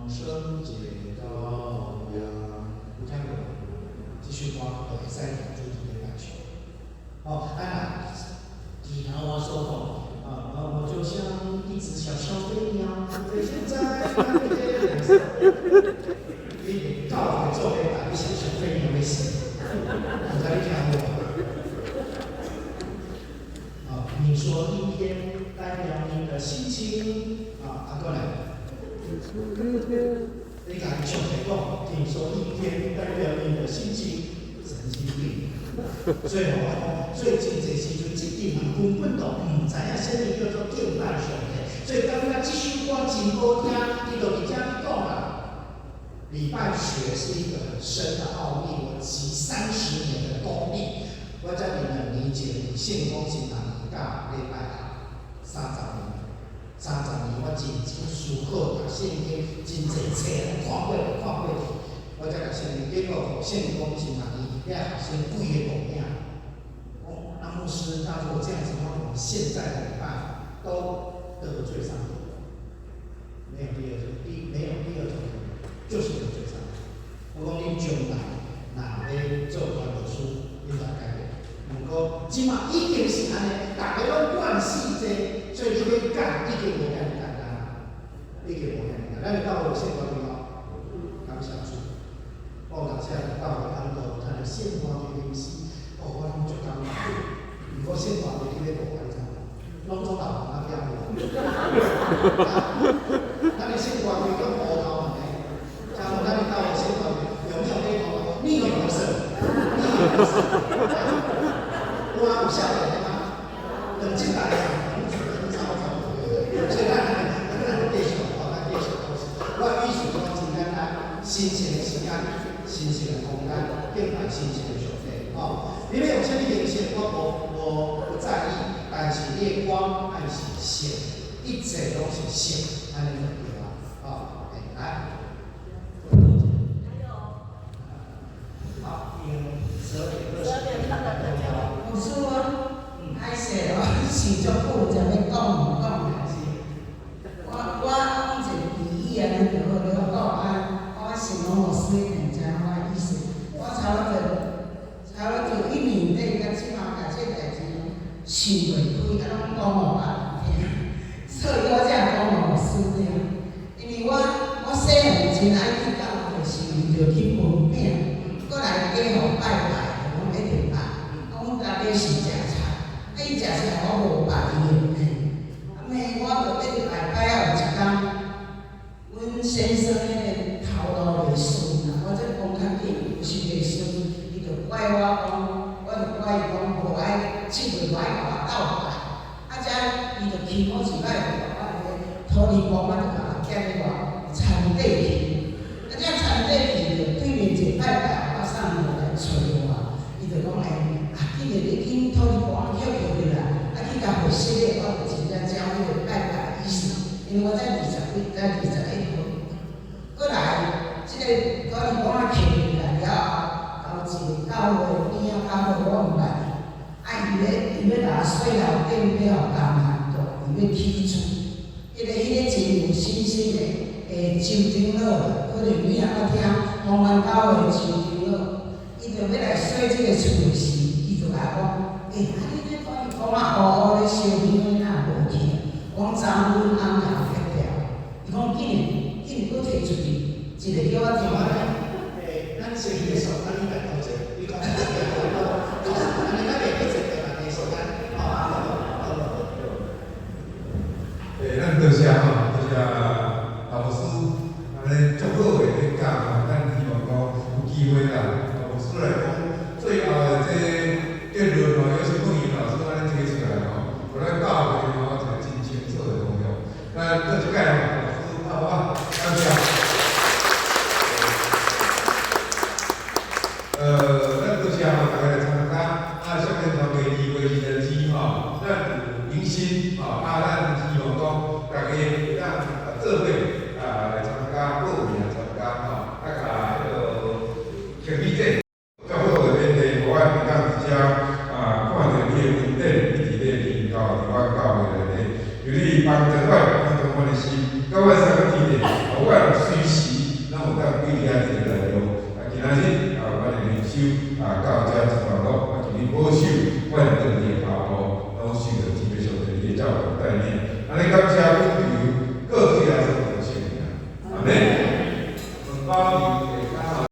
聖潔羔羊。有聽過無？這首歌就會使佇主日禮拜唱。哦，啊若其他我所講，啊，我就像一隻小小飛鳥，飛翔在那天。你教會做禮拜，你是小飛鳥欲死，毋知你聽有無？所以吼，我講，所以真濟時陣，這陣人根本就毋知影啥物叫做敬拜上帝，所以感覺這首歌真好聽，伊就佇遮咧講啦。禮拜學是一個很深的奧秘，我集30年的功力，我才佇2年前佇聖光神學院教禮拜學三十年，三十年我認真思考，讀聖經真濟冊攏看過就看過去，我才共聖經，結果聖光神學院遐學生規个戆影，講那牧師，那如果這樣子的話，我們現在的禮拜都得罪上帝，沒有第二種，沒有第二種可能，就是得罪上帝。我講恁將來若欲做傳道師，恁就改變。毋過這馬已經是按呢，逐家攏慣勢這，所以你欲改已經無遐爾簡單，已經無遐爾簡單。咱的教會有聖歌隊吼，感謝主。我有當時啊，教會講道，聽著聖歌隊臨時，哦，我攏足感動。毋過聖歌隊你欲無，你知無？攏總老人仔聽無。咱的聖歌隊叫烏頭門的，像咱的教會聖歌隊有沒有黑頭髮？你也不是，你也不是。有啊，有少年的嗎？兩這代人很早早，所以咱繼續哦，咱繼續講。我意思講真簡單，神聖的時間，神聖的空間，敬拜神聖的上帝。哦，你欲用啥物形式，我無不在意，但是你的光愛是聖，一切攏是聖，按呢就對啦。哦，來。還有。好，已經12點20。牧師我歹勢哦，想足久才欲講毋講。我講一個比喻按呢就好，你講啊，我形容牧師一定知影我的意思。我差不多一年底到這馬共這代誌想袂開，啊攏講予別人聽，所以我才講予牧師聽。因為我細漢真愛去教會，是為著去分餅，閣來加予拜拜，攏一定拜。啊，阮家己是食菜，啊伊食菜我無拜，伊會罵。啊罵我就一直拜拜啊，有一工，阮先生彼個頭路袂順啦，我這講較緊，有時袂順，伊就怪我講，我就怪伊講無愛7月無愛共我鬥拜，啊這伊就起好一擺就共我彼個土地公啊，就共我寄去外田地去，啊這田地去就對面一個拜拜阿伯送就來揣我，伊就講欸，啊緊來你緊土地公啊捡起去啦，啊去共回息咧，我就真正照彼個拜拜的意思，因為我才20幾，才21歲。閣來，這個土地公啊捡起來了後，到一個教會邊仔教會我毋捌去，啊伊欲共我洗頭頂欲予工人住，伊欲起厝，彼個真有信心的周長老，可能你也捌聽豐原教會周長老，伊就欲來洗這個厝的時，伊就共我講，欸，啊你這土地公啊烏烏咧燒香，哪會無去？我講昨阮翁也有去掉，伊講緊的，緊閣提出去，一個叫我聽。欸，咱先結束，啊你來講者，你講。啊你咱袂去一個嘛，時間，哦，好，好。欸，咱多謝吼，多謝老師按呢足好的咧教吼，咱希望講有機會啦，老師來講最後的這結論吼，也是孟穎老師按呢提出來吼，予咱教會吼一個真清楚的方向。咱閣一擺吼，老師拍鼓啊，感謝。咱多謝吼大家來參加，啊，上面團第2月24吼，咱有迎新吼，啊，咱希望講大家會當做伙啊來參加，報名參加吼，啊，共彼個參與者較好的勉勵，予阮會當佇遮啊看著你的恩典一直咧臨到佇阮教會內底，求你幫助阮，幫助阮的心，佮阮三個天地，予阮隨時攏有當歸佇遐得著力量。啊，今仔日啊，阮的靈修啊到遮一段落，啊，求你保守阮轉去的跤步，攏受著天父上帝你的照顧帶領。按呢感謝。